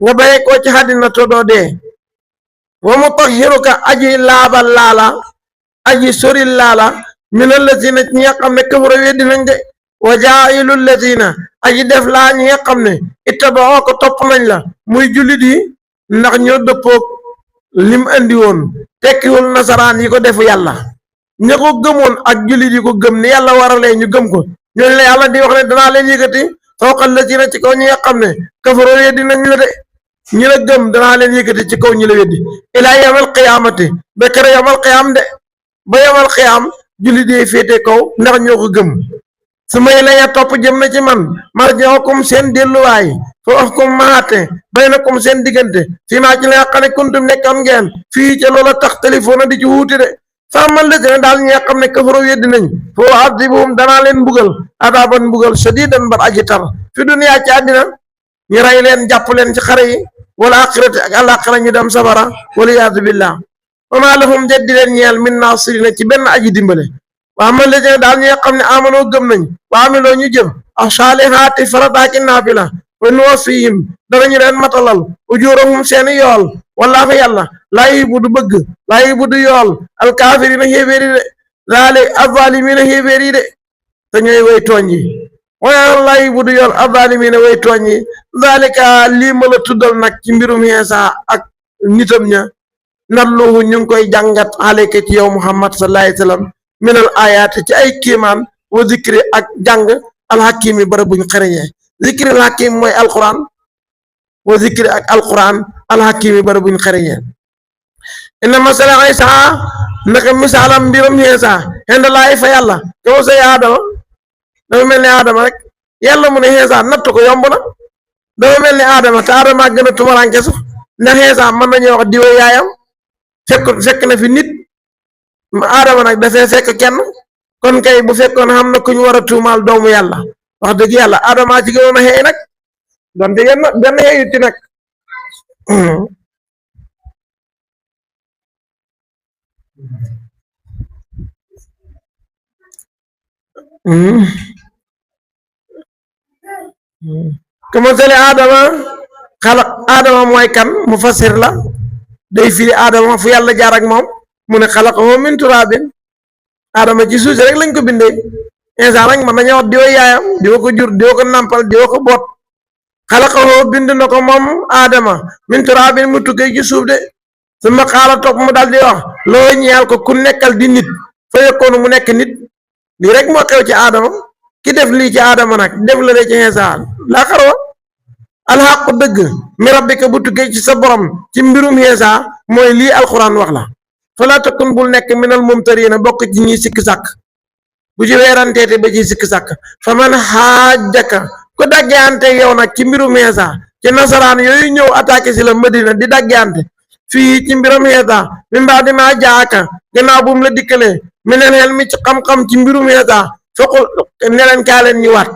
nga bàyyi ko ci àddina to doo dee wa mutahhiruka aji laabal laala aji soril laala min allazina ñi nga xam ne kafara weddi nañ de wa jaa'ilu allazina aji def laa ñi nga xam ne ittaba'oo ko topp nañ la muy jullit yi ndax ñoo dëppoog lim andi woon tekkiwul nasaraan yi ko defu yàlla ña ko gëmoon ak jullit yi ko gëm ni yàlla waralee ñu gëm ko ñooñu la yàlla di wax ne danaa leen yëkkati fawqa allazina ci kaw ñi nga xam ne kafaroo weddi nañ la de ñi la gëm danaa leen yëkkati ci kaw ñi la weddi ilaa yamal qiyaamati ba kere yamal qiyaam de ba yamal qiyaam julli dee féete kaw ndax ñoo ko gëm su may la ya topp jëm na ci man marji'ukum seen delluwaay fa ahkum maate baynakum seen diggante fii maa ci la nga xam ne kuntum nekkoon ngeen fii ca loola tax téléphone di ci wuute de faamal la dina daal ñi nga xam ne kafaroo weddi nañ foo adibuhum danaa leen mbugal adaaban mbugal shadiidan bar aji tar fi duniyaa ci àddina ñu rey leen jàpp leen ci xare yi wala axirati ak àllaaxira ñu dem sabara wala yaadu billah wa maa lahum jeddi leen ñeel min naasirina ci benn aji dimbale waa man la dina daal ñi nga xam ne amanoo gëm nañ waa amiloo ñu jëf as-saalihaati farataaki naafila wa nuwaffihim danañu leen matalal ujuurahum seeni yool wallaahu yàlla laa yuhibbu du bëgg laa yuhibbu du yool alkaafiriina xéeféer yi de zaali azzaalimiina xéeféer yi de te ñooy way tooñ yi waaye laa yuhibbu du yool azzaalimiina way tooñ yi zaalika lii ma la tuddal nag ci mbirum Iisaa ak nitam ña natluhu ñu ngi koy jàngat alayka ci yow Muhammad sallallahu alayhi wa sallam minal ayaat ci ay kiimaan wa zikri ak jàng alxakimi bara buñ xereñee zikri alxakim mooy alquran wa zikri ak alquran alxakimi bara buñ xereñee inna masala Iisaa naka misaalam mbiram Iisaa xenda laay fa yàlla yow say aadama dafa mel ni aadama rek yàlla mu ne Iisaa natt ko yomb na dafa mel ni aadama te aadama gën a tumaranke sax ndax Iisaa mën nañu wax diwa yaayam fekk na fi nit aadama nag dafay fekk kenn kon kay bu fekkoon xam na ku ñu war a tuumaal doomu yàlla wax dëgg yàlla aadama ci gënoon a xëy nag donte yenn benn xëyut ci nag كمثل آدم خلق آدم mooy kan mufassir la day firi Adama fu yàlla jaar ak moom mu ne xalaqahu min turaabin Adama ci suuf rek lañ ko bindee Iisaa nag mën nañoo wax diwa yaayam diwa ko jur diwa ko nampal diwa ko boot xalaqahu bind na ko moom Adama min turaabin mu tukkee ci suuf de summa qaala topp mu daal di wax loo ñeel ko ku nekkal di nit fa yekkoonu mu nekk nit lii rek moo xew ci Adama ki def lii ci Adama nag def la de ci Iisaa laa xarwa alxaqu dëgg mi rabbika bu tukkee ci sa borom ci mbirum Iisaa mooy lii alquran wax la falaa takun bul nekk minal mumtariina bokk ci ñi sikk sàkk bu ci weeranteete ba ci sikk sàkk fa man xaajaka ku daggeante yow nag ci mbirum Iisaa ci nasaraan yooyu ñëw attaqué si la Madina di daggeante fii ci mbirum Iisaa min ba'di maa jaaka gannaaw bu mu la dikkalee minal ilmi ci xam-xam ci mbirum Iisaa foqul ne leen kaa leen ñu waat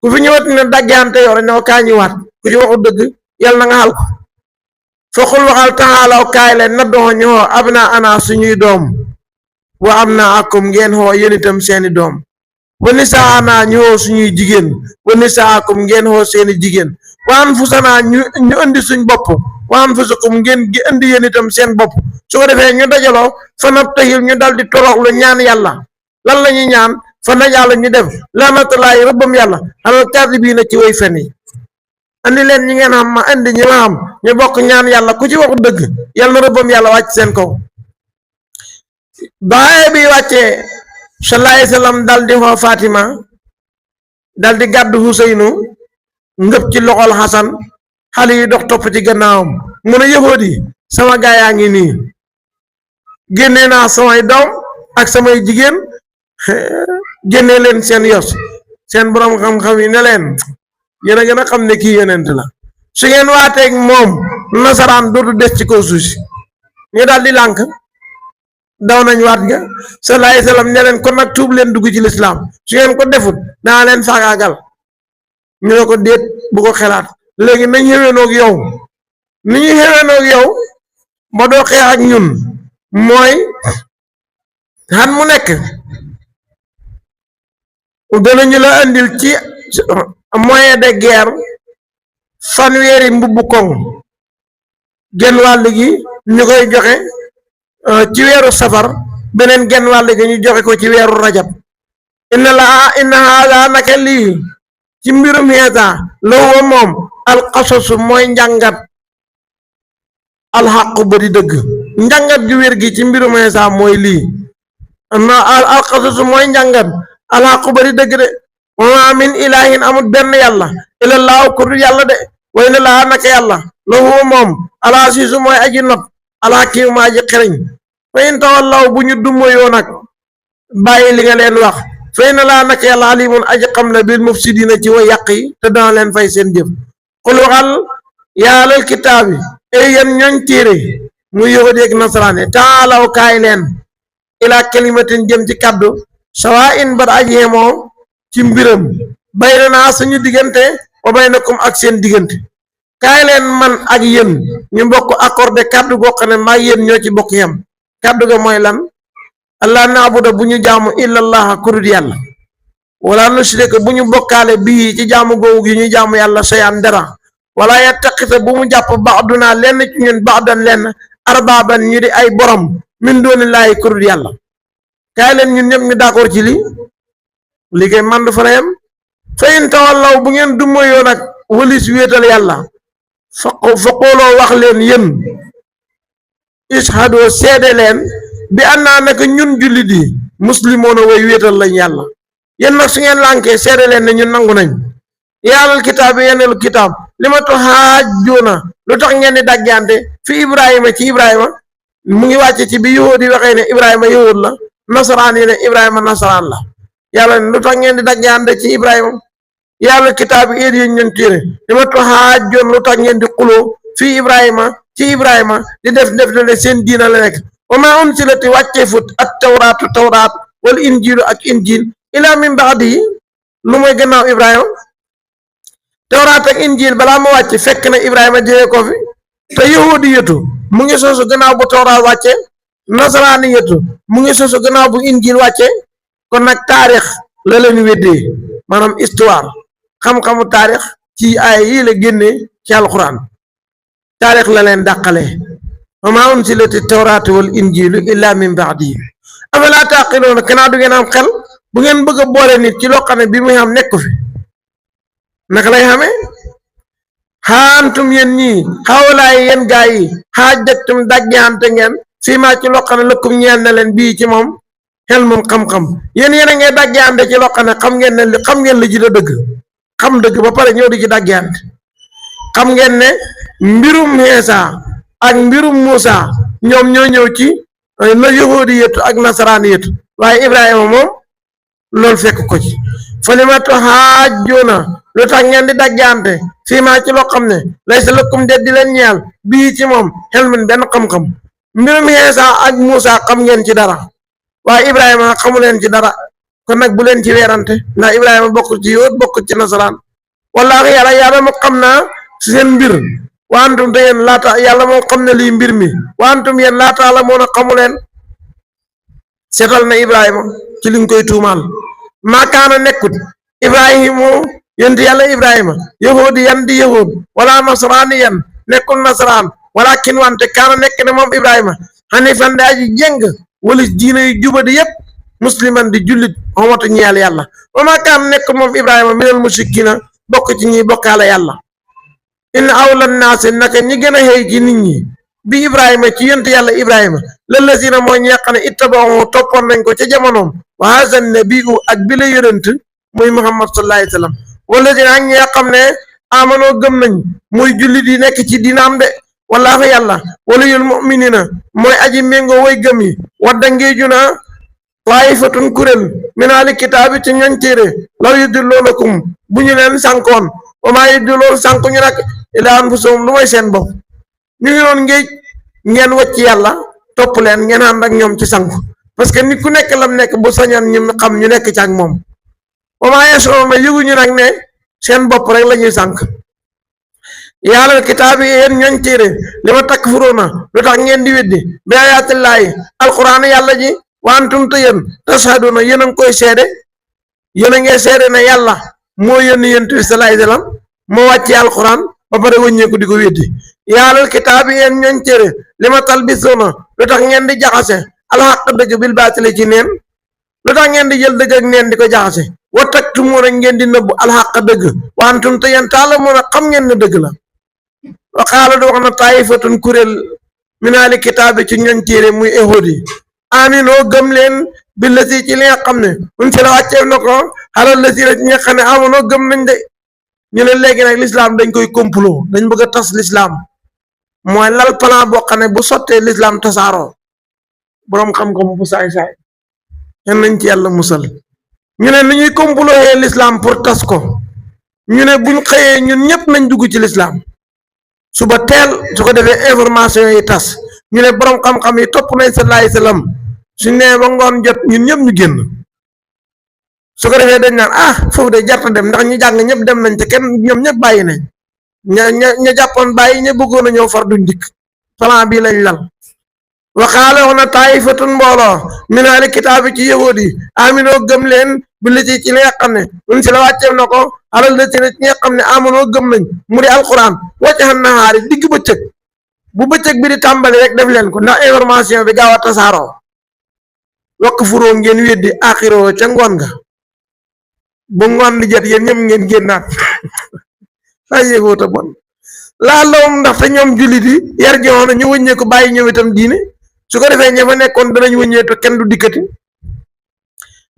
ku fi ñëwat ne daggeante yow rek ne kaa ñu waat ku ci waxu dëgg yàlla na nga xal ko foqul waxal taxaalaw kaay leen na doxo ñu xoo ab naa ana suñuy doom wa am naa akum ngeen xoo yéen itam seeni doom wa nisaa ana ñu xoo suñuy jigéen wa nisaa akum ngeen xoo seeni jigéen wa anfusanaa ñu indi suñ bopp wa anfusakum ngeen gi indi yéen itam seen bopp su ko defee ñu dajaloo fa nabtahil ñu dal di toroxlu ñaan yàlla lan la ñuy ñaan fa najaalu ñu def laanatallaahi rëbbam yàlla alal kaadibiina ci way fen yi andi leen ñi ngeen xam ma andi ñi ma xam ñu bokk ñaan yàlla ku ci waxu dëgg yàlla na rëbbam yàlla wàcc seen kaw baaye bi wàccee sallallahu alayhi wa sallam dal di xoo Fatima dal di gàddu Huseynu ngëp ci loxol Xasan xale yi dox topp ci gannaawam mun a yëfoot yi sama gaa yaa ngi nii génnee naa samay doom ak samay jigéen génnee leen seen yos seen borom xam-xam yi ne leen yéen a gën a xam ne kii yonent la su ngeen waateeg moom nasaraan dootu des ci kaw suuf si ñu daal di lànk daw nañ waat ga sallallahu alayhi wa sallam ne leen kon nag tuub leen dugg ci lislaam su ngeen ko defut daa leen faagaagal ñu ne ko déet bu ko xelaat léegi nañ xewenoog yow ni ñu xewenoog yow ba doo xeex ak ñun mooy xan mu nekk danañu la andil ci moyen de guerre fanweeri mbubbu koŋ genn wàll gi ñu koy joxe ci weeru safar beneen genn wàll gi ñu joxe ko ci weeru rajab inna haada naka lii ci mbirum Iisaa la huwa moom alqasasu mooy njàngat alxaqu ba di dëgg njàngat ju wér gi ci mbirum Iisaa mooy lii alqasasu mooy njàngat alxaqu ba di dëgg de wa maa min ilahin amut benn yàlla ilallaahu ku dul yàlla de way na laa naka yàlla lahu moom alaasiisu mooy aji not alxakiim ma aji xereñ fa in tawallaw bu ñu dummoyoo nag bàyyi li nga leen wax fa in laa naka yàlla alimun aji xam la bil mufsidiina ci way yàq yi te dana leen fay seen jëf xul waxal yaalal kitaabi ey yéen ñooñ téere muy yahudi ak nasaraane taalaw kaay leen ilaa kalimatin jëm ci kaddu sawa in bar aji yemoo ci mbiram baynanaa suñu diggante wa baynakum ak seen diggante kaay leen man ak yéen ñu bokk accordé kaddu goo xam ne maa yéen ñoo ci bokk yam kaddu ga mooy lan allah naabuda bu ñu jaamu illallah kurut yàlla wala nushrika bu ñu bokkaale bii ci jaamu googu gi ñu jaamu yàlla sayaan dara wala yattaqita bu mu jàpp baaduna lenn ci ñun baadan lenn arbaaban ñu di ay borom min doonillaahi kurut yàlla kaay leen ñun ñëpp ñu d'accord ci li kay man du fa yam fa in tawallaw bu ngeen dummoyoo nag wëlis wéetal yàlla fa qooloo wax leen yéen ishadoo seede leen bi annaa naka ñun jullit yi muslimoona way wéetal lañ yàlla yéen nag su ngeen lànkee seede leen ne ñun nangu nañ yàllal kitaab yi yenelu kitaab li ma tuhaajjuuna lu tax ngeen di daggante fi ibrahima ci ibrahima mu ngi wàcce ci bi yahuud yi waxee ne ibrahima yahuud la nasaraan yi ne ibrahima nasaraan la yàlla lu tax ngeen di daggante ci ibrahima yàlla kitaab yi yéen ñun téere li ma tuhaajjuuna lu tax ngeen di xuloo fi ibrahima ci ibrahima di def ne seen diina la nekk wa maa unsilati wàccee fut ak tawraatu tawraat wala injiilu ak injiil ilaa min baadi lu mooy gannaaw ibrahima tawraat ak injiil balaa ma wàcc fekk na ibrahima jëlee ko fi te yahudi yëtu mu ngi sosu gannaaw bu tawraat wàcce nasaraani yëtu mu ngi sosu gannaaw bu injiil wàcce kon nag taarix la leen weddee maanaam histoire xam-xamu taarix ci ay yii la génnee ci alquran taarix la leen dàqalee wa maa unsilati tawraatu wal injiilu illaa min baadi afalaa taaqiluuna kanaa du ngeen am xel bu ngeen bëgg a boole nit ci loo xam ne bi muy xam nekku fi naka lay xamee xaantum yéen ñii xawlaay yéen gaa yi xaajjatum daggeante ngeen fii maa ci loo xam ne lëkkum ñeel na leen bii ci moom xel moom xam-xam yéen a ngay daggeante ci loo xam ne xam ngeen ne xam ngeen li ci da dëgg xam dëgg ba pare ñëw di ci daggeante xam ngeen ne mbirum Iisa ak mbirum Muusa ñoom ñoo ñëw ci la yahuudi yëtu ak nasaraan yëtu waaye Ibrahima moom loolu fekk ko ci fa li ma tuhaajjuuna lu tax ngeen di daggante fii maa ci loo xam ne laysa lakum de di leen ñeel bii ci moom xel min benn xam-xam mbirum Iisa ak Muusa xam ngeen ci dara waaye Ibrahima xamu leen ci dara kon nag bu leen ci weerante ndax Ibrahima bokkul ci yóot bokkul ci nasaraan wallaahi yàlla ma xam naa si seen mbir waantum te yéen laata yàlla moo xam ne lii mbir mi waantum yéen laata la moo na xamu leen seetal na Ibrahima ci liñ koy tuumaal maakaana nekkut Ibrahimu yénti yàlla Ibrahima yahudi yan di yahud wala nasaraani yan nekkul nasaraan walakin wante kaana nekk ne moom Ibrahima hanifan di aji jeng walis diine yu jubadi yépp musliman di jullit xomatu ñeel yàlla wa maa kaana nekkul moom Ibrahima minal mushrikiina bokk ci ñuy bokkaale yàlla in awla naasi naka ñi gën a xëy ci nit ñi bi Ibrahima ci yonent yàlla Ibrahima lallazina mooy ñi nga xam ne ittaba'u toppoon nañ ko ca jamonoom wa haazaa nabiyyu ak bi la yonent muy Muhammad sallallahu alayhi wa sallam wallazina ak ñi nga xam ne amanoo gëm nañ muy jullit yi nekk ci dinaam de wallaahu yàlla waliyul mu'minina mooy aji méngoo way gëm yi wadda ngeeju na taifatun kuréel min ahli kitaabi ci ñoñ téere law yudilluunakum bu ñu leen sànkoon wa maa yudilluuna sànku ñu nag illaa anfusahum lu mooy seen bopp ñu ngi doon ngéej ngeen wacc yàlla topp leen ngeen ànd ak ñoom ci sanku parce que nit ku nekk lam nekk bu sañoon ñu xam ñu nekk ci ak moom wa maa yash'uruuna yëguñu nag ne seen bopp rek la ñuy sànk yàlla kitaab yi yéen ñooñ téere li ma takfuruuna lu tax ngeen di weddi bi aayaatillaahi alquran yàlla ji wa antum te yéen tashhaduuna yéen a ngi koy seede yéen a ngi seede ne yàlla moo yónni yonent bi sallallahu alayhi wa sallam moo wàccee alquran ba pare wëññeeku di ko weddi yàllal kitaab yi yéen ñooñ téere li ma talbisuuna lu tax ngeen di jaxase alxaq dëgg bil baatili ci neen lu tax ngeen di jël dëgg ak neen di ko jaxase wa taktumuuna ngeen di nëbbu alxaq dëgg wa antum te yéen ta'lamuuna xam ngeen ne dëgg la wa qaala di wax na taifatun kuréel min ahli kitaabi ci ñooñ téere muy yahudi aminoo gëm leen billati ci li nga xam ne un si la wàcceef na ko xalal la si la ci nga xam ne amono gëm nañ de ñu ne léegi nag l'islam dañ koy complot dañ bëgg a tas l'islam mooy lal plan boo xam ne bu sottee l'islam tasaaroo boroom xam-xam bu saay-saay yan nañ ci yàlla musal ñu ne ni ñuy comploter l'islam pour tas ko ñu ne buñ xëyee ñun ñëpp nañ dugg ci l'islam suba teel su ko defee information yi tas ñu ne boroom xam-xam yi topp nañ sallallahu alayhi wasallam suñ nee ba ngoon jot ñun ñëpp ñu génn su ko defee dañ naan foofu de jarta dem ndax ñu jàng ñëpp dem nañ te kenn ñoom ñëpp bàyyi nañ ña jàppoon bàyyi ña bëggoon a ñëw far duñ dikk plan bii lañ lal waxaale wax na taayifatun mbooloo min ahli kitaabi ci yahuud yi aminoo gëm leen bi li ci li nga xam ne un si la wàcceef na ko alal la ci ñi nga xam ne amonoo gëm nañ mu di alquran wàcc xam nahaari digg bëccëg bu bëccëg bi di tàmbali rek def leen ko ndax information bi gaaw a tasaaroo wakk furoo ngeen weddi axiroo ca ngoon nga bu ngoon di jot yéen ñëpp ngeen génnaat ay yëgoota bon laa lawum ndaxte ñoom jullit yi yar joxoona ñu wëññee ko bàyyi ñëw itam diine su ko defee ña fa nekkoon danañ wëññee te kenn du dikkati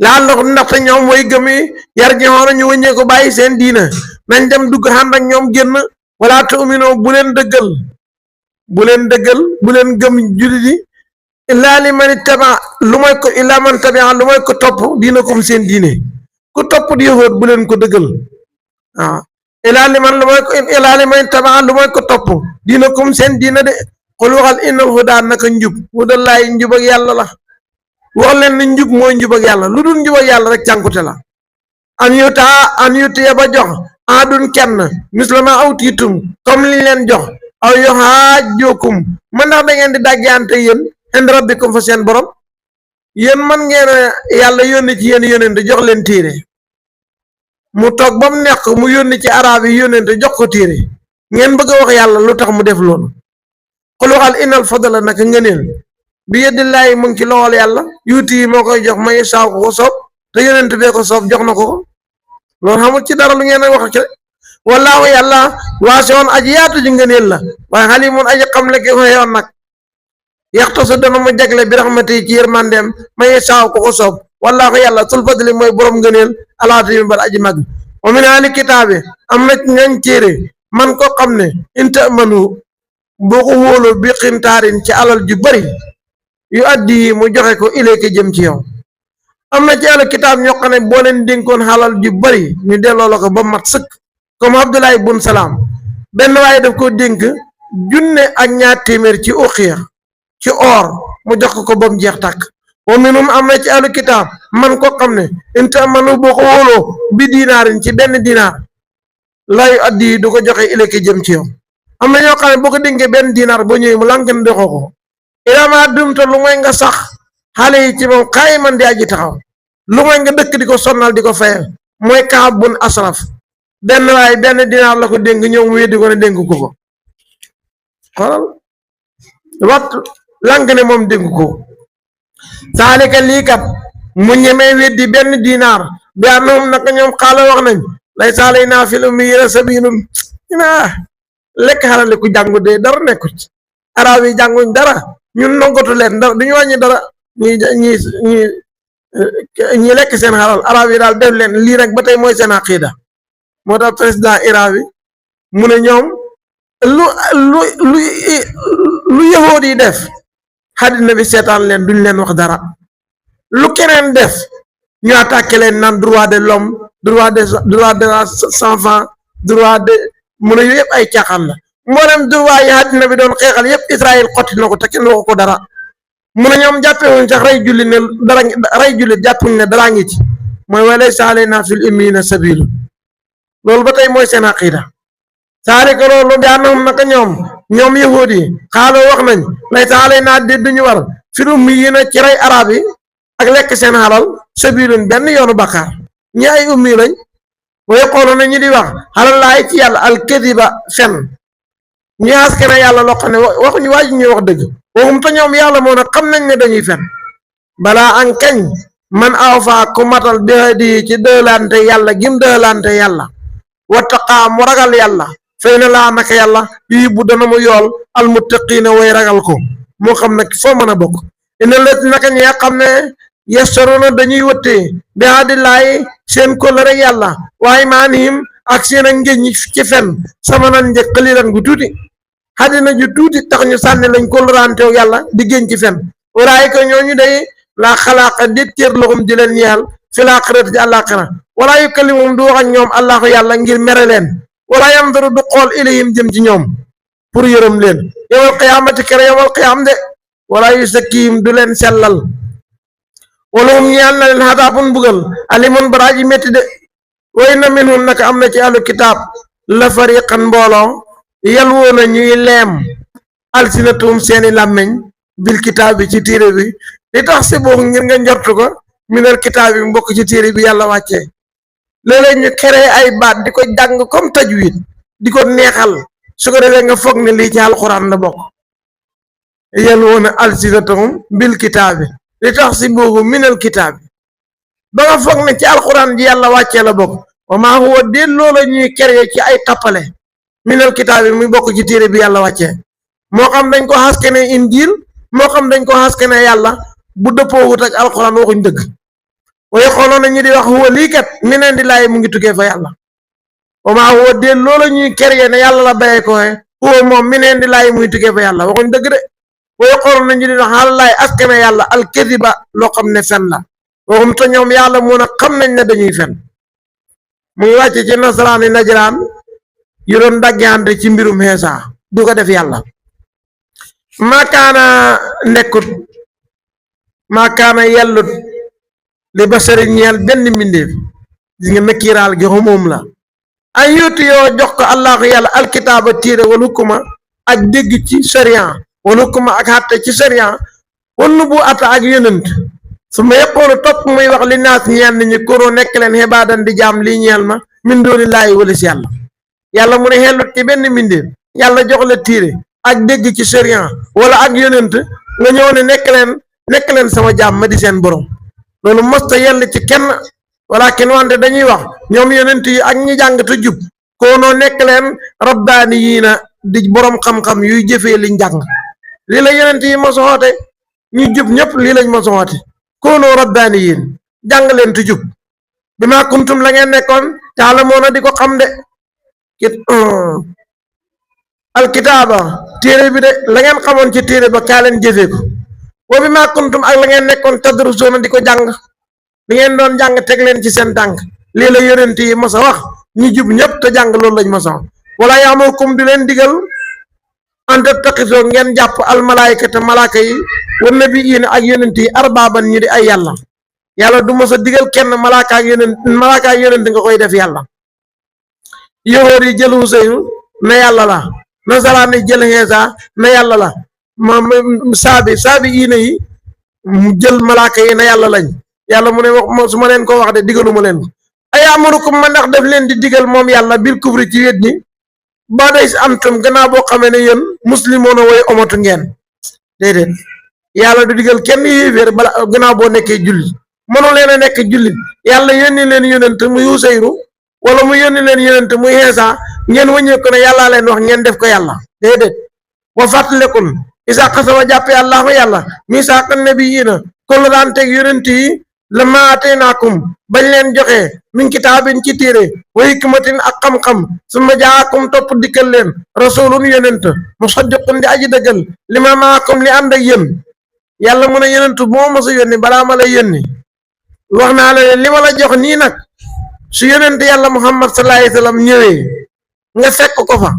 laa lawum ndaxte ñoom way gëm yi yar joxoona ñu wëññee ko bàyyi seen diine nañ dem dugg ànd ak ñoom génn wala tu'minu bu leen dëggal bu leen gëm jullit yi illaa li man ittaba lu mooy ko illaa man tabia lu mooy ko topp diina comme seen diine ku topp di yëhoot bu leen ko dëggal waaw illaa li man ittaba lu mooy ko topp diina comme seen diina de xul waxal innal hudaa naka njub hudallaay njub ak yàlla la wax leen ni njub mooy njub ak yàlla lu dul njub ak yàlla rek cànkute la an yutiya ba jox adun kenn mislama awtiitum comme liñ leen jox aw yuhajjukum man ndax da ngeen di dàggante yéen ind rabbikum fa seen borom yéen man ngeen yàlla yónni ci yéen yónente jox leen téere mu toog ba mu nekk mu yónni ci arab yi yónente jox ko téere ngeen bëgg a wax yàlla lu tax mu def loolu xul waxal innal fadla naka ngëneel bi yadillaahi mu ngi ci loxol yàlla yuuti yi moo koy jox may saaw ko soob te yónente bee ko soob jox na ko loolu xamul ci dara lu ngeen a wax ci wallaahu yàlla waasi'un aji yaatu ji ngëneel la waaye xalimun aji xam le ki ko xewoon nag yaxtasu dana mu jagle bi raxmati ci yërmandeem may saaw ko soob wallaahu yàlla sul fadli mooy borom ngëneel alaatimi bal aji mag wa min ahli kitaabi am na ñañ téere man ko xam ne inta manu boo ko wóolu bi xintaarin ci alal ju bari yu addi mu joxe ko ilayka jëm ci yow am na ci ahli kitaab ñoo xam ne boo leen dénkoon xalal ju bari ñu delloo la ko ba mat sëkk comme Abdoulaye bun Salaam benn waaye daf ko dénk junne ak ñaar téeméer ci uqiya ci or mu jox ko ba mu jeex tàkk wa minhum am na ci ahlu kitaab man ko xam ne inta manu boo ko wóoloo bi dinaarin ci benn dinaar layu addi du ko joxe ilayka jëm ci yow am na ñoo xam ne boo ko dénkee benn dinaar boo ñëwee mu lanken doxoo ko ilaamaa dumta lu mooy nga sax xale yi ci moom xaayi man di aji taxaw lu mooy nga dëkk di ko sonnal di ko fayal mooy Kaab bun Asraf benn waaye benn dinaar la ko dénk ñëw mu weddi ko ne dénk ko xoolal waxtu lank ne moom dénk ko saalika lii kat mu ñemee weddi benn dinaar bi annahum naka ñoom xaala wax nañ lay saalay naa fil ummiyyiina sabiilun lekk xalale ku jàngu de dara nekkut arab yi jànguñ dara ñun nongatu leen dara duñu wàññi dara ñi lekk seen xalal arab yi daal def leen lii rek ba tey mooy seen aqida moo tax président Iran bi mu ne ñoom lu yahood yi def xaddina bi seetaan leen duñ leen wax dara lu keneen def ñu attaqué leen naan droit de l'homme droit de l'enfant droit de mu ne yooyu yëpp ay caaxaan la mboolem droit yi xaddina bi doon xeexal yëpp Israël xotti na ko te kenn waxu ko dara mu ne ñoom jàppewuñ sax rey jullit ne dara rey jullit jàppuñ ne daraa ngi ci mooy wa laysa alaynaa fil ummiyiina sabiilun loolu ba tey mooy seen aqida saalika loolu bi annahum naka ñoom yahuud yi xaaloo wax nañ laysa alaynaa déet duñu war fil ummiyyiina ci rey arab yi ak lekk seen xalal sabiilun benn yoonu bakkaar ñi ay ummi lañ wa yaquluuna ñi di wax xalallaahi ci yàlla alkadiba fen ñi askane yàlla loo xam ne waxuñu waa ji ñuy wax dëgg waxum te ñoom yàlla moo ne xam nañ ne dañuy fen balaa an kañ man awfaa ku matal bi di ci dëlante yàlla gim dëlante yàlla wattaqaa mu ragal yàlla fay na laa naka yàlla yuhibbu dana mu yool almuttaqiina way ragal ko moo xam nag foo mën a bokk ina lët naka ñi nga xam ne yastaruna dañuy wëttee bi ahdillahi seen kóllëre yàlla waaye maanihim ak seen ak ngéñ ci fen sama nan njëg xalilan gu tuuti xaddina ju tuuti tax ñu sànni lañ kóllërantew yàlla di génn ci fen walaayika ñooñu day laa xalaaqa déet cër loxum di leen ñeel fi laaxirati ci àllaaxira walaa yukallimum du wax ak ñoom allahu yàlla ngir mere leen wala yanduru du xool ilayhim jëm ci ñoom pour yërëm leen yowal qiyaamati kere yowal qiyaam de wala yusakkihim du leen sellal wala hum ñeel na leen xadaabun bugal alimun baraaji métti de way na minhum naka am na ci àllu kitaab la fariqan mbooloo yalwoona ñuy leem alsinatum seeni làmmeñ bil kitaab bi ci téere bi li tax si boobu ngir nga njortu ko minal kitaab bi mbokk ci téere bi yàlla wàccee léeg-léeg ñu créé ay baat di ko jàng comme tajwid di ko neexal su ko defee nga foog ne lii ci alxuraan la bokk yalwoona alsinatum bil kitaab bi li tax si boobu minal kitaab bi ba nga foog ne ci alxuraan ji yàlla wàccee la bokk wa maa huwa déet loola ñuy créé ci ay tappale minal kitaab bi muy bokk ci téere bi yàlla wàccee moo xam dañ ko xaskane injiil moo xam dañ ko xaskane yàlla bu dëppoo wut ak alxuraan waxuñ dëgg waaye xooloon na ñu di wax huwa lii kat mineen di laay mu ngi tukkee fa yàlla wa maa huwa déet loola ñuy créé ne yàlla la bayee ko huwa moom mineen di laay mu ngi tukkee fa yàlla waxuñ dëgg de waaye xooloon na ñu di wax xaala laay askane yàlla alkadiba loo xam ne fen la waxum te ñoom yàlla mun a xam nañ ne dañuy fen mu ngi wàcce ci nasaraani najraan yu doon daggante ci mbirum xeesa du ko def yàlla maakaana nekkut maakaana yellut li basari ñeel benn mbindéef gis nga nakiraal gi xamoom la ay yuuti yoo jox ko allahu yàlla alkitaaba téere wal hukuma ak dégg ci sariyan wal hukuma ak xàtte ci sariyan wal nubu ata ak yonent su ma yëppoonu topp muy wax li naas ñeel nit ñi kóoroo nekk leen xebaadan di jaam lii ñeel ma min dooni laayi wala si yàlla yàlla mu ne xellut ci benn mbindéef yàlla jox la téere ak dégg ci sariyan wala ak yonent nga ñëw ne nekk leen sama jaam ma di seen borom loolu mosta yell ci kenn walakin wante dañuy wax ñoom yonent yi ak ñi jàng te jub koonoo nekk leen rabbaani yii na di borom xam-xam yuy jëfee liñ jàng lii la yonent yi ma soxoote ñu jub ñëpp lii lañ ma soxoote koonoo rabbaani yiin jàng leen te jub bi maa kuntum la ngeen nekkoon taalamoona di ko xam de alkitaaba téere bi de la ngeen xamoon ci téere ba kaa leen jëfee ko wa bi maa kuntum ak la ngeen nekkoon tadrusoona di ko jàng li ngeen doon jàng teg leen ci seen tànk lii la yonent yi mos a wax ñu jub ñëpp te jàng loolu lañ mos a wax wala yaamurukum di leen digal an tattaxisoo ngeen jàpp almalaayikata malaaka yi wa nabiyiina ak yonent yi arbaaban ñu di ay yàlla yàlla du mos a digal kenn malaaka ak yonent nga koy def yàlla yowóor yi jël Useyru na yàlla la nasaraan yi jël Iisaa na yàlla la saabi iina yi jël malaaka yi na yàlla lañ yàlla mu ne wax su ma leen ko wax de digaluma leen ko ay amurukum ma ndax def leen di digal moom yàlla bil kufri ci wét ñi ba day si antum gannaaw boo xamee ne yéen muslimoon a woy omatu ngeen déedéet yàlla du digal kenn yéeféer bala gannaaw boo nekkee jullit mënu leen a nekk jullit yàlla yónni leen yonent muy Useyru wala mu yónni leen yonent muy Iisaa ngeen wëññee ko ne yàllaa leen wax ngeen def ko yàlla déedéet wa fàttalekun isaa xasama jàppe allahu yàlla misaaqa nabiyyiina kon la daan teg yonent yi la ma ataynaakum bañ leen joxe min kitaabin ci téere wa hikmatin ak xam-xam summa jaakum topp dikkal leen rasulun yonent musaddiqun di aji dëggal li ma maakum li ànd ak yéen yàlla mu ne yonent moo mos a yónni balaa ma lay yónni wax naa la li ma la jox nii nag su yonent yàlla muhammad sallallahu alayhi wa sallam ñëwee nga fekk ko fa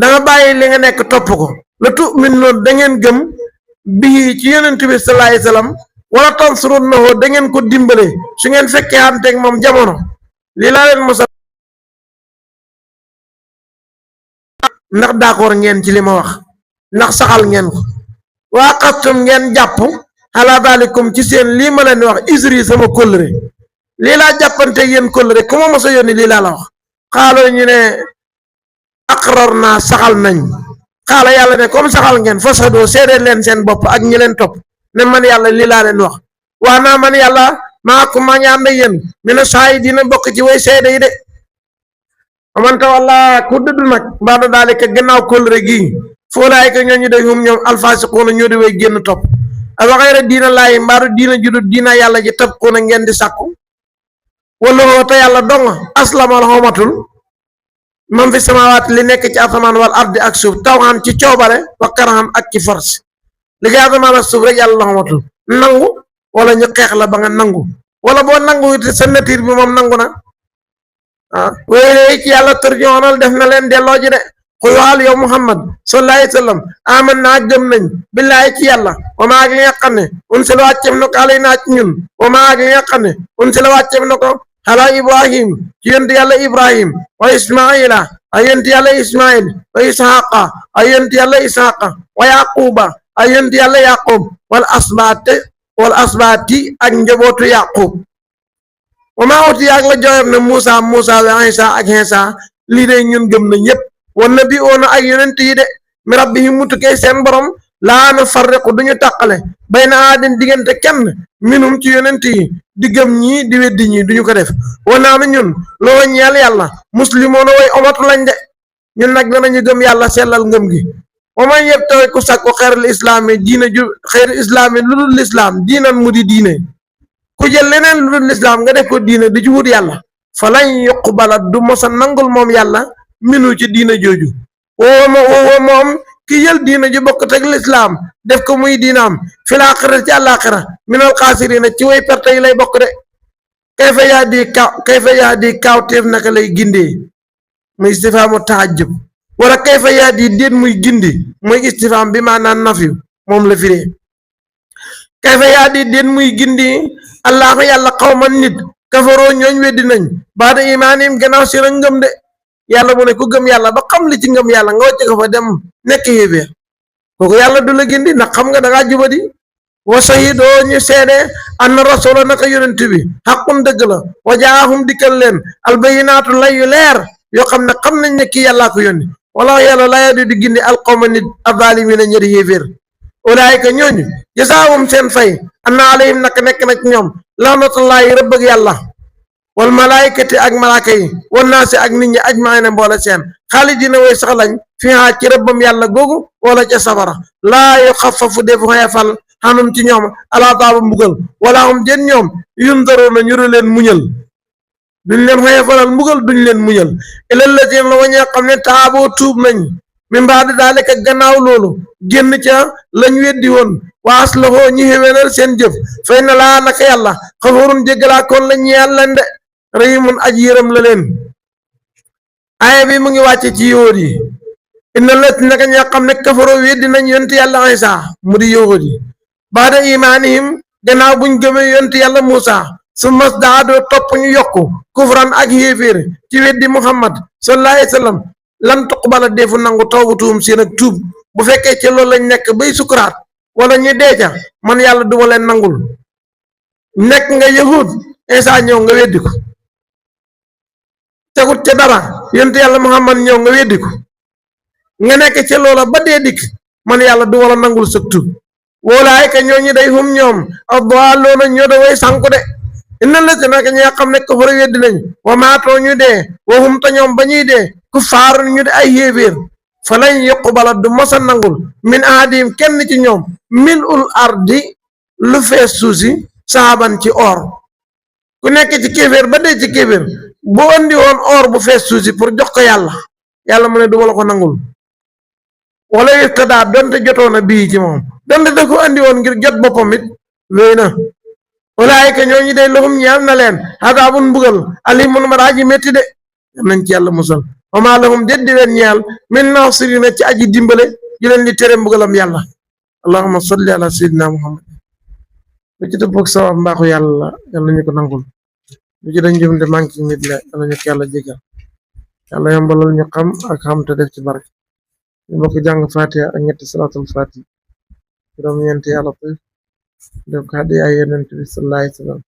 danga bàyyi li nga nekk topp ko la tu'minuun da ngeen gëm bii ci yonent bi sallallahu alayhi wa sallam wala tansurunahu da ngeen ko dimbale su ngeen fekkee anteeg moom jamono lii laa leen mos a ndax d'accord ngeen ci li ma wax ndax saxal ngeen ko waa xastum ngeen jàpp ala dalikum ci seen lii ma leen wax isri sama kóllëre lii laa jàppanteeg yéen kóllëre ku ma mos a yónni lii laa la wax xaaloo ñu ne aqrar naa saxal nañ xaala yàlla ne comme saxal ngeen fasadoo seedeel leen seen bopp ak ñi leen topp ne man yàlla lii laa leen wax waa naa man yàlla maakum maa ngi ànd ak yéen mina shaahidiina bokk ci way seede yi de amanta walla ku dëdd nag baada daalika gannaaw kóllëre gii foolaay ka ñooñu de hum ñoom alfaasiquuna ñoo di way génn topp awa xayra diina laayi mbaaru diina judu diina yàlla ji tab ko na ngeen di sàkku wala woo te yàlla dong aslamal xomatul man fi samawaat li nekk ci asamaan wal ardi ak suuf tawxaan ci coobare wa karaxan ak ci force li ci asamaan ak suuf rek yàlla la xomatul nangu wala ñu xeex la ba nga nangu wala boo nangu it sa nature bi moom nangu na wéy ci yàlla turjoonal def na leen delloo ji de xul waxal yow Muhammad sallallahu alayhi wa sallam aman naa gëm nañ billaahi ci yàlla wa maa ak li nga xam ne un si la wàcceef na ko alay naa ci ñun wa maa ak li nga xam ne un si la wàcceef na ko ala Ibrahim ci yonent yàlla Ibrahim wa Ismaila ay yonent yàlla Ismail wa Ishaqa ay yonent yàlla Ishaqa wa Yaquba ay yonent yàlla Yaqub wal asbaati ak njabootu Yaqub wa maa uti yaag la jooyam ne Muusa wa Isa ak Isa lii de ñun gëm nañ yépp wan na bi oona ak yonent yi de mi rabbihim mu tukkee seen borom laa nu farriqu duñu tàqale bayna aadin diggante kenn minum ci yonent yi di gëm ñii di weddi ñii duñu ko def wanaanu ñun loo ñeel yàlla muslimoona way omatu lañ de ñun nag danañu gëm yàlla sellal ngëm gi wa man yebtawi ku sàkku xeerul islaami diina ju xeerul islaami lu dul lislaam diinan mu di diine ku jël leneen lu dul lislaam nga def ko diine di ci wut yàlla fa lañ yuqbala du mosa nangul moom yàlla minu ci diina jooju woo moom ki jël diina ju bokk teg lislaam def ko muy diinaam fi laaxira ci àllaaxira minal xaasiriina ci way perte yi lay bokk de kayfa yaa di kaawteef naka lay gindee muy istifaamu taajjub wala kayfa yaa di déet muy gindi muy istifaam bi maanaan nafiyu moom la firee kayfa yaa di déet muy gindi allaahu yàlla xawman nit kafaroo ñooñ weddi nañ baada imaanim gannaaw si ngëm de yàlla mu ne ku gëm yàlla ba xam li ci ngëm yàlla nga wàcce ko fa dem nekk yéeféer kooku yàlla du la gindi ndax xam nga dangaa jubadi wa shahidoo ñu seede anna rasula naka yonent bi xaqun dëgg la wa jaahum dikkal leen albayinaatu lay yu leer yoo xam ne xam nañ ne kii yàllaa ko yónni wala yàlla laa yadu di gindi alqawma nit azaalimiina ñëri yéeféer ulaayika ñooñu jasaawum seen fay anna alayhim naka nekk na ci ñoom laanatullaahi rëbb ak yàlla wal malaayikati ak malaaka yi wan naasi ak nit ñi ajmaina mboole seen xaalidina way sax lañ fiha ci rëbbam yàlla googu wala ca safara laa yuxaffafu defu xeefal xanum ci ñoom alaataaba mbugal wala hum den ñoom yundaroona ñu leen muñal duñ leen xeefalal mbugal duñ leen muñal ilal latin la wañee xam ne taaboo tuub nañ min baadi daalika gannaaw loolu génn ca lañ weddi woon wa aslahoo ñi xéwénal seen jëf fay na laa naka yàlla xafoorun jéggalaa koon la ñeel leen de rahimun aj yërëm la leen aaya bi mu ngi wàcce ci yóot yi inna lati naka ña xam ne kafaroo weddi nañ yonti yàlla Isa mu di yóot yi baada imaanihim gannaaw buñ gëmee yonti yàlla Muusa su mas daadoo topp ñu yokku kufran ak xéeféer ci weddi Muhammad sallallahu alayhi wa sallam lan tuqbala defu nangu tawbatuhum seen ak tuub bu fekkee ci loolu lañ nekk bay sukuraat wala ñu deeca man yàlla duma leen nangul nekk nga yahud Isa ñëw nga weddi ko tegut ca dara yonent yàlla Muhammad ñëw nga weddi ko nga nekk ca loola ba dee dikk man yàlla du wala nangul sa tuub walaayika ñooñu day hum ñoom addaaloona ñoo da way sànku de inna la si naka ñi nga xam ne kafara weddi nañ wa maatoo ñu dee wa hum ta ñoom ba ñuy dee ku faar ñu de ay yéeféer fa lañ yuqbala du mosa nangul min ahadihim kenn ci ñoom mil ul ardi lu fees suusi saaban ci or ku nekk ci kéeféer ba dee ci kéeféer boo andi woon or bu fees suusi pour jox ko yàlla mu ne du ma la ko nangul wala yuftadaa donte jotoona bii ci moom donte da ko andi woon ngir jot boppam it wéy na walaayika ñooñu day loxum ñeel na leen xadaabun mbugal alimun maraaji métti de nañ ci yàlla musal wa maa lahum déet di leen ñeel min naasirina ci aji dimbale ji leen di tere mbugalam yàlla allahumma salli ala sayyidina muhammad lu ci dëppog sawab mbaaxu yàlla yàlla ñu ko nangul lu ci dañ jëm de manki nit la yàlla ñu ko yàlla jégal yàlla yombalal ñu xam ak xam te def ci barke ñu bokk jàng fatiha ak ñetti salatul fatiha juróom ñeenti yàlla def ko hadi ay yonent bi sallallahu alayhi wa sallam